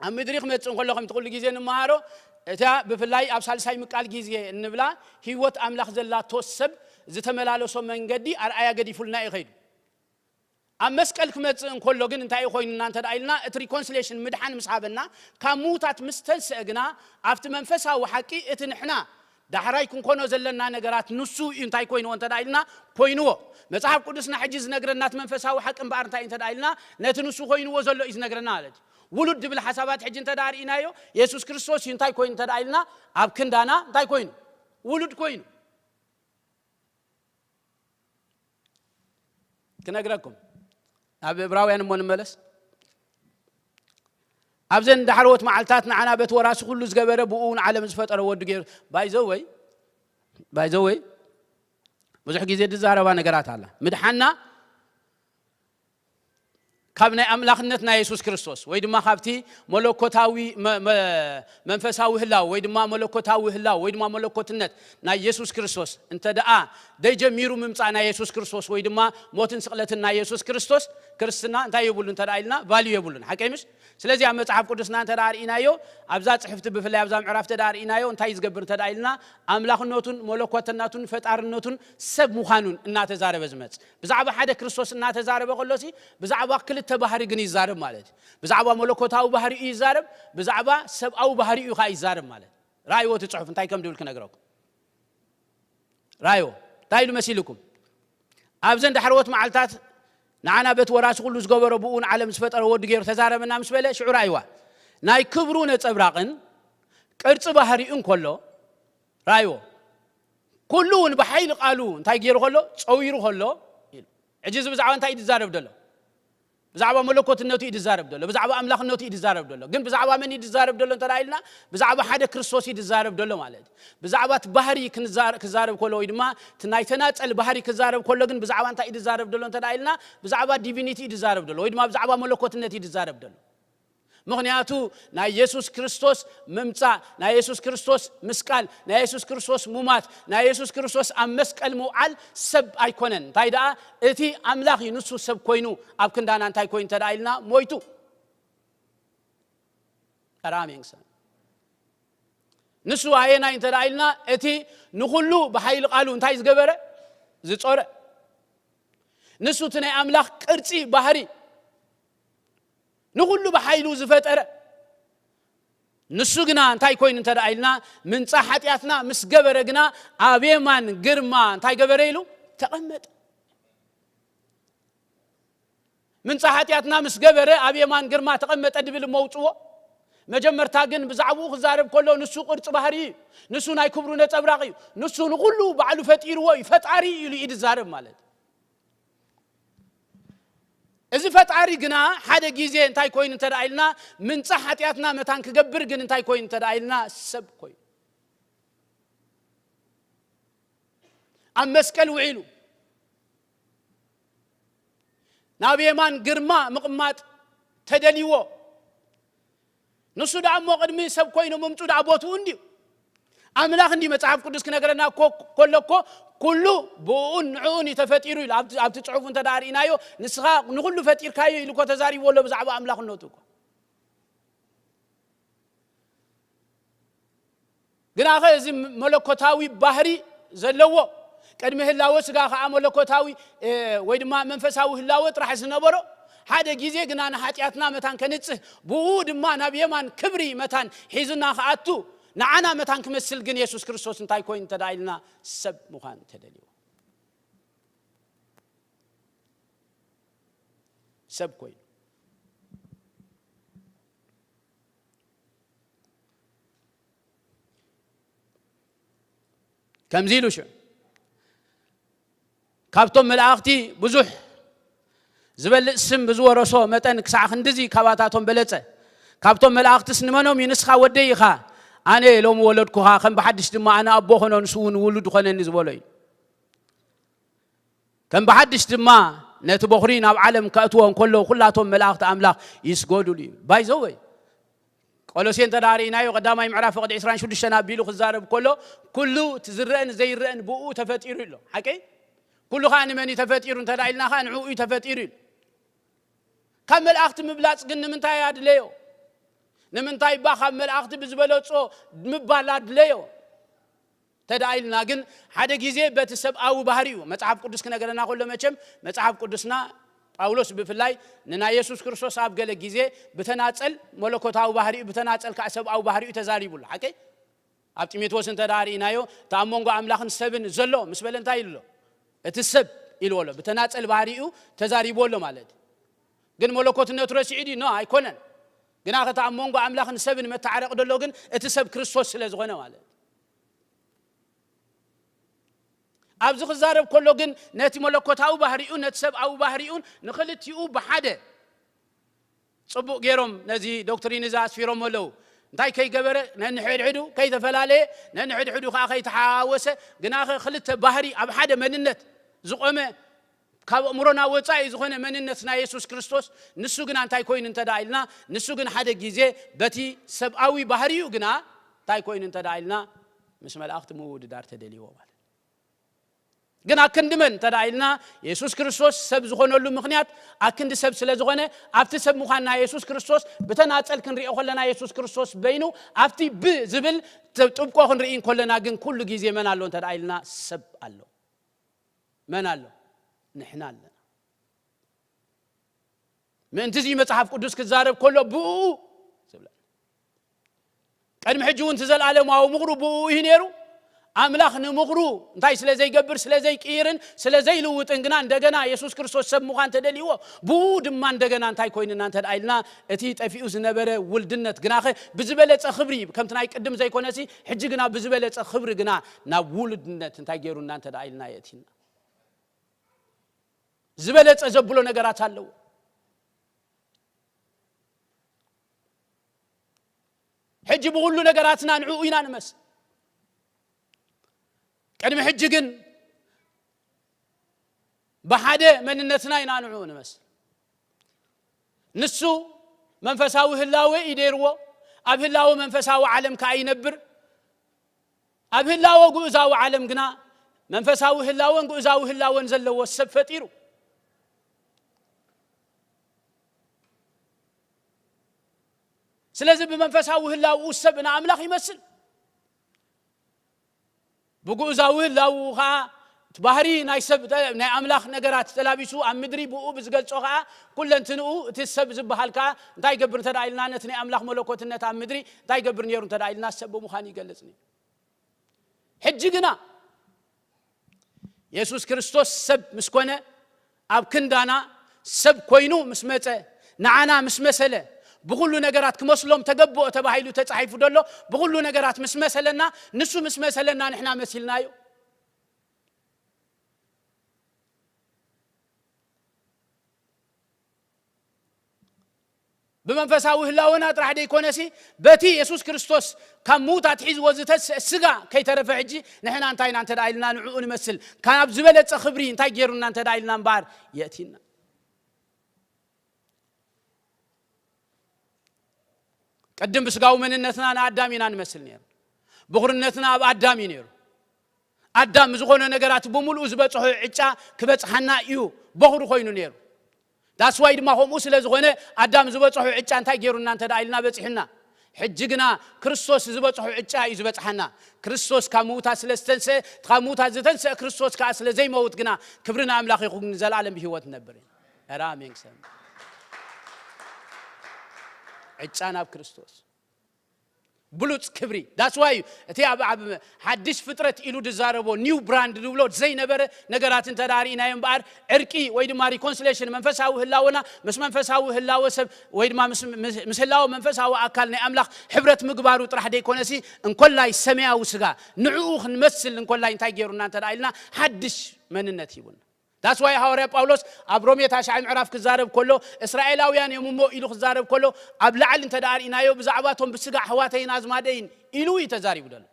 ኣብ ምድሪ ክመጽእ እንከሎ ከምቲ ኩሉ ግዜ ንመሃሮ፣ እታ ብፍላይ ኣብ ሳልሳይ ምቃል ግዜ እንብላ ህይወት ኣምላኽ ዘላቶ ሰብ ዝተመላለሶ መንገዲ ኣርኣያ ገዲፉልና እዩ ከይዱ። ኣብ መስቀል ክመጽእ እንከሎ ግን እንታይ እዩ ኮይኑና እንተ ደኣ ኢልና፣ እቲ ሪኮንሲሌሽን ምድሓን ምስ ሃበና፣ ካብ ምዉታት ምስ ተንስአ ግና፣ ኣብቲ መንፈሳዊ ሓቂ እቲ ንሕና ዳሕራይ ክንኮኖ ዘለና ነገራት ንሱ እዩ እንታይ ኮይንዎ እንተ ደኣ ኢልና፣ ኮይንዎ። መጽሓፍ ቅዱስና ሕጂ ዝነግረና እቲ መንፈሳዊ ሓቂ እምበኣር እንታይ እዩ እንተ ደኣ ኢልና፣ ነቲ ንሱ ኮይንዎ ዘሎ እዩ ዝነግረና ማለት እዩ። ውሉድ ድብል ሓሳባት ሕጂ እንተ ደኣ ርኢናዮ፣ የሱስ ክርስቶስ እዩ እንታይ ኮይኑ እንተ ደኣ ኢልና፣ ኣብ ክንዳና እንታይ ኮይኑ? ውሉድ ኮይኑ። ክነግረኩም። ናብ ዕብራውያን እሞ ንመለስ። ኣብዘን ዳሕረዎት መዓልታት ንዓና በቲ ወራሲ ኩሉ ዝገበረ ብኡ እውን ዓለም ዝፈጠረ ወዱ ገይሩ። ባይዘወይ፣ ባይዘወይ፣ ብዙሕ ግዜ ዝዛረባ ነገራት ኣላ። ምድሓና ካብ ናይ ኣምላኽነት ናይ የሱስ ክርስቶስ ወይ ድማ ካብቲ መለኮታዊ መ-፣ መ-፣ መንፈሳዊ ህላው ወይ ድማ መለኮታዊ ህላው ወይ ድማ መለኮትነት ናይ የሱስ ክርስቶስ እንተ ደኣ ደይጀሚሩ ምምጻእ ናይ የሱስ ክርስቶስ ወይ ድማ ሞትን ስቕለትን ናይ የሱስ ክርስቶስ፣ ክርስትና እንታይ የብሉን እንተ ደኣ ኢልና፣ ቫልዩ የብሉን። ሓቀይ ምሽ? ስለዚ ኣብ መጽሓፍ ቅዱስና እንተ ደኣ ርኢናዮ፣ ኣብዛ ጽሕፍቲ ብፍላይ ኣብዛ ምዕራፍ እንተ ደኣ ርኢናዮ፣ እንታይ ዝገብር እንተ ደኣ ኢልና፣ ኣምላኽነቱን መለኮትነቱን ፈጣርነቱን ሰብ ምዃኑን እናተዛረበ ዝመጽእ። ብዛዕባ ሓደ ክርስቶስ እናተዛረበ ከሎሲ፣ ብዛዕባ ክልተ ባህሪ ግን ይዛረብ ማለት እዩ። ብዛዕባ መለኮታዊ ባህሪኡ ይዛረብ፣ ብዛዕባ ሰብኣዊ ባህሪኡ ኸኣ ይዛረብ ማለት እዩ። ራእይዎ እቲ ጽሑፍ እንታይ ከም ድብል ክነግረኩም። ራእይዎ። እንታይ ኢሉ መሲልኩም? ኣብዘን ዳሕረዎት መዓልታት ንዓና በቲ ወራሲ ኩሉ ዝገበሮ ብኡ ንዓለም ዝፈጠረ ወዱ ገይሩ ተዛረበና ምስ በለ፣ ሽዑ ራእይዋ። ናይ ክብሩ ነጸብራቕን ቅርጺ ባህሪኡን ከሎ፣ ራእይዎ። ኩሉ እውን ብሓይሊ ቃሉ እንታይ ገይሩ ከሎ? ጸዊሩ ከሎ ኢሉ። ሕጂ እዚ ብዛዕባ እንታይ እዩ ዝዛረብ ዘሎ? ብዛዕባ መለኮትነቱ እዩ ዝዛረብ ዘሎ፣ ብዛዕባ ኣምላኽነቱ እዩ ዝዛረብ ዘሎ። ግን ብዛዕባ መን እዩ ዝዛረብ ዘሎ እንተ ደኣ ኢልና፣ ብዛዕባ ሓደ ክርስቶስ እዩ ዝዛረብ ዘሎ ማለት እዩ። ብዛዕባ እቲ ባህሪ ክንዛረ-፣ ክዛረብ ከሎ ወይ ድማ እቲ ናይ ተናጸል ባህሪ ክዛረብ ከሎ ግን ብዛዕባ እንታይ እዩ ዝዛረብ ዘሎ እንተ ደኣ ኢልና፣ ብዛዕባ ዲቪኒቲ እዩ ዝዛረብ ዘሎ ወይ ድማ ብዛዕባ መለኮትነት እዩ ዝዛረብ ዘሎ። ምኽንያቱ ናይ የሱስ ክርስቶስ ምምጻእ፣ ናይ የሱስ ክርስቶስ ምስቃል፣ ናይ የሱስ ክርስቶስ ሙማት፣ ናይ የሱስ ክርስቶስ ኣብ መስቀል ምውዓል ሰብ ኣይኮነን። እንታይ ደኣ እቲ ኣምላኽ እዩ፣ ንሱ ሰብ ኮይኑ ኣብ ክንዳና እንታይ ኮይኑ እንተ ደኣ ኢልና ሞይቱ። ቀራሜንግሰን ንሱ ኣየናይ እንተ ደኣ ኢልና፣ እቲ ንኹሉ ብሓይሊ ቃሉ እንታይ ዝገበረ? ዝጾረ። ንሱ እቲ ናይ ኣምላኽ ቅርጺ ባህሪ ንኹሉ ብሓይሉ ዝፈጠረ፣ ንሱ ግና እንታይ ኮይኑ እንተ ደኣ ኢልና፣ ምንጻ ሓጢኣትና ምስ ገበረ ግና ኣብ የማን ግርማ እንታይ ገበረ ኢሉ? ተቐመጠ። ምንጻ ሓጢኣትና ምስ ገበረ ኣብ የማን ግርማ ተቐመጠ ድብል እሞ ውጽዎ። መጀመርታ ግን ብዛዕባኡ ክዛረብ ከሎ ንሱ ቅርጺ ባህሪ እዩ። ንሱ ናይ ክብሩ ነጸብራቕ እዩ። ንሱ ንኹሉ ባዕሉ ፈጢርዎ እዩ። ፈጣሪ እዩ ኢሉ እዩ ዝዛረብ ማለት። እዚ ፈጣሪ ግና ሓደ ግዜ እንታይ ኮይኑ እንተ ደኣ ኢልና፣ ምንጻ ሓጢኣትና መታን ክገብር ግን እንታይ ኮይኑ እንተ ደኣ ኢልና፣ ሰብ ኮይኑ። ኣብ መስቀል ውዒሉ ናብ የማን ግርማ ምቕማጥ ተደልይዎ። ንሱ ደኣ እሞ ቅድሚ ሰብ ኮይኑ ምምጹ ደኣ ቦትኡ እንድዩ። ኣምላኽ እንዲ መጽሓፍ ቅዱስ ክነገረና እኮ ከሎ እኮ ኩሉ ብኡን ንዕኡን እዩ ተፈጢሩ ኢሉ ኣብቲ ኣብቲ ጽሑፍ እንተ ደኣ ርኢናዮ፣ ንስኻ ንኹሉ ፈጢርካዮ ኢሉ እኮ ተዛሪቡ ኣሎ ብዛዕባ ኣምላኽነቱ እኮ። ግናኸ እዚ መለኮታዊ ባህሪ ዘለዎ፣ ቅድሚ ህላወ ስጋ ኸዓ መለኮታዊ ወይ ድማ መንፈሳዊ ህላወ ጥራሕ ዝነበሮ፣ ሓደ ግዜ ግና ንሓጢኣትና መታን ከንጽህ፣ ብኡ ድማ ናብ የማን ክብሪ መታን ሒዙና ክኣቱ፣ ንዓና መታን ክመስል ግን የሱስ ክርስቶስ እንታይ ኮይኑ እንተ ደኣ ኢልና፣ ሰብ ምዃን ተደልዎ። ሰብ ኮይኑ። ከምዚ ኢሉ ሽዑ፣ ካብቶም መላእኽቲ ብዙሕ ዝበልጽ ስም ብዝወረሶ መጠን ክሳዕ ክንድዚ ካባታቶም በለጸ። ካብቶም መላእኽትስ ንመኖም እዩ? ንስኻ ወደይ ኢኻ፣ ኣነ ሎሚ ወለድኩኻ፣ ከም ብሓድሽ ድማ ኣነ ኣቦ ኾኖ፣ ንሱ እውን ውሉድ ኾነኒ ዝበሎ እዩ። ከም ብሓድሽ ድማ ነቲ በኹሪ ናብ ዓለም ከእትዎ እንከሎ፣ ኩላቶም መላእኽቲ ኣምላኽ ይስገዱሉ እዩ። ባይዘወይ፣ ቆሎሴ እንተ ደኣ ርኢናዮ፣ ቀዳማይ ምዕራፍ ፍቕዲ ዕስራን ሽዱሽተን ኣቢሉ ክዛረብ ከሎ፣ ኩሉ እቲ ዝረአን ዘይረአን ብኡ ተፈጢሩ ኣሎ። ሓቀይ? ኩሉ ኸዓ ንመን እዩ ተፈጢሩ እንተ ደኣ ኢልና ኸዓ፣ ንዕኡ እዩ ተፈጢሩ ኢሉ። ካብ መላእኽቲ ምብላጽ ግን ንምንታይ ኣድለዮ? ንምንታይ እባ ካብ መላእኽቲ ብዝበለጾ ምባል ኣድለዮ? ተደኣ ኢልና ግን፣ ሓደ ግዜ በቲ ሰብኣዊ ባህሪኡ፣ መጽሓፍ ቅዱስ ክነገረና ከሎ፣ መቸም መጽሓፍ ቅዱስና፣ ጳውሎስ ብፍላይ ንናይ የሱስ ክርስቶስ ኣብ ገለ ግዜ ብተናጸል መለኮታዊ ባህሪኡ፣ ብተናጸል ከኣ ሰብኣዊ ባህሪኡ ተዛሪቡሉ። ሓቀይ? ኣብ ጢሞቴዎስ እንተ ደኣ ርኢናዮ፣ እቲ ኣብ መንጎ ኣምላኽን ሰብን ዘሎ ምስ በለ እንታይ ኢሉ ኣሎ? እቲ ሰብ ኢልዎ ኣሎ። ብተናጸል ባህሪኡ ተዛሪብዎ ኣሎ ማለት እዩ። ግን መለኮትነቱ ረሲዑ ድዩ? ኖ፣ ኣይኮነን። ግና ከታ ኣብ መንጎ ኣምላኽን ሰብን መተዓረቂ ደሎ ግን እቲ ሰብ ክርስቶስ ስለ ዝኾነ ማለት እዩ። ኣብዚ ክዛረብ ከሎ ግን ነቲ መለኮታዊ ባህሪኡ፣ ነቲ ሰብኣዊ ባህሪኡን ንኽልቲኡ ብሓደ ጽቡቕ ገይሮም ነዚ ዶክትሪን እዚ ኣስፊሮም ኣለዉ። እንታይ ከይገበረ? ነንሕድሕዱ ከይተፈላለየ፣ ነንሕድሕዱ ከኣ ከይተሓዋወሰ፣ ግናኸ ክልተ ባህሪ ኣብ ሓደ መንነት ዝቖመ፣ ካብ ኣእምሮና ወጻኢ ዝኾነ መንነት ናይ የሱስ ክርስቶስ፣ ንሱ ግና እንታይ ኮይኑ እንተ ደኣ ኢልና፣ ንሱ ግን ሓደ ግዜ በቲ ሰብኣዊ ባህሪኡ ግና እንታይ ኮይኑ እንተ ደኣ ኢልና፣ ምስ መላእኽቲ ምውድዳር ተደልይዎ ማለት። ግን ኣክንዲ መን እንተ ደኣ ኢልና፣ የሱስ ክርስቶስ ሰብ ዝኾነሉ ምኽንያት ኣክንዲ ሰብ ስለ ዝኾነ፣ ኣብቲ ሰብ ምዃን ናይ የሱስ ክርስቶስ ብተናጸል ክንሪኦ ከለና፣ የሱስ ክርስቶስ በይኑ ኣብቲ ብ ዝብል ጥ-፣ ጥብቆ ክንርኢ እንከለና ግን ኩሉ ግዜ መን ኣሎ እንተ ደኣ ኢልና፣ ሰብ ኣሎ። መን ኣሎ? ንሕና ኣለና። ምእንቲ እዚ መጽሓፍ ቅዱስ ክዛረብ ከሎ ብኡ ዝብለና። ቅድሚ ሕጂ እውን እቲ ዘለኣለማዊ ምኽሩ ብኡ እዩ ነይሩ። ኣምላኽ ንምኽሩ እንታይ ስለ ዘይገብር፣ ስለ ዘይቅይርን ስለ ዘይልውጥን ግና እንደገና የሱስ ክርስቶስ ሰብ ምዃን ተደልይዎ። ብኡ ድማ እንደገና እንታይ ኮይንና እንተ ደኣ ኢልና፣ እቲ ጠፊኡ ዝነበረ ውልድነት ግናኸ ብዝበለጸ ክብሪ፣ ከምቲ ናይ ቅድም ዘይኮነሲ፣ ሕጂ ግና ብዝበለጸ ክብሪ ግና ናብ ውሉድነት እንታይ ገይሩና እንተ ደኣ ኢልና የእቲና። ዝበለጸ ዘብሎ ነገራት ኣለዎ። ሕጂ ብኹሉ ነገራትና ንዕኡ ኢና ንመስል። ቅድሚ ሕጂ ግን ብሓደ መንነትና ኢና ንዕኡ ንመስል። ንሱ መንፈሳዊ ህላወ እዩ ነይርዎ፣ ኣብ ህላወ መንፈሳዊ ዓለም ከኣ ይነብር። ኣብ ህላወ ግኡዛዊ ዓለም ግና መንፈሳዊ ህላወን ግኡዛዊ ህላወን ዘለዎ ሰብ ፈጢሩ። ስለዚ ብመንፈሳዊ ህላውኡ ሰብ ንኣምላኽ ይመስል። ብግኡዛዊ ህላውኡ ኸኣ እቲ ባህሪ ናይ ሰብ፣ ናይ ኣምላኽ ነገራት ተላቢሱ ኣብ ምድሪ ብኡ ብዝገልጾ ኸኣ ኩለንትንኡ እቲ ሰብ ዝበሃል ከኣ እንታይ ይገብር እንተ ደኣ ኢልና፣ ነቲ ናይ ኣምላኽ መለኮትነት ኣብ ምድሪ እንታይ ይገብር ነይሩ እንተ ደኣ ኢልና፣ ሰብ ብምዃን ይገልጽ ነይሩ። ሕጂ ግና የሱስ ክርስቶስ ሰብ ምስ ኮነ፣ ኣብ ክንዳና ሰብ ኮይኑ ምስ መጸ፣ ንዓና ምስ መሰለ፣ ብኹሉ ነገራት ክመስሎም ተገብኦ ተባሂሉ ተጻሒፉ ደሎ፣ ብኹሉ ነገራት ምስ መሰለና፣ ንሱ ምስ መሰለና ንሕና መሲልናዮ። ብመንፈሳዊ ህላወና ጥራሕ ደይኮነሲ፣ በቲ የሱስ ክርስቶስ ካብ ምዉታት ሒዝዎ ዝተስእ ስጋ ከይተረፈ፣ ሕጂ ንሕና እንታይ ኢና እንተ ደኣ ኢልና ንዕኡ ንመስል፣ ካብ ዝበለጸ ክብሪ እንታይ ገይሩና እንተ ደኣ ኢልና እምበኣር የእቲና። ቅድም ብስጋዊ መንነትና ንኣዳም ኢና ንመስል ነይሩ። ብኹርነትና ኣብ ኣዳም እዩ ነይሩ። ኣዳም ዝኾነ ነገራት ብምሉኡ ዝበፅሖ ዕጫ ክበፅሓና እዩ በኹሪ ኮይኑ ነይሩ። ዳስዋይ ድማ ከምኡ ስለ ዝኾነ ኣዳም ዝበፅሖ ዕጫ እንታይ ገይሩና እንተ ደኣ ኢልና በፂሑና። ሕጂ ግና ክርስቶስ ዝበፅሖ ዕጫ እዩ ዝበፅሓና። ክርስቶስ ካብ ምዉታት ስለ ዝተንስአ፣ ካብ ምዉታት ዝተንስአ ክርስቶስ ከዓ ስለ ዘይመውት ግና ክብሪ ንኣምላኽ ይኹን፣ ንዘለኣለም ብህይወት ንነብር ኢና። ኧረ ኣሜን ክሰም። ዕጫ ናብ ክርስቶስ። ብሉጽ ክብሪ። ዳስዋይ እዩ እቲ ኣብ ኣብ ሓድሽ ፍጥረት ኢሉ ዝዛረቦ ኒው ብራንድ ዝብሎ ዘይነበረ ነገራት እንተ ደኣ ርኢናዮ እምበኣር፣ ዕርቂ ወይ ድማ ሪኮንሲሌሽን መንፈሳዊ ህላወና ምስ መንፈሳዊ ህላወ ሰብ ወይ ድማ ምስ ምስ- ምስ ህላወ መንፈሳዊ ኣካል ናይ ኣምላኽ ሕብረት ምግባሩ ጥራሕ ደይኮነሲ፣ እንኮላይ ሰማያዊ ስጋ ንዕኡ ክንመስል እንኮላይ እንታይ ገይሩና እንተ ደኣ ኢልና ሓድሽ መንነት ሂቡና። ዳስዋይ ሃዋርያ ጳውሎስ ኣብ ሮሜ ታሽዓይ ምዕራፍ ክዛረብ ከሎ፣ እስራኤላውያን እዮም እሞ ኢሉ ክዛረብ ከሎ፣ ኣብ ላዕሊ እንተ ደኣ ርኢናዮ ብዛዕባቶም ብስጋ ኣሕዋተይን ኣዝማደይን ኢሉ እዩ ተዛሪቡ ዘሎ።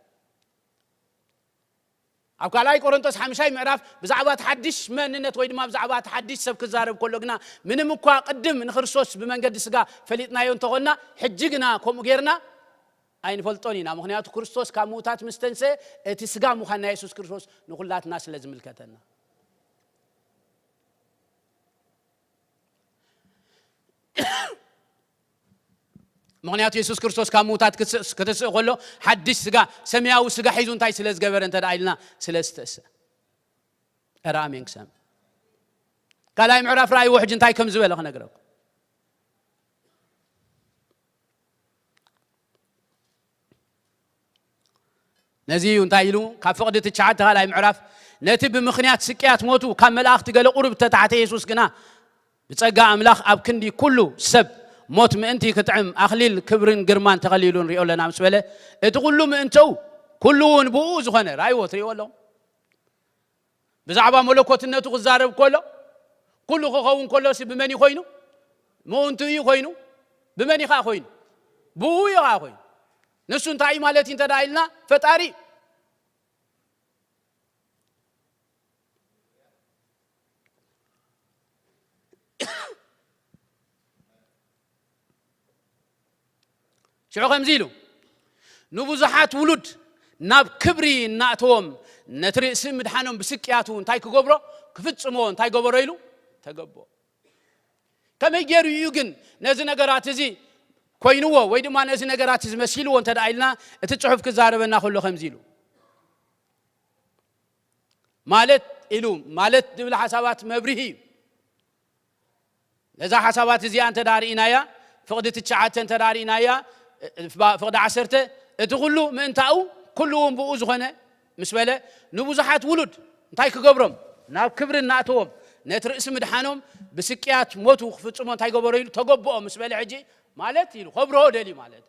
ኣብ ካልኣይ ቆሮንቶስ ሓምሻይ ምዕራፍ ብዛዕባ እቲ ሓድሽ መንነት ወይ ድማ ብዛዕባ እቲ ሓድሽ ሰብ ክዛረብ ከሎ ግና፣ ምንም እኳ ቅድም ንክርስቶስ ብመንገዲ ስጋ ፈሊጥናዮ እንተኾንና፣ ሕጂ ግና ከምኡ ጌርና ኣይንፈልጦን ኢና። ምኽንያቱ ክርስቶስ ካብ ምዉታት ምስ ተንስአ፣ እቲ ስጋ ምዃን ናይ የሱስ ክርስቶስ ንኹላትና ስለ ዝምልከተና። ምኽንያቱ የሱስ ክርስቶስ ካብ ምዉታት ክትስእ- ክትስእ ከሎ ሓድሽ ስጋ፣ ሰማያዊ ስጋ ሒዙ እንታይ ስለ ዝገበረ እንተ ደኣ ኢልና፣ ስለ ዝተእሰ። ኧረ ኣሜን ክሰም። ካልኣይ ምዕራፍ ራእይዎ ሕጂ እንታይ ከም ዝበለ ክነግረኩም። ነዚ እዩ እንታይ ኢሉ ካብ ፍቕዲ ትሽዓተ ካልኣይ ምዕራፍ፣ ነቲ ብምኽንያት ስቅያት ሞቱ ካብ መላእኽቲ ገለ ቁሩብ እተታሕተ የሱስ ግና ብጸጋ ኣምላኽ ኣብ ክንዲ ኩሉ ሰብ ሞት ምእንቲ ክጥዕም ኣኽሊል ክብርን ግርማን ተኸሊሉ ንሪኦ ኣለና ምስ በለ፣ እቲ ኩሉ ምእንተኡ ኩሉ እውን ብኡ ዝኾነ ራእይዎ ትሪእዎ ኣለኹም። ብዛዕባ መለኮትነቱ ክዛረብ ከሎ ኩሉ ክኸውን ከሎሲ ብመን እዩ ኮይኑ? ምእንቱ እዩ ኮይኑ። ብመን እዩ ከዓ ኮይኑ? ብኡ እዩ ከዓ ኮይኑ። ንሱ እንታይ እዩ ማለት እዩ እንተ ደኣ ኢልና ፈጣሪ እዩ። ሽዑ ከምዚ ኢሉ ንብዙሓት ውሉድ ናብ ክብሪ እናእተዎም ነቲ ርእሲ ምድሓኖም ብስቅያቱ እንታይ ክገብሮ ክፍጽሞ እንታይ ገበሮ ኢሉ ተገብኦ። ከመይ ገይሩ እዩ ግን ነዚ ነገራት እዚ ኮይንዎ ወይ ድማ ነዚ ነገራት እዚ መሲልዎ እንተ ደኣ ኢልና እቲ ጽሑፍ ክዛረበና ከሎ ከምዚ ኢሉ ማለት ኢሉ ማለት ዝብል ሓሳባት መብርሂ እዩ። ነዛ ሓሳባት እዚኣ እንተ ደኣ ርኢናያ ፍቕዲ ትሽዓተ እንተ ደኣ ርኢናያ ፍቕዲ ዓሰርተ እቲ ኩሉ ምእንታኡ ኩሉ እውን ብኡ ዝኾነ ምስ በለ ንብዙሓት ውሉድ እንታይ ክገብሮም ናብ ክብሪ እናእተዎም ነቲ ርእሲ ምድሓኖም ብስቅያት ሞቱ ክፍጽሞ እንታይ ገበሮ ኢሉ ተገብኦ ምስ በለ ሕጂ ማለት ኢሉ ከብርሆ ደልዩ ማለት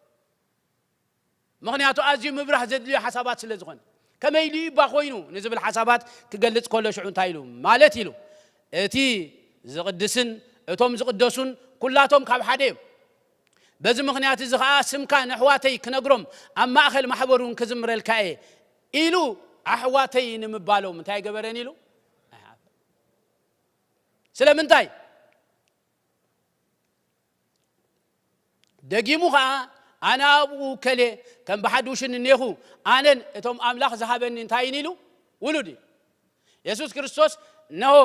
ምኽንያቱ ኣዝዩ ምብራህ ዘድልዮ ሓሳባት ስለ ዝኾነ ከመይ ኢሉ እባ ኮይኑ ንዝብል ሓሳባት ክገልጽ ከሎ ሽዑ እንታይ ኢሉ ማለት ኢሉ እቲ ዝቕድስን እቶም ዝቕደሱን ኩላቶም ካብ ሓደ እዮም። በዚ ምኽንያት እዚ ኸዓ ስምካ ነሕዋተይ ክነግሮም ኣብ ማእኸል ማሕበር እውን ክዝምረልካ እየ ኢሉ ኣሕዋተይ ንምባሎም እንታይ ኣይገበረን ኢሉ ኣይሓፈረን። ስለምንታይ? ደጊሙ ኸዓ ኣነ ኣብኡ ከሌ ከም ብሓዱሽን እኔኹ ኣነን እቶም ኣምላኽ ዝሃበኒ እንታይ ኢሉ ውሉድ እዩ። የሱስ ክርስቶስ እነሆ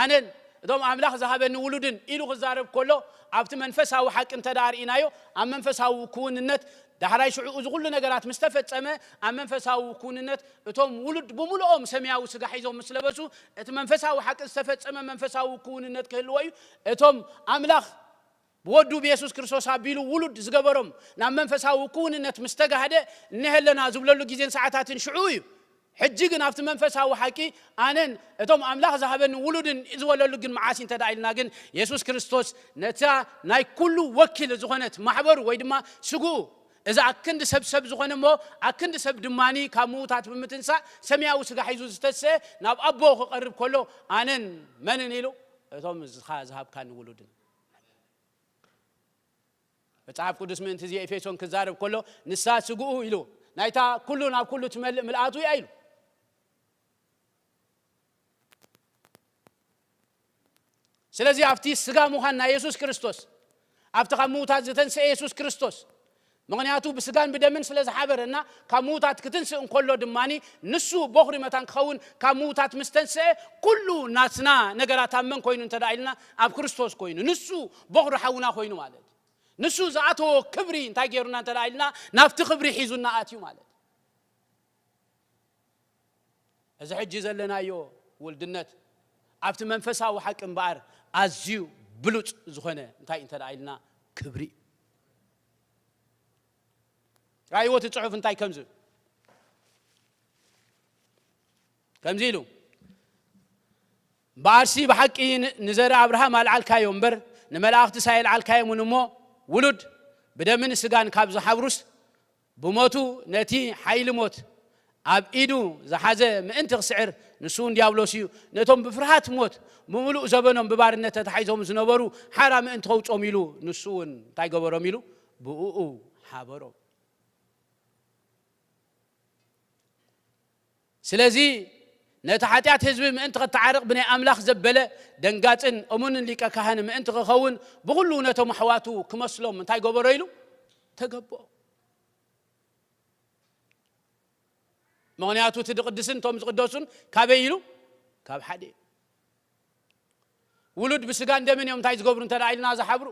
ኣነን እቶም ኣምላኽ ዝሃበኒ ውሉድን ኢሉ ክዛረብ ከሎ ኣብቲ መንፈሳዊ ሓቂ እንተ ደኣ ርኢናዮ ኣብ መንፈሳዊ ክውንነት ዳሕራይ ሽዑ እዚ ኩሉ ነገራት ምስ ተፈጸመ ኣብ መንፈሳዊ ክውንነት እቶም ውሉድ ብምልኦም ሰማያዊ ስጋ ሒዞም ምስ ለበሱ እቲ መንፈሳዊ ሓቂ ዝተፈጸመ መንፈሳዊ ክውንነት ክህልዎ እዩ። እቶም ኣምላኽ ብወዱ ብየሱስ ክርስቶስ ኣቢሉ ውሉድ ዝገበሮም ናብ መንፈሳዊ ክውንነት ምስ ተጋህደ እነሀ ኣለና ዝብለሉ ግዜን ሰዓታትን ሽዑ እዩ። ሕጂ ግን ኣብቲ መንፈሳዊ ሓቂ ኣነን እቶም ኣምላኽ ዝሃበኒ ውሉድን ዝበለሉ ግን መዓስ እንተ ደኣ ኢልና ግን የሱስ ክርስቶስ ነታ ናይ ኩሉ ወኪል ዝኾነት ማሕበሩ ወይ ድማ ስግኡ እዛ ኣክንዲ ሰብ ሰብ ዝኾነ እሞ ኣክንዲ ሰብ ድማኒ ካብ ምዉታት ብምትንሳእ ሰማያዊ ስጋ ሒዙ ዝተሰአ ናብ ኣቦ ክቐርብ ከሎ ኣነን መንን ኢሉ እቶም ዝሃብካኒ ውሉድን መጽሓፍ ቅዱስ ምእንቲ እዚ ኤፌሶን ክዛረብ ከሎ ንሳ ስግኡ ኢሉ ናይታ ኩሉ ናብ ኩሉ ትመልእ ምልኣቱ እያ ኢሉ። ስለዚ ኣብቲ ስጋ ምዃን ናይ የሱስ ክርስቶስ ኣብቲ ካብ ምዉታት ዝተንስአ የሱስ ክርስቶስ ምኽንያቱ ብስጋን ብደምን ስለ ዝሓበረና፣ ካብ ምዉታት ክትንስእ እንከሎ ድማ ንሱ ቦኽሪ መታን ክኸውን፣ ካብ ምዉታት ምስ ተንስአ ኩሉ ናትና ነገራት ኣብ መን ኮይኑ እንተ ደኣ ኢልና፣ ኣብ ክርስቶስ ኮይኑ። ንሱ ቦኽሪ ሓውና ኮይኑ ማለት እዩ። ንሱ ዝኣተዎ ክብሪ እንታይ ገይሩና እንተ ደኣ ኢልና፣ ናብቲ ክብሪ ሒዙና ኣትዩ ማለት እዩ። እዚ ሕጂ ዘለናዮ ውልድነት ኣብቲ መንፈሳዊ ሓቂ እምበኣር ኣዝዩ ብሉጽ ዝኾነ እንታይ እንተ ደኣ ኢልና፣ ክብሪ እዩ። ራእይዎ እቲ ጽሑፍ እንታይ ከም ዝብል፣ ከምዚ ኢሉ፣ እምበኣርሲ ብሓቂ ን-፣ ንዘርኢ ኣብርሃም ኣልዓልካዮ እምበር፣ ንመላእኽትስ ኣየልዓልካዮምን እሞ፣ ውሉድ ብደምን ስጋን ካብ ዝሓብሩስ፣ ብሞቱ ነቲ ሓይሊ ሞት ኣብ ኢዱ ዝሓዘ ምእንቲ ክስዕር፣ ንሱ እውን ዲያብሎስ እዩ። ነቶም ብፍርሃት ሞት ብምሉእ ዘበኖም ብባርነት ተታሒዞም ዝነበሩ ሓራ ምእንቲ ከውጾም ኢሉ፣ ንሱ እውን እንታይ ገበሮም ኢሉ? ብእኡ ሓበሮም። ስለዚ ነቲ ሓጢኣት ህዝቢ ምእንቲ ከተዓርቕ ብናይ ኣምላኽ ዘበለ ደንጋጽን እሙንን ሊቀ ካህን ምእንቲ ክኸውን ብኹሉ ነቶም ኣሕዋቱ ክመስሎም እንታይ ገበሮ ኢሉ? ተገብኦ። ምኽንያቱ እቲ ድቕድስን እቶም ዝቕደሱን ካበይ ኢሉ? ካብ ሓደ እዩ። ውሉድ ብስጋን ደምን እዮም እንታይ ዝገብሩ እንተ ደኣ ኢልና ዝሓብሩ።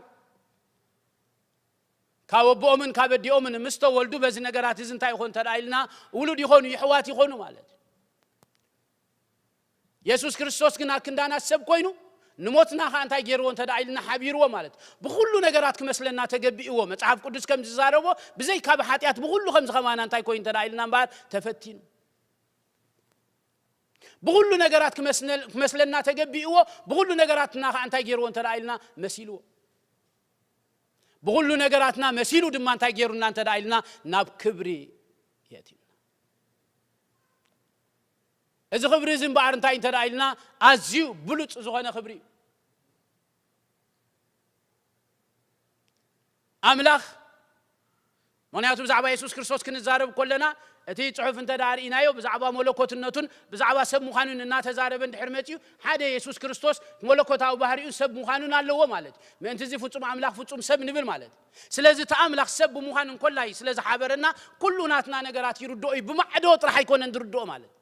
ካብ ኣቦኦምን ካብ ኣዲኦምን ምስ ተወልዱ በዚ ነገራት እዚ እንታይ ይኾኑ እንተ ደኣ ኢልና ውሉድ ይኾኑ፣ ይሕዋት ይኾኑ ማለት እዩ። የሱስ ክርስቶስ ግን ኣክንዳና ሰብ ኮይኑ ንሞትና ኸኣ እንታይ ገይርዎ እንተ ደኣ ኢልና ሓቢርዎ ማለት እዩ። ብኹሉ ነገራት ክመስለና ተገቢእዎ። መጽሓፍ ቅዱስ ከም ዝዛረቦ ብዘይ ካብ ሓጢኣት ብኹሉ ከም ዝኸማና እንታይ ኮይኑ እንተ ደኣ ኢልና እምበኣር ተፈቲኑ። ብኹሉ ነገራት ክመስነ-፣ ክመስለና ተገቢእዎ። ብኹሉ ነገራትና ኸኣ እንታይ ገይርዎ እንተ ደኣ ኢልና መሲልዎ። ብኹሉ ነገራትና መሲሉ ድማ እንታይ ገይሩና እንተ ደኣ ኢልና ናብ ክብሪ የእትዩና። እዚ ክብሪ እዚ እምበኣር እንታይ እንተ ደኣ ኢልና ኣዝዩ ብሉጽ ዝኾነ ክብሪ እዩ። ኣምላኽ፣ ምኽንያቱ ብዛዕባ የሱስ ክርስቶስ ክንዛረብ ከለና እቲ ጽሑፍ እንተ ደኣ ርኢናዮ ብዛዕባ መለኮትነቱን ብዛዕባ ሰብ ምዃኑን እናተዛረበ እንድሕር መጺኡ ሓደ የሱስ ክርስቶስ መለኮታዊ ባህሪኡ ሰብ ምዃኑን ኣለዎ ማለት እዩ። ምእንቲ እዚ ፍጹም ኣምላኽ ፍጹም ሰብ ንብል ማለት እዩ። ስለዚ እቲ ኣምላኽ ሰብ ብምዃን እንኮላይ ስለ ዝሓበረና ኩሉ ናትና ነገራት ይርድኦ እዩ። ብማዕዶ ጥራሕ ኣይኮነን ዝርድኦ ማለት እዩ።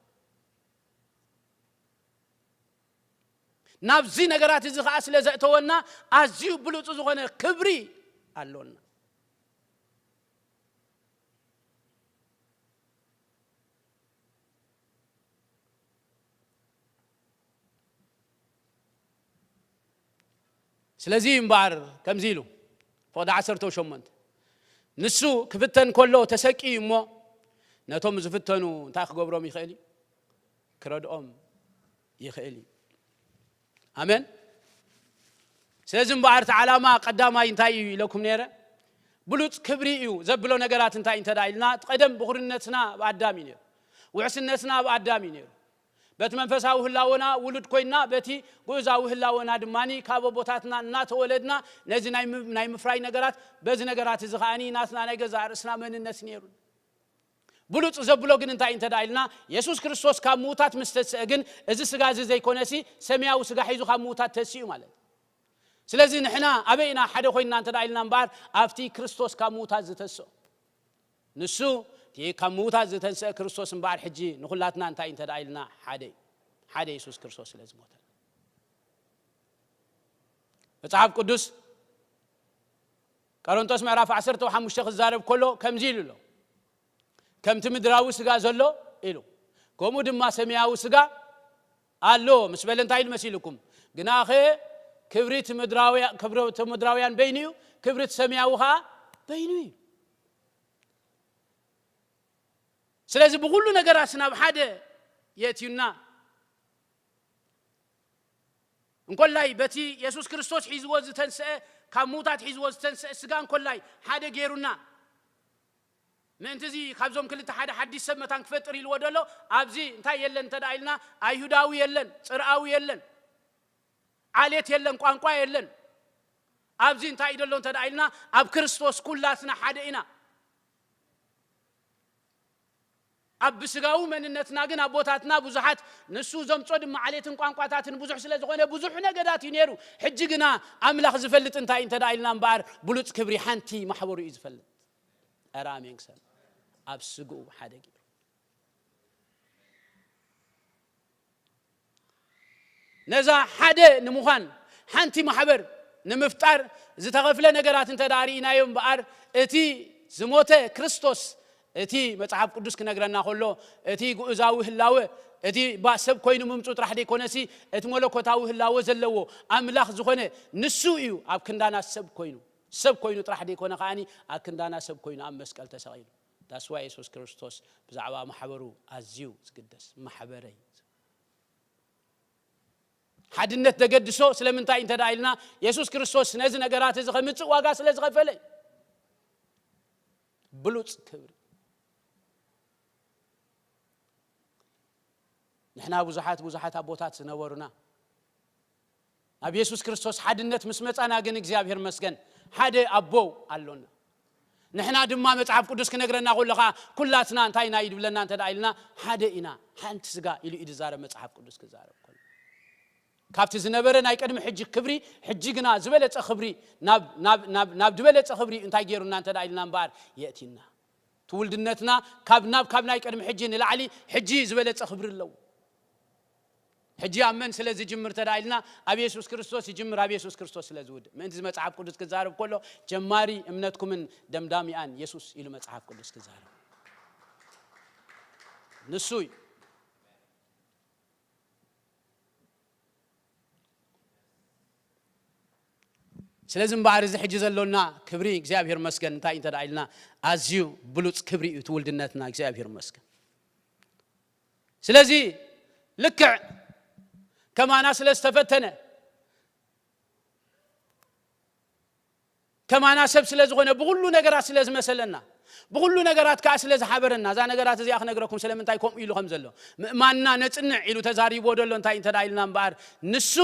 ናብዚ ነገራት እዚ ኸኣ ስለ ዘእተወና ኣዝዩ ብሉጽ ዝኾነ ክብሪ ኣሎና። ስለዚ እምበኣር ከምዚ ኢሉ፣ ፍቕዲ ዓሰርተ ሸሞንተ፣ ንሱ ክፍተን ከሎ ተሰቅዩ እሞ ነቶም ዝፍተኑ እንታይ ክገብሮም ይኽእል እዩ? ክረድኦም ይኽእል እዩ። ኣሜን። ስለዚ እምበኣር እቲ ዓላማ ቀዳማይ እንታይ እዩ ኢለኩም ነይረ? ብሉጽ ክብሪ እዩ ዘብሎ ነገራት እንታይ እንተ ደኣ ኢልና፣ እቲ ቀደም ብኹርነትና ኣብ ኣዳም እዩ ነይሩ። ውሕስነትና ኣብ ኣዳም እዩ ነይሩ። በቲ መንፈሳዊ ህላወና ውሉድ ኮይንና፣ በቲ ግኡዛዊ ህላወና ድማ ካብ ኣቦታትና እናተወለድና፣ ነዚ ናይ ም-፣ ናይ ምፍራይ ነገራት፣ በዚ ነገራት እዚ ከኣኒ ናትና ናይ ገዛእ ርእስና መንነት ነይሩ። ብሉጽ ዘብሎ ግን እንታይ እንተ ደኣ ኢልና፣ የሱስ ክርስቶስ ካብ ምዉታት ምስ ተስአ ግን፣ እዚ ስጋ እዚ ዘይኮነሲ፣ ሰማያዊ ስጋ ሒዙ ካብ ምዉታት ተሲኡ ማለት እዩ። ስለዚ ንሕና ኣበይ ኢና ሓደ ኮይንና እንተ ደኣ ኢልና እምበኣር፣ ኣብቲ ክርስቶስ ካብ ምዉታት ዝተስኦ። ንሱ እቲ ካብ ምዉታት ዝተንስአ ክርስቶስ እምበኣር፣ ሕጂ ንኹላትና እንታይ እንተ ደኣ ኢልና ሓደ እዩ። ሓደ የሱስ ክርስቶስ ስለ ዝሞተልና። መጽሓፍ ቅዱስ ቆሮንቶስ ምዕራፍ ዓሰርተ ሓሙሽተ ክዛረብ ከሎ ከምዚ ኢሉ ኣሎ። ከምቲ ምድራዊ ስጋ ዘሎ ኢሉ፣ ከምኡ ድማ ሰማያዊ ስጋ ኣሎ ምስ በለ እንታይ ኢሉ መሲልኩም? ግናኸ ክብሪ እቲ ምድራውያ-፣ ክብሪ እቲ ምድራውያን በይኑ እዩ፣ ክብሪ እቲ ሰማያዊ ኸኣ በይኑ እዩ። ስለዚ ብኹሉ ነገራት ናብ ሓደ የእትዩና። እንኮላይ በቲ የሱስ ክርስቶስ ሒዝዎ ዝተንስአ፣ ካብ ምዉታት ሒዝዎ ዝተንስአ ስጋ እንኮላይ ሓደ ገይሩና። ምእንቲ እዚ ካብዞም ክልተ ሓደ ሓዲስ ሰብ መታን ክፈጥር ኢልዎ ደሎ፣ ኣብዚ እንታይ የለን እንተ ደኣ ኢልና፣ ኣይሁዳዊ የለን፣ ጽርኣዊ የለን፣ ዓሌት የለን፣ ቋንቋ የለን። ኣብዚ እንታይ እዩ ደሎ እንተ ደኣ ኢልና፣ ኣብ ክርስቶስ ኩላትና ሓደ ኢና። ኣብ ብስጋዊ መንነትና ግን ኣቦታትና ብዙሓት፣ ንሱ ዘምጾ ድማ ዓሌትን ቋንቋታትን ብዙሕ ስለ ዝኾነ ብዙሕ ነገዳት እዩ ነይሩ። ሕጂ ግና ኣምላኽ ዝፈልጥ እንታይ እንተ ደኣ ኢልና እምበኣር፣ ብሉጽ ክብሪ ሓንቲ ማሕበሩ እዩ ዝፈልጥ። ኧረ ኣሜን ክሰን። ኣብ ስግኡ ሓደ ገይሩ። ነዛ ሓደ ንምዃን ሓንቲ ማሕበር ንምፍጣር ዝተኸፍለ ነገራት እንተ ደኣ ርኢናዮ እምበኣር፣ እቲ ዝሞተ ክርስቶስ፣ እቲ መጽሓፍ ቅዱስ ክነግረና ከሎ፣ እቲ ግኡዛዊ ህላወ፣ እቲ ባ-፣ ሰብ ኮይኑ ምምጹ ጥራሕ ደይኮነሲ፣ እቲ መለኮታዊ ህላወ ዘለዎ ኣምላኽ ዝኾነ ንሱ እዩ ኣብ ክንዳና ሰብ ኮይኑ፣ ሰብ ኮይኑ ጥራሕ ደይኮነ ከኣኒ ኣብ ክንዳና ሰብ ኮይኑ ኣብ መስቀል ተሰቒሉ። That's why የሱስ ክርስቶስ ብዛዕባ ማሕበሩ ኣዝዩ ዝግደስ፣ ማሕበረይ። ሓድነት ዘገድሶ ስለምንታይ እንተ ደኣ ኢልና፣ የሱስ ክርስቶስ ነዚ ነገራት እዚ ከምጽእ ዋጋ ስለ ዝኸፈለ እዩ። ብሉጽ ክብሪ። ንሕና ብዙሓት፣ ብዙሓት ኣቦታት ዝነበሩና፣ ናብ የሱስ ክርስቶስ ሓድነት ምስ መጻና ግን እግዚኣብሔር መስገን ሓደ ኣቦ ኣሎና። ንሕና ድማ መጽሓፍ ቅዱስ ክነግረና ከሎ ኸኣ ኩላትና እንታይ ኢና እዩ ዝብለና እንተ ደኣ ኢልና፣ ሓደ ኢና፣ ሓንቲ ስጋ ኢሉ እዩ ዝዛረብ መጽሓፍ ቅዱስ ክዛረብ ከሎ። ካብቲ ዝነበረ ናይ ቅድሚ ሕጂ ክብሪ፣ ሕጂ ግና ዝበለጸ ክብሪ፣ ናብ፣ ናብ፣ ናብ፣ ናብ ዝበለጸ ክብሪ እንታይ ገይሩና እንተ ደኣ ኢልና እምበኣር የእቲና። ትውልድነትና ካብ፣ ናብ፣ ካብ ናይ ቅድሚ ሕጂ ንላዕሊ ሕጂ ዝበለጸ ክብሪ ኣለዎ። ሕጂ ኣብ መን ስለ ዝጅምር እንተ ደኣ ኢልና፣ ኣብ የሱስ ክርስቶስ ይጅምር፣ ኣብ የሱስ ክርስቶስ ስለ ዝውድእ። ምእንቲ እዚ መጽሓፍ ቅዱስ ክዛረብ ከሎ፣ ጀማሪ እምነትኩምን ደምዳሚኣን የሱስ ኢሉ መጽሓፍ ቅዱስ ክዛረብ። ንሱ እዩ። ስለዚ እምበኣር እዚ ሕጂ ዘሎና ክብሪ እግዚኣብሔር መስገን እንታይ እንተ ደኣ ኢልና፣ ኣዝዩ ብሉጽ ክብሪ እዩ ትውልድነትና፣ እግዚኣብሔር መስገን። ስለዚ ልክዕ ከማና ስለ ዝተፈተነ፣ ከማና ሰብ ስለ ዝኾነ፣ ብኹሉ ነገራት ስለ ዝመሰለና፣ ብኹሉ ነገራት ከኣ ስለ ዝሓበረና፣ እዛ ነገራት እዚኣ ክነግረኩም ስለምንታይ ከምኡ ኢሉ ከም ዘሎ፣ ምእማንና ነጽንዕ ኢሉ ተዛሪብዎ ዘሎ እንታይ እንተ ደኣ ኢልና እምበኣር፣ ንሱ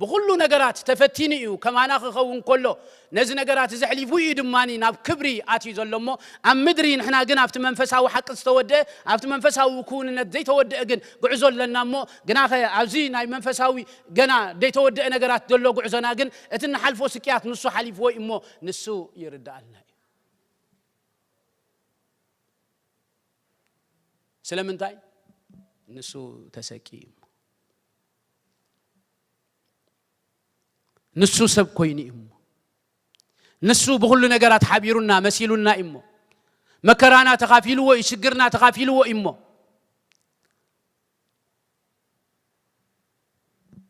ብኹሉ ነገራት ተፈቲኑ እዩ፣ ከማና ክኸውን ከሎ፣ ነዚ ነገራት እዚ ኣሕሊፉ እዩ ድማ ናብ ክብሪ ኣትዩ ዘሎ እሞ፣ ኣብ ምድሪ ንሕና ግን ኣብቲ መንፈሳዊ ሓቂ ዝተወደአ፣ ኣብቲ መንፈሳዊ ክውንነት ዘይተወደአ ግን ጉዕዞ ኣለና እሞ፣ ግናኸ ኣብዚ ናይ መንፈሳዊ ገና ዘይተወደአ ነገራት ዘሎ ጉዕዞና ግን፣ እቲ እንሓልፎ ስቅያት ንሱ ሓሊፍዎ እዩ እሞ፣ ንሱ ይርድኣልና እዩ። ስለምንታይ? ንሱ ተሰቅዩ እዩ እሞ። ንሱ ሰብ ኮይኑ እዩ እሞ። ንሱ ብኹሉ ነገራት ሓቢሩና፣ መሲሉና እዩ እሞ። መከራና ተኻፊልዎ እዩ፣ ሽግርና ተኻፊልዎ እዩ እሞ።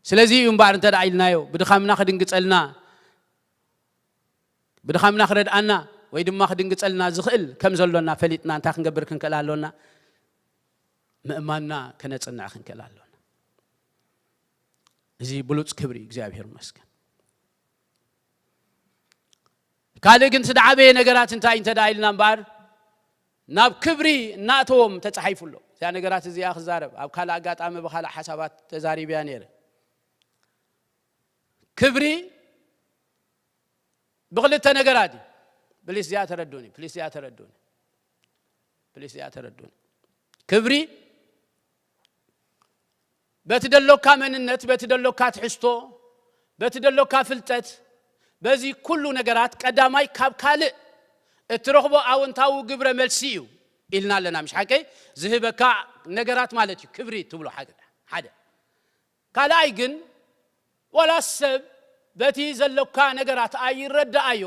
ስለዚ እዩ እምበኣር እንተ ደኣ ኢልናዮ፣ ብድኻምና ክድንግጸልና፣ ብድኻምና ክረድኣና፣ ወይ ድማ ክድንግጸልና ዝኽእል ከም ዘሎና ፈሊጥና እንታይ ክንገብር ክንክእል ኣሎና? ምእማንና ከነጽንዕ ክንክእል ኣሎና። እዚ ብሉጽ ክብሪ እዩ፣ እግዚኣብሔር ይመስገን። ካልእ ግን እቲ ዝዓበየ ነገራት እንታይ እንተ ደኣ ኢልና እምበኣር፣ ናብ ክብሪ እናእተዎም ተጻሒፉ ኣሎ። እዚኣ ነገራት እዚኣ ክዛረብ፣ ኣብ ካልእ ኣጋጣሚ ብኻልእ ሓሳባት ተዛሪብያ ነይረ። ክብሪ ብኽልተ ነገራት እዩ። ፕሊስ እዚኣ ተረዱኒ፣ ፕሊስ እዚኣ ተረዱኒ፣ ፕሊስ እዚኣ ተረዱኒ። ክብሪ በቲ ደሎካ መንነት፣ በቲ ደሎካ ትሕዝቶ፣ በቲ ደሎካ ፍልጠት፣ በዚ ኩሉ ነገራት ቀዳማይ ካብ ካልእ እትረኽቦ ኣወንታዊ ግብረ መልሲ እዩ ኢልና ኣለና። ምሽ ሓቀይ? ዝህበካ ነገራት ማለት እዩ ክብሪ ትብሎ። ሓደ፣ ሓደ። ካልኣይ ግን፣ ዋላ ሰብ በቲ ዘሎካ ነገራት ኣይረዳኣዮ፣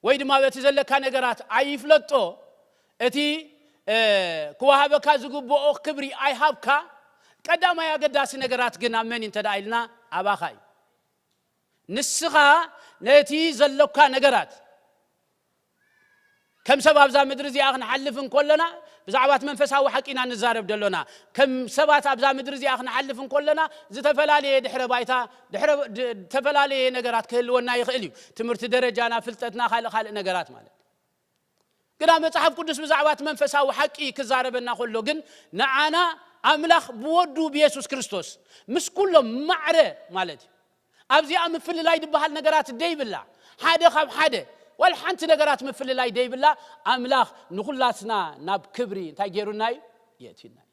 ወይ ድማ በቲ ዘለካ ነገራት ኣይፍለጦ፣ እቲ፣ እ፣ ክወሃበካ ዝግብኦ ክብሪ ኣይሃብካ፣ ቀዳማይ ኣገዳሲ ነገራት ግን ኣብ መን እዩ እንተ ደኣ ኢልና፣ ኣባኻ እዩ። ንስኻ ነቲ ዘሎካ ነገራት፣ ከም ሰብ ኣብዛ ምድሪ እዚኣ ክንሓልፍ እንከሎና፣ ብዛዕባ እቲ መንፈሳዊ ሓቂ ኢና ንዛረብ ደሎና። ከም ሰባት ኣብዛ ምድሪ እዚኣ ክንሓልፍ እንከሎና፣ ዝተፈላለየ ድሕረ ባይታ፣ ድሕረ፣ ድ-፣ ዝተፈላለየ ነገራት ክህልወና ይኽእል እዩ። ትምህርቲ ደረጃና፣ ፍልጠትና፣ ካልእ ካልእ ነገራት ማለት። ግና መጽሓፍ ቅዱስ ብዛዕባ እቲ መንፈሳዊ ሓቂ ክዛረበና ከሎ ግን፣ ንዓና ኣምላኽ ብወዱ ብየሱስ ክርስቶስ ምስ ኩሎም ማዕረ ማለት እዩ። ኣብዚኣ ምፍልላይ ዝበሃል ነገራት ደይብላ፣ ሓደ ካብ ሓደ፣ ዋላ ሓንቲ ነገራት ምፍልላይ ደይብላ፣ ኣምላኽ ንኹላትና ናብ ክብሪ እንታይ ገይሩና እዩ? የእትዩና እዩ።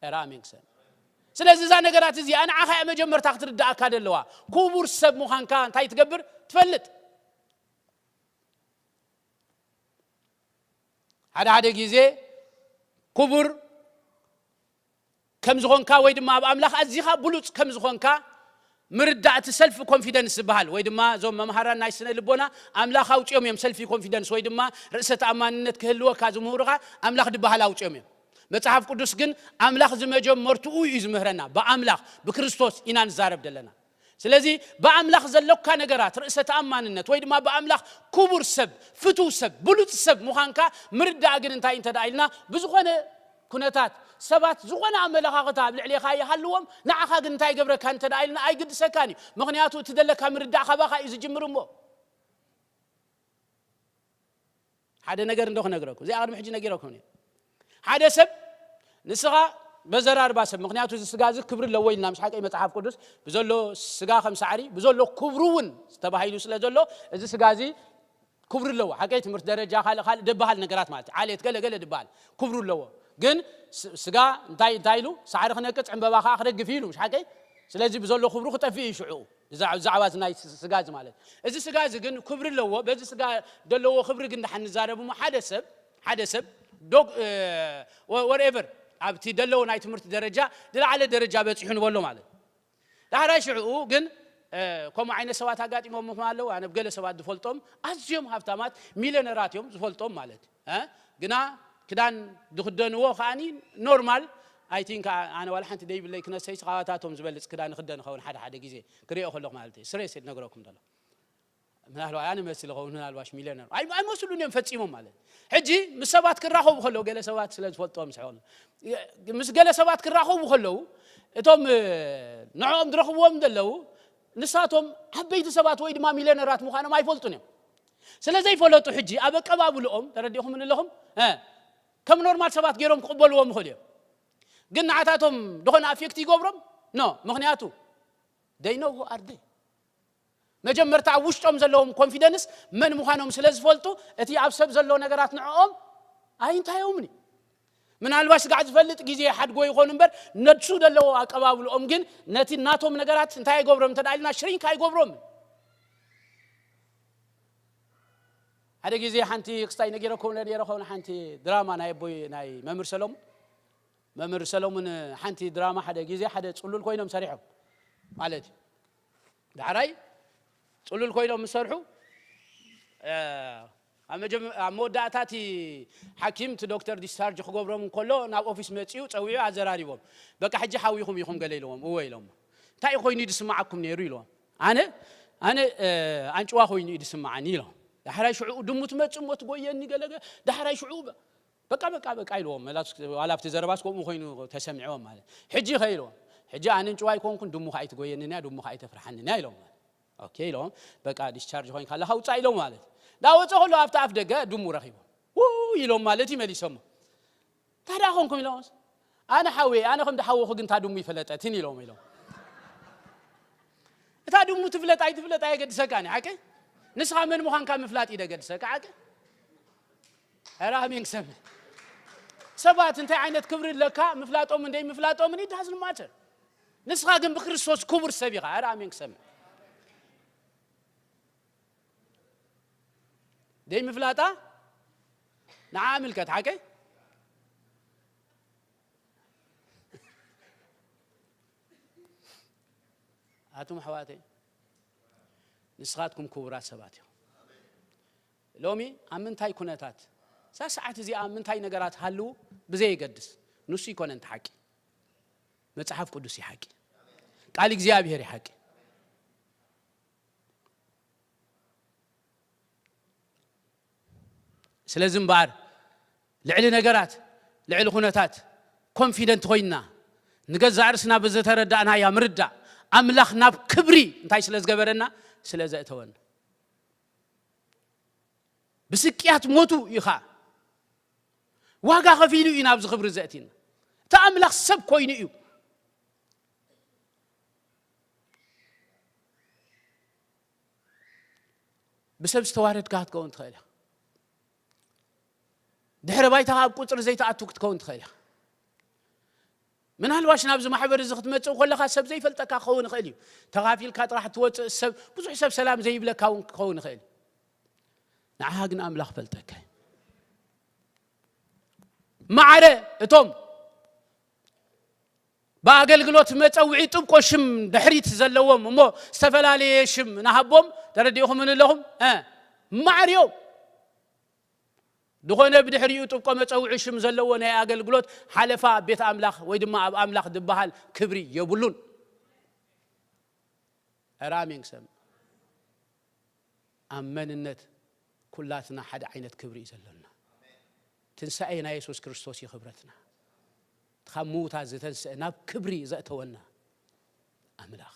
ኤረ ኣሜን ክሰን። ስለዚ እዛ ነገራት እዚኣ ንዓኻ እያ መጀመርታ ክትርድኣካ ደለዋ። ክቡር ሰብ ምዃንካ እንታይ ትገብር? ትፈልጥ። ሓደ ሓደ ግዜ ክቡር ከም ዝኾንካ ወይ ድማ ኣብ ኣምላኽ ኣዚኻ ብሉጽ ከም ዝኾንካ ምርዳእ፣ እቲ ሰልፍ ኮንፊደንስ ዝበሃል ወይ ድማ እዞም መምሃራን ናይ ስነ ልቦና ኣምላኽ ኣውጺኦም እዮም። ሰልፍ ኮንፊደንስ ወይ ድማ ርእሰ ተኣማንነት ክህልወካ ዝምህሩኻ ኣምላኽ ዝበሃል ኣውጺኦም እዮም። መጽሓፍ ቅዱስ ግን ኣምላኽ ዝመጀመርትኡ እዩ ዝምህረና። ብኣምላኽ ብክርስቶስ ኢና ንዛረብ ዘለና። ስለዚ ብኣምላኽ ዘሎካ ነገራት፣ ርእሰ ተኣማንነት ወይ ድማ ብኣምላኽ ክቡር ሰብ፣ ፍቱው ሰብ፣ ብሉጽ ሰብ ምዃንካ ምርዳእ ግን እንታይ እንተ ደኣ ኢልና፣ ብዝኾነ ኩነታት ሰባት ዝኾነ ኣመለኻኽታ ኣብ ልዕሌኻ ይሃልዎም፣ ንዓኻ ግን እንታይ ይገብረካ እንተ ደኣ ኢልና ኣይግድሰካን እዩ። ምኽንያቱ እቲ ዘለካ ምርዳእ ካባኻ እዩ ዝጅምር እሞ። ሓደ ነገር እንዶ ክነግረኩም፣ እዚኣ ቅድሚ ሕጂ ነጊረኩም እየ። ሓደ ሰብ ንስኻ በዘራርባ ሰብ፣ ምኽንያቱ እዚ ስጋ እዚ ክብሪ ኣለዎ ኢልና፣ ምስ ሓቀይ መጽሓፍ ቅዱስ ብዘሎ ስጋ ከም ሳዕሪ ብዘሎ ክብሩ እውን ተባሂሉ ስለ ዘሎ፣ እዚ ስጋ እዚ ክብሪ ኣለዎ። ሓቀይ ትምህርቲ ደረጃ ካልእ ካልእ ደበሃል ነገራት ማለት እዩ። ዓሌት ገለ ገለ ድበሃል ክብሩ ኣለዎ። ግን ስ-፣ ስጋ እንታይ እንታይ ኢሉ ሳዕሪ ክነቅጽ ዕምበባ ከዓ ክረግፍ እዩ ኢሉ፣ ምስ ሓቀይ። ስለዚ ብዘሎ ክብሩ ክጠፍእ እዩ ሽዑ። እዛ ዛዕባ እዚ ናይ ስ-፣ ስጋ እዚ ማለት፣ እዚ ስጋ እዚ ግን ክብሪ ኣለዎ። በዚ ስጋ ዘለዎ ክብሪ ግን ደሓን ንዛረብ እሞ፣ ሓደ ሰብ ሓደ ሰብ ዶግ ወርኤቨር ኣብቲ ደለዎ ናይ ትምህርቲ ደረጃ ዝለዓለ ደረጃ በፂሑ ንበሎ ማለት። ዳሕራይ ሽዕኡ ግን ከምኡ ዓይነት ሰባት ኣጋጢሞም ምዃን ኣለዉ። ኣነ ብገለ ሰባት ዝፈልጦም ኣዝዮም ሃብታማት ሚሊዮነራት እዮም ዝፈልጦም ማለት። ግና ክዳን ዝኽደንዎ ከዓኒ ኖርማል፣ ኣይ ቲንክ፣ ኣነ ዋላ ሓንቲ ደይብለይ ክነሰይ ስኻባታቶም ዝበልፅ ክዳን ይኽደን ኸውን ሓደ ሓደ ግዜ ክሪኦ ከለኹ ማለት እዩ። ስሬስ ነግረኩም ዘሎ ምናልባት ኣነ መስል ኸውን ምናልባሽ ሚሊዮነር ኣይመስሉን እዮም ፈፂሞም ማለት። ሕጂ ምስ ሰባት ክራኸቡ ከለዉ ገለ ሰባት ስለ ዝፈልጦም ስሕቕሉ ምስ ገለ ሰባት ክራኸቡ ከለዉ እቶም ንዕኦም ዝረኽብዎም ዘለዉ ንሳቶም ዓበይቲ ሰባት ወይ ድማ ሚሊዮነራት ምዃኖም ኣይፈልጡን እዮም። ስለ ዘይፈለጡ ሕጂ ኣብ ኣቀባብልኦም ተረዲኹም ኣለኹም ከም ኖርማል ሰባት ገይሮም ክቕበልዎም ይኽእሉ እዮም። ግን ንዓታቶም ዝኾነ ኣፌክት ይገብሮም ኖ ምክንያቱ ደይነው ኣርደይ መጀመርታ ኣብ ውሽጦም ዘለዎም ኮንፊደንስ መን ምዃኖም ስለ ዝፈልጡ እቲ ኣብ ሰብ ዘሎ ነገራት ንዕኦም ኣይንታዮምን እዩ። ምናልባት ስጋዕ ዝፈልጥ ግዜ ሓድጎ ይኾኑ እምበር ነድሱ ዘለዎ ኣቀባብልኦም ግን ነቲ ናቶም ነገራት እንታይ ኣይገብሮም እንተ ኢልና ሽሪንክ ኣይገብሮምን። ሓደ ግዜ ሓንቲ ክስታይ ነጊረኩም ነዲረ ኸውን ሓንቲ ድራማ ናይ ኣቦይ ናይ መምህር ሰሎሙን መምህር ሰሎሙን ሓንቲ ድራማ ሓደ ግዜ ሓደ ጽሉል ኮይኖም ሰሪሖም ማለት እዩ። ዳሕራይ ጽሉል ኮይኖም ምስ ሰርሑ ኣብ መወዳእታ እቲ ሓኪም እቲ ዶክተር ዲስቻርጅ ክገብሮም እንከሎ ናብ ኦፊስ መጺኡ ጸዊዑ ኣዘራሪቦም በቃ ሕጂ ሓዊኹም ኢኹም ገለ ኢለዎም እወ ኢሎም እንታይ ኮይኑ ድስማዓኩም ነይሩ ኢለዎም ኣነ ኣነ ኣንጭዋ ኮይኑ እዩ ድስማዓኒ ኢሎም ዳሕራይ ሽዑ ድሙ ትመጽእ እሞ ትጎየኒ ገለገ ዳሕራይ ሽዑ በቃ በቃ በቃ ኢልዎም መላስ ዋላ ኣብቲ ዘረባስ ከምኡ ኮይኑ ተሰሚዕዎም ማለት ሕጂ ከ ኢልዎም ሕጂ ኣነ እንጭዋ ኣይኮንኩን ድሙ ከኣ ኣይትጎየንን እያ ድሙ ከኣ ኣይተፍርሓንን እያ ኢሎም ማለት ኦኬ ኢሎም በቃ ዲስቻርጅ ኮይንካ ኣለካ ውጻእ ኢሎም ማለት እንዳወፀ ከሎ ኣብቲ ኣፍ ደገ ድሙ ረኺቦም ው ኢሎም ማለት እዩ መሊሶሞ እንታይ ደኣ ኮንኩም ኢሎምስ ኣነ ሓወየ ኣነ ከም ዝሓወኹ ግን እታ ድሙ ይፈለጠትን ኢሎም ኢሎም እታ ድሙ ትፍለጥ ኣይትፍለጥ ኣየገድሰካን ሓቂ ንስኻ መን ምዃንካ ምፍላጥ እዩ ደገድሰካ ሓቂ ኧረ ኣሜን ክሰምዕ ሰባት እንታይ ዓይነት ክብሪ ኣለካ ምፍላጦምን ደይ ምፍላጦምን it doesn't matter ንስኻ ግን ብክርስቶስ ክቡር ሰብ ኢኻ ኧረ ኣሜን ክሰምዕ ደይ ምፍላጣ ንዓ ምልከት ሓቀይ ኣቱም ኣሕዋተይ ንስኻትኩም ክቡራት ሰባት ኢኹም ሎሚ ኣብ ምንታይ ኩነታት እዛ ሰዓት እዚኣ ኣብ ምንታይ ነገራት ሃልዉ ብዘየገድስ ንሱ ይኮነ እንተ ሓቂ መጽሓፍ ቅዱስ ይሓቂ ቃል እግዚኣብሔር ይሓቂ ስለዚ እምበኣር ልዕሊ ነገራት ልዕሊ ኩነታት ኮንፊደንት ኮይንና ንገዛእ ርስና ብዝተረዳእናያ ምርዳእ ኣምላኽ ናብ ክብሪ እንታይ ስለ ዝገበረና ስለ ዘእተወና ብስቅያት ሞቱ ኢኻ ዋጋ ከፊሉ እዩ ናብዚ ክብሪ ዘእቲና እቲ ኣምላኽ ሰብ ኮይኑ እዩ ብሰብ ዝተዋረድካ ክትከውን ትኽእል ኢኻ ድሕሪ ባይታኻ ኣብ ቁፅሪ ዘይተኣቱ ክትከውን ትኽእል ኢኻ ምናልባሽ ናብዚ ማሕበር እዚ ክትመፅእ ከለካ ሰብ ዘይፈልጠካ ክኸውን ይኽእል እዩ ተኻፊልካ ጥራሕ ትወፅእ ሰብ ብዙሕ ሰብ ሰላም ዘይብለካ እውን ክኸውን ይኽእል እዩ ንዓኻ ግን ኣምላኽ ፈልጠካ እዩ ማዕረ እቶም ብኣገልግሎት መጸውዒ ጥብቆ ሽም ድሕሪት ዘለዎም እሞ ዝተፈላለየ ሽም ንሃቦም። ተረዲእኹምኒ ኣለኹም? እ፣ ማዕርዮም። ዝኾነ ብድሕሪኡ ጥብቆ መጸውዒ ሽም ዘለዎ ናይ ኣገልግሎት ሓለፋ ኣብ ቤት ኣምላኽ ወይ ድማ ኣብ ኣምላኽ ዝበሃል ክብሪ የብሉን። ኧረ ኣሜን ክሰምዕ። ኣብ መንነት ኩላትና ሓደ ዓይነት ክብሪ እዩ ዘሎና። ትንሳኤ ናይ የሱስ ክርስቶስ እዩ ክብረትና። ካብ ምዉታት ዝተንስአ ናብ ክብሪ ዘእተወና ኣምላኽ።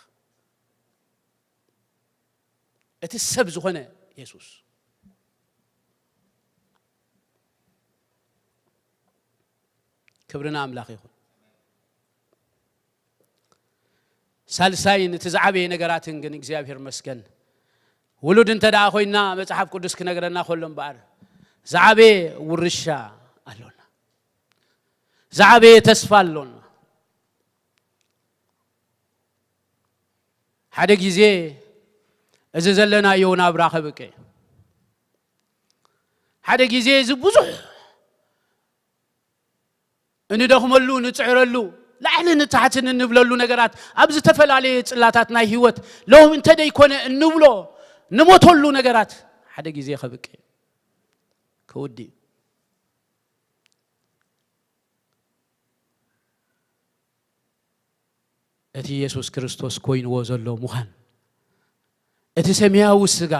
እቲ ሰብ ዝኾነ የሱስ። ክብሪ ንኣምላኽ ይኹን። ሳልሳይን እቲ ዝዓበየ ነገራትን ግን እግዚኣብሔር መስገን ውሉድ እንተ ደኣ ኮይና መጽሓፍ ቅዱስ ክነግረና ከሎ እምበኣር ዝዓበየ ውርሻ ኣሎና። ዝዓበየ ተስፋ ኣሎና። ሓደ ግዜ እዚ ዘለናዮ ናብራ ከብቅዕ፣ ሓደ ግዜ እዚ ብዙሕ እንደኽመሉ፣ ንጽዕረሉ፣ ላዕልን ታሕትን እንብለሉ ነገራት፣ ኣብ ዝተፈላለየ ጽላታት ናይ ህይወት ሎም እንተ ደይኮነ እንብሎ ንሞተሉ ነገራት ሓደ ግዜ ከብቅዕ፣ ክውዲ እዩ። እቲ የሱስ ክርስቶስ ኮይንዎ ዘሎ ምዃን፣ እቲ ሰማያዊ ስጋ፣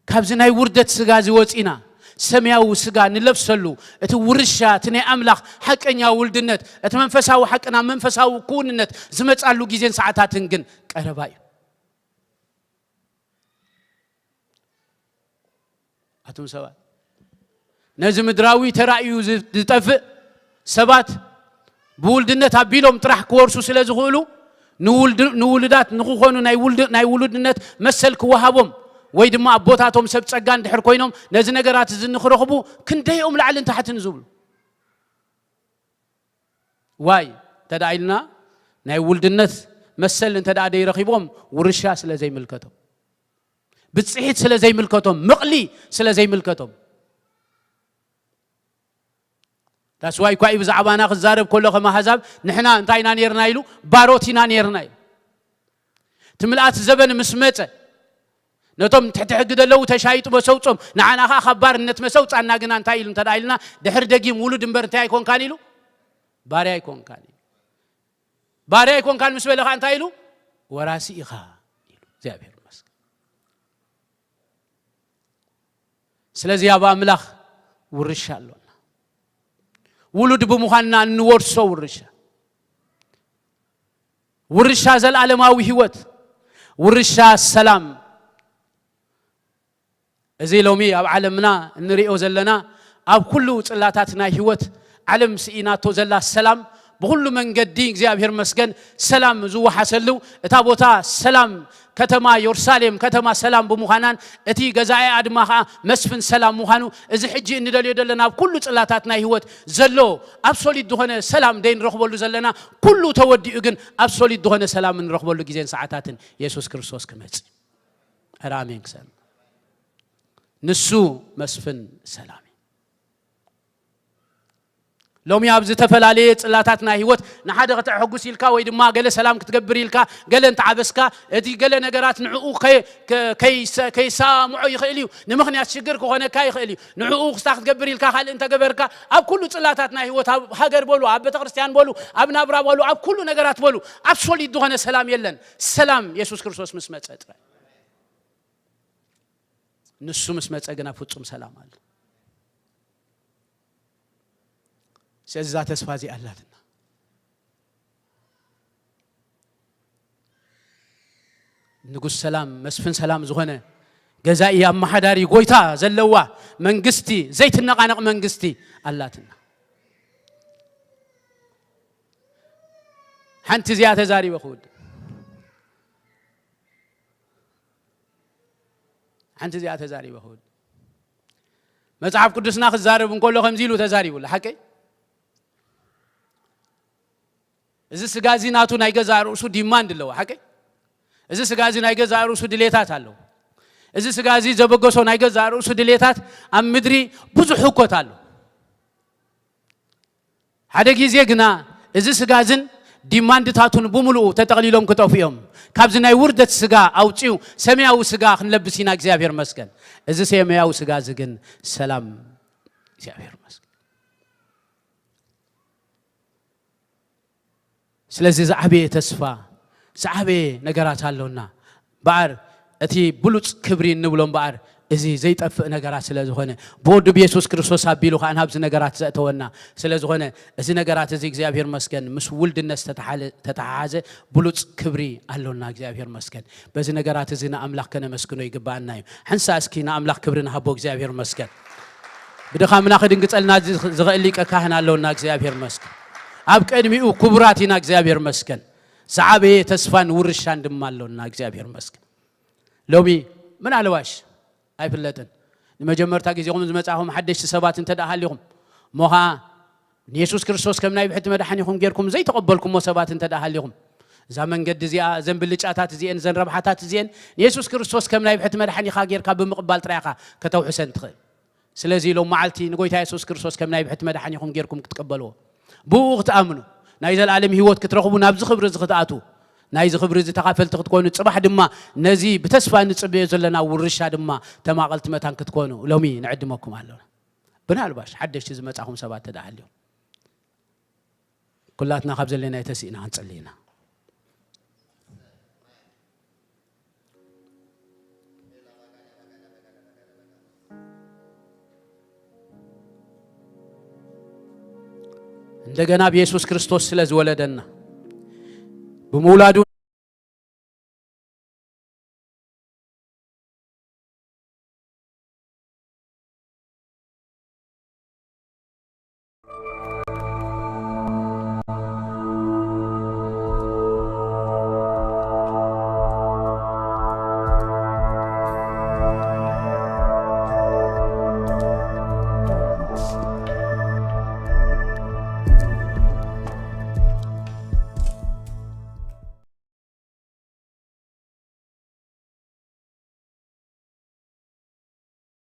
ካብዚ ናይ ውርደት ስጋ እዚ ወጺና ሰማያዊ ስጋ ንለብሰሉ፣ እቲ ውርሻ፣ እቲ ናይ ኣምላኽ ሓቀኛ ውልድነት፣ እቲ መንፈሳዊ ሓቅና መንፈሳዊ ክውንነት ዝመጻሉ ግዜን ሰዓታትን ግን ቀረባ እዩ። ኣቱም ሰባት፣ ነዚ ምድራዊ ተራእዩ ዝ-፣ ዝጠፍእ ሰባት ብውልድነት ኣቢሎም ጥራሕ ክወርሱ ስለ ዝኽእሉ፣ ንውልድ-፣ ንውሉዳት ንኽኾኑ ናይ ውልድ-፣ ናይ ውሉድነት መሰል ክወሃቦም ወይ ድማ ኣቦታቶም ሰብ ጸጋ እንድሕር ኮይኖም ነዚ ነገራት እዚ ንኽረኽቡ ክንደይኦም ላዕልን ታሕትን ዝብሉ። ዋይ እንተ ደኣ ኢልና፣ ናይ ውልድነት መሰል እንተ ደኣ ደይረኺቦም፣ ውርሻ ስለ ዘይምልከቶም፣ ብጽሒት ስለ ዘይምልከቶም፣ ምቕሊ ስለ ዘይምልከቶም። ዳስዋይ እኳ እዩ ብዛዕባና ክዛረብ ከሎ ከም ኣህዛብ፣ ንሕና እንታይ ኢና ነይርና ኢሉ፣ ባሮት ኢና ነይርና ኢሉ። እቲ ምልኣት ዘበን ምስ መጸ፣ ነቶም ትሕቲ ሕጊ ዘለዉ ተሻይጡ መሰውጾም፣ ንዓና ኸኣ ካብ ባርነት መሰውጻና ግና እንታይ ኢሉ እንተ ደኣ ኢልና፣ ድሕሪ ደጊም ውሉድ እምበር እንታይ ኣይኮንካን ኢሉ፣ ባርያ ኣይኮንካን ኢሉ። ባርያ ኣይኮንካን ምስ በለ ኸኣ እንታይ ኢሉ፣ ወራሲ ኢኻ ኢሉ። እግዚኣብሔር ይመስገን። ስለዚ ኣብ ኣምላኽ ውርሻ ኣሎና። ውሉድ ብምዃንና እንወርሶ ውርሻ፣ ውርሻ ዘልኣለማዊ ህይወት፣ ውርሻ ሰላም። እዚ ሎሚ ኣብ ዓለምና እንሪኦ ዘለና፣ ኣብ ኩሉ ጽላታት ናይ ህይወት ዓለም ስኢናቶ ዘላ ሰላም፣ ብኹሉ መንገዲ እግዚኣብሔር መስገን ሰላም ዝወሓሰሉ፣ እታ ቦታ ሰላም፣ ከተማ የሩሳሌም ከተማ ሰላም ብምዃናን፣ እቲ ገዛኢኣ ድማ ኸኣ መስፍን ሰላም ምዃኑ፣ እዚ ሕጂ እንደልዮ ዘለና ኣብ ኩሉ ጽላታት ናይ ህይወት ዘሎ ኣብሶሊት ዝኾነ ሰላም ደይ ንረኽበሉ ዘለና፣ ኩሉ ተወዲኡ ግን ኣብሶሊት ዝኾነ ሰላም እንረኽበሉ ግዜን ሰዓታትን የሱስ ክርስቶስ ክመጽእ። ኧረ ኣሜን ክሰምዕ። ንሱ መስፍን ሰላም እዩ። ሎሚ ኣብ ዝተፈላለየ ጽላታት ናይ ህይወት ንሓደ ከተሐጉስ ኢልካ ወይ ድማ ገለ ሰላም ክትገብር ኢልካ ገለ እንተዓበስካ፣ እቲ ገለ ነገራት ንዕኡ ከይ-፣ ከ-፣ ከይሰ-፣ ከይሰማምዖ ይኽእል እዩ። ንምኽንያት ሽግር ክኾነካ ይኽእል እዩ። ንዕኡ ክስታ ክትገብር ኢልካ ካልእ እንተገበርካ፣ ኣብ ኩሉ ጽላታት ናይ ህይወት፣ ኣብ ሃገር በሉ፣ ኣብ ቤተክርስትያን በሉ፣ ኣብ ናብራ በሉ፣ ኣብ ኩሉ ነገራት በሉ፣ ኣብ ሶሊድ ዝኾነ ሰላም የለን። ሰላም የሱስ ክርስቶስ ምስ መጸ ጥራይ። ንሱ ምስ መጸ ግና ፍጹም ሰላም ኣሎ። ስለዚ እዛ ተስፋ እዚኣ ኣላትና። ንጉስ ሰላም፣ መስፍን ሰላም ዝኾነ፣ ገዛኢ፣ ኣመሓዳሪ፣ ጎይታ ዘለዋ መንግስቲ፣ ዘይትነቓነቕ መንግስቲ ኣላትና። ሓንቲ እዚኣ ተዛሪበ ክውድእ። ሓንቲ እዚኣ ተዛሪበ ክውድእ። መጽሓፍ ቅዱስና ክዛረብ እንከሎ ከምዚ ኢሉ ተዛሪቡላ፣ ሓቀይ? እዚ ስጋ እዚ ናቱ ናይ ገዛእ ርእሱ ዲማንድ ኣለዎ፣ ሓቀይ? እዚ ስጋ እዚ ናይ ገዛእ ርእሱ ድሌታት ኣለዎ። እዚ ስጋ እዚ ዘበገሶ ናይ ገዛእ ርእሱ ድሌታት ኣብ ምድሪ ብዙሕ ህኮት ኣሎ። ሓደ ግዜ ግና እዚ ስጋ እዝን ዲማንድታቱን ብምሉኡ ተጠቕሊሎም ክጠፉ እዮም። ካብዚ ናይ ውርደት ስጋ ኣውፅኡ ሰማያዊ ስጋ ክንለብስ ኢና። እግዚኣብሔር መስገን። እዚ ሰማያዊ ስጋ እዚ ግን ሰላም። እግዚኣብሔር መስገን። ስለዚ ዝዓበየ ተስፋ፣ ዝዓበየ ነገራት ኣሎና። በኣር እቲ ብሉፅ ክብሪ እንብሎ እምበኣር እዚ ዘይጠፍእ ነገራት ስለ ዝኾነ፣ ብወዱ ብየሱስ ክርስቶስ ኣቢሉ ከዓ ናብዚ ነገራት ዘእተወና ስለ ዝኾነ፣ እዚ ነገራት እዚ እግዚኣብሔር መስገን ምስ ውልድነት ዝተተሓለ- ተተሓሓዘ ብሉፅ ክብሪ ኣሎና። እግዚኣብሔር መስገን። በዚ ነገራት እዚ ንኣምላኽ ከነመስግኖ ይግባኣና እዩ። ሓንሳ እስኪ ንኣምላኽ ክብሪ ንሃቦ። እግዚኣብሔር መስገን። ብድኻምና ክድንግጸልና ዝኽ- ዝኽእል ሊቀ ካህን ኣሎና። እግዚኣብሔር መስገን። ኣብ ቅድሚኡ ክቡራት ኢና። እግዚኣብሔር መስገን። ዝዓበየ ተስፋን ውርሻን ድማ ኣሎና። እግዚኣብሔር መስገን። ሎሚ ምናልባሽ ኣይፍለጥን፣ ንመጀመርታ ግዜኹም ዝመጻኹም ሓደሽቲ ሰባት እንተ ደኣ ሃሊኹም፣ እሞ ኸኣ ንየሱስ ክርስቶስ ከም ናይ ብሕቲ መድሓኒኹም ጌርኩም ዘይተቐበልኩሞ ሰባት እንተ ደኣ ሃሊኹም፣ እዛ መንገዲ እዚኣ፣ እዘን ብልጫታት እዚኤን፣ እዘን ረብሓታት እዚኤን፣ ንየሱስ ክርስቶስ ከም ናይ ብሕቲ መድሓኒኻ ጌርካ ብምቕባል ጥራይ ኢኻ ከተውሕሰን ትኽእል። ስለዚ ሎም መዓልቲ ንጎይታ የሱስ ክርስቶስ ከም ናይ ብሕቲ መድሓኒኹም ጌርኩም ክትቀበልዎ፣ ብኡ ክትኣምኑ፣ ናይ ዘለኣለም ህይወት ክትረኽቡ፣ ናብዚ ክብሪ እዚ ክትኣትዉ፣ ናይዚ ክብሪ እዚ ተኻፈልቲ ክትኮኑ፣ ጽባሕ ድማ ነዚ ብተስፋ ንጽበዮ ዘለና ውርሻ ድማ ተማቐልቲ መታን ክትኮኑ ሎሚ ንዕድመኩም ኣለና። ብናልባሽ ሓደሽቲ ዝመጻኹም ሰባት ተደኣ ሃልዮም፣ ኩላትና ካብ ዘለናዮ ተሲእና ክንጽሊ ኢና። እንደገና ብየሱስ ክርስቶስ ስለ ዝወለደና፣ ብምውላዱ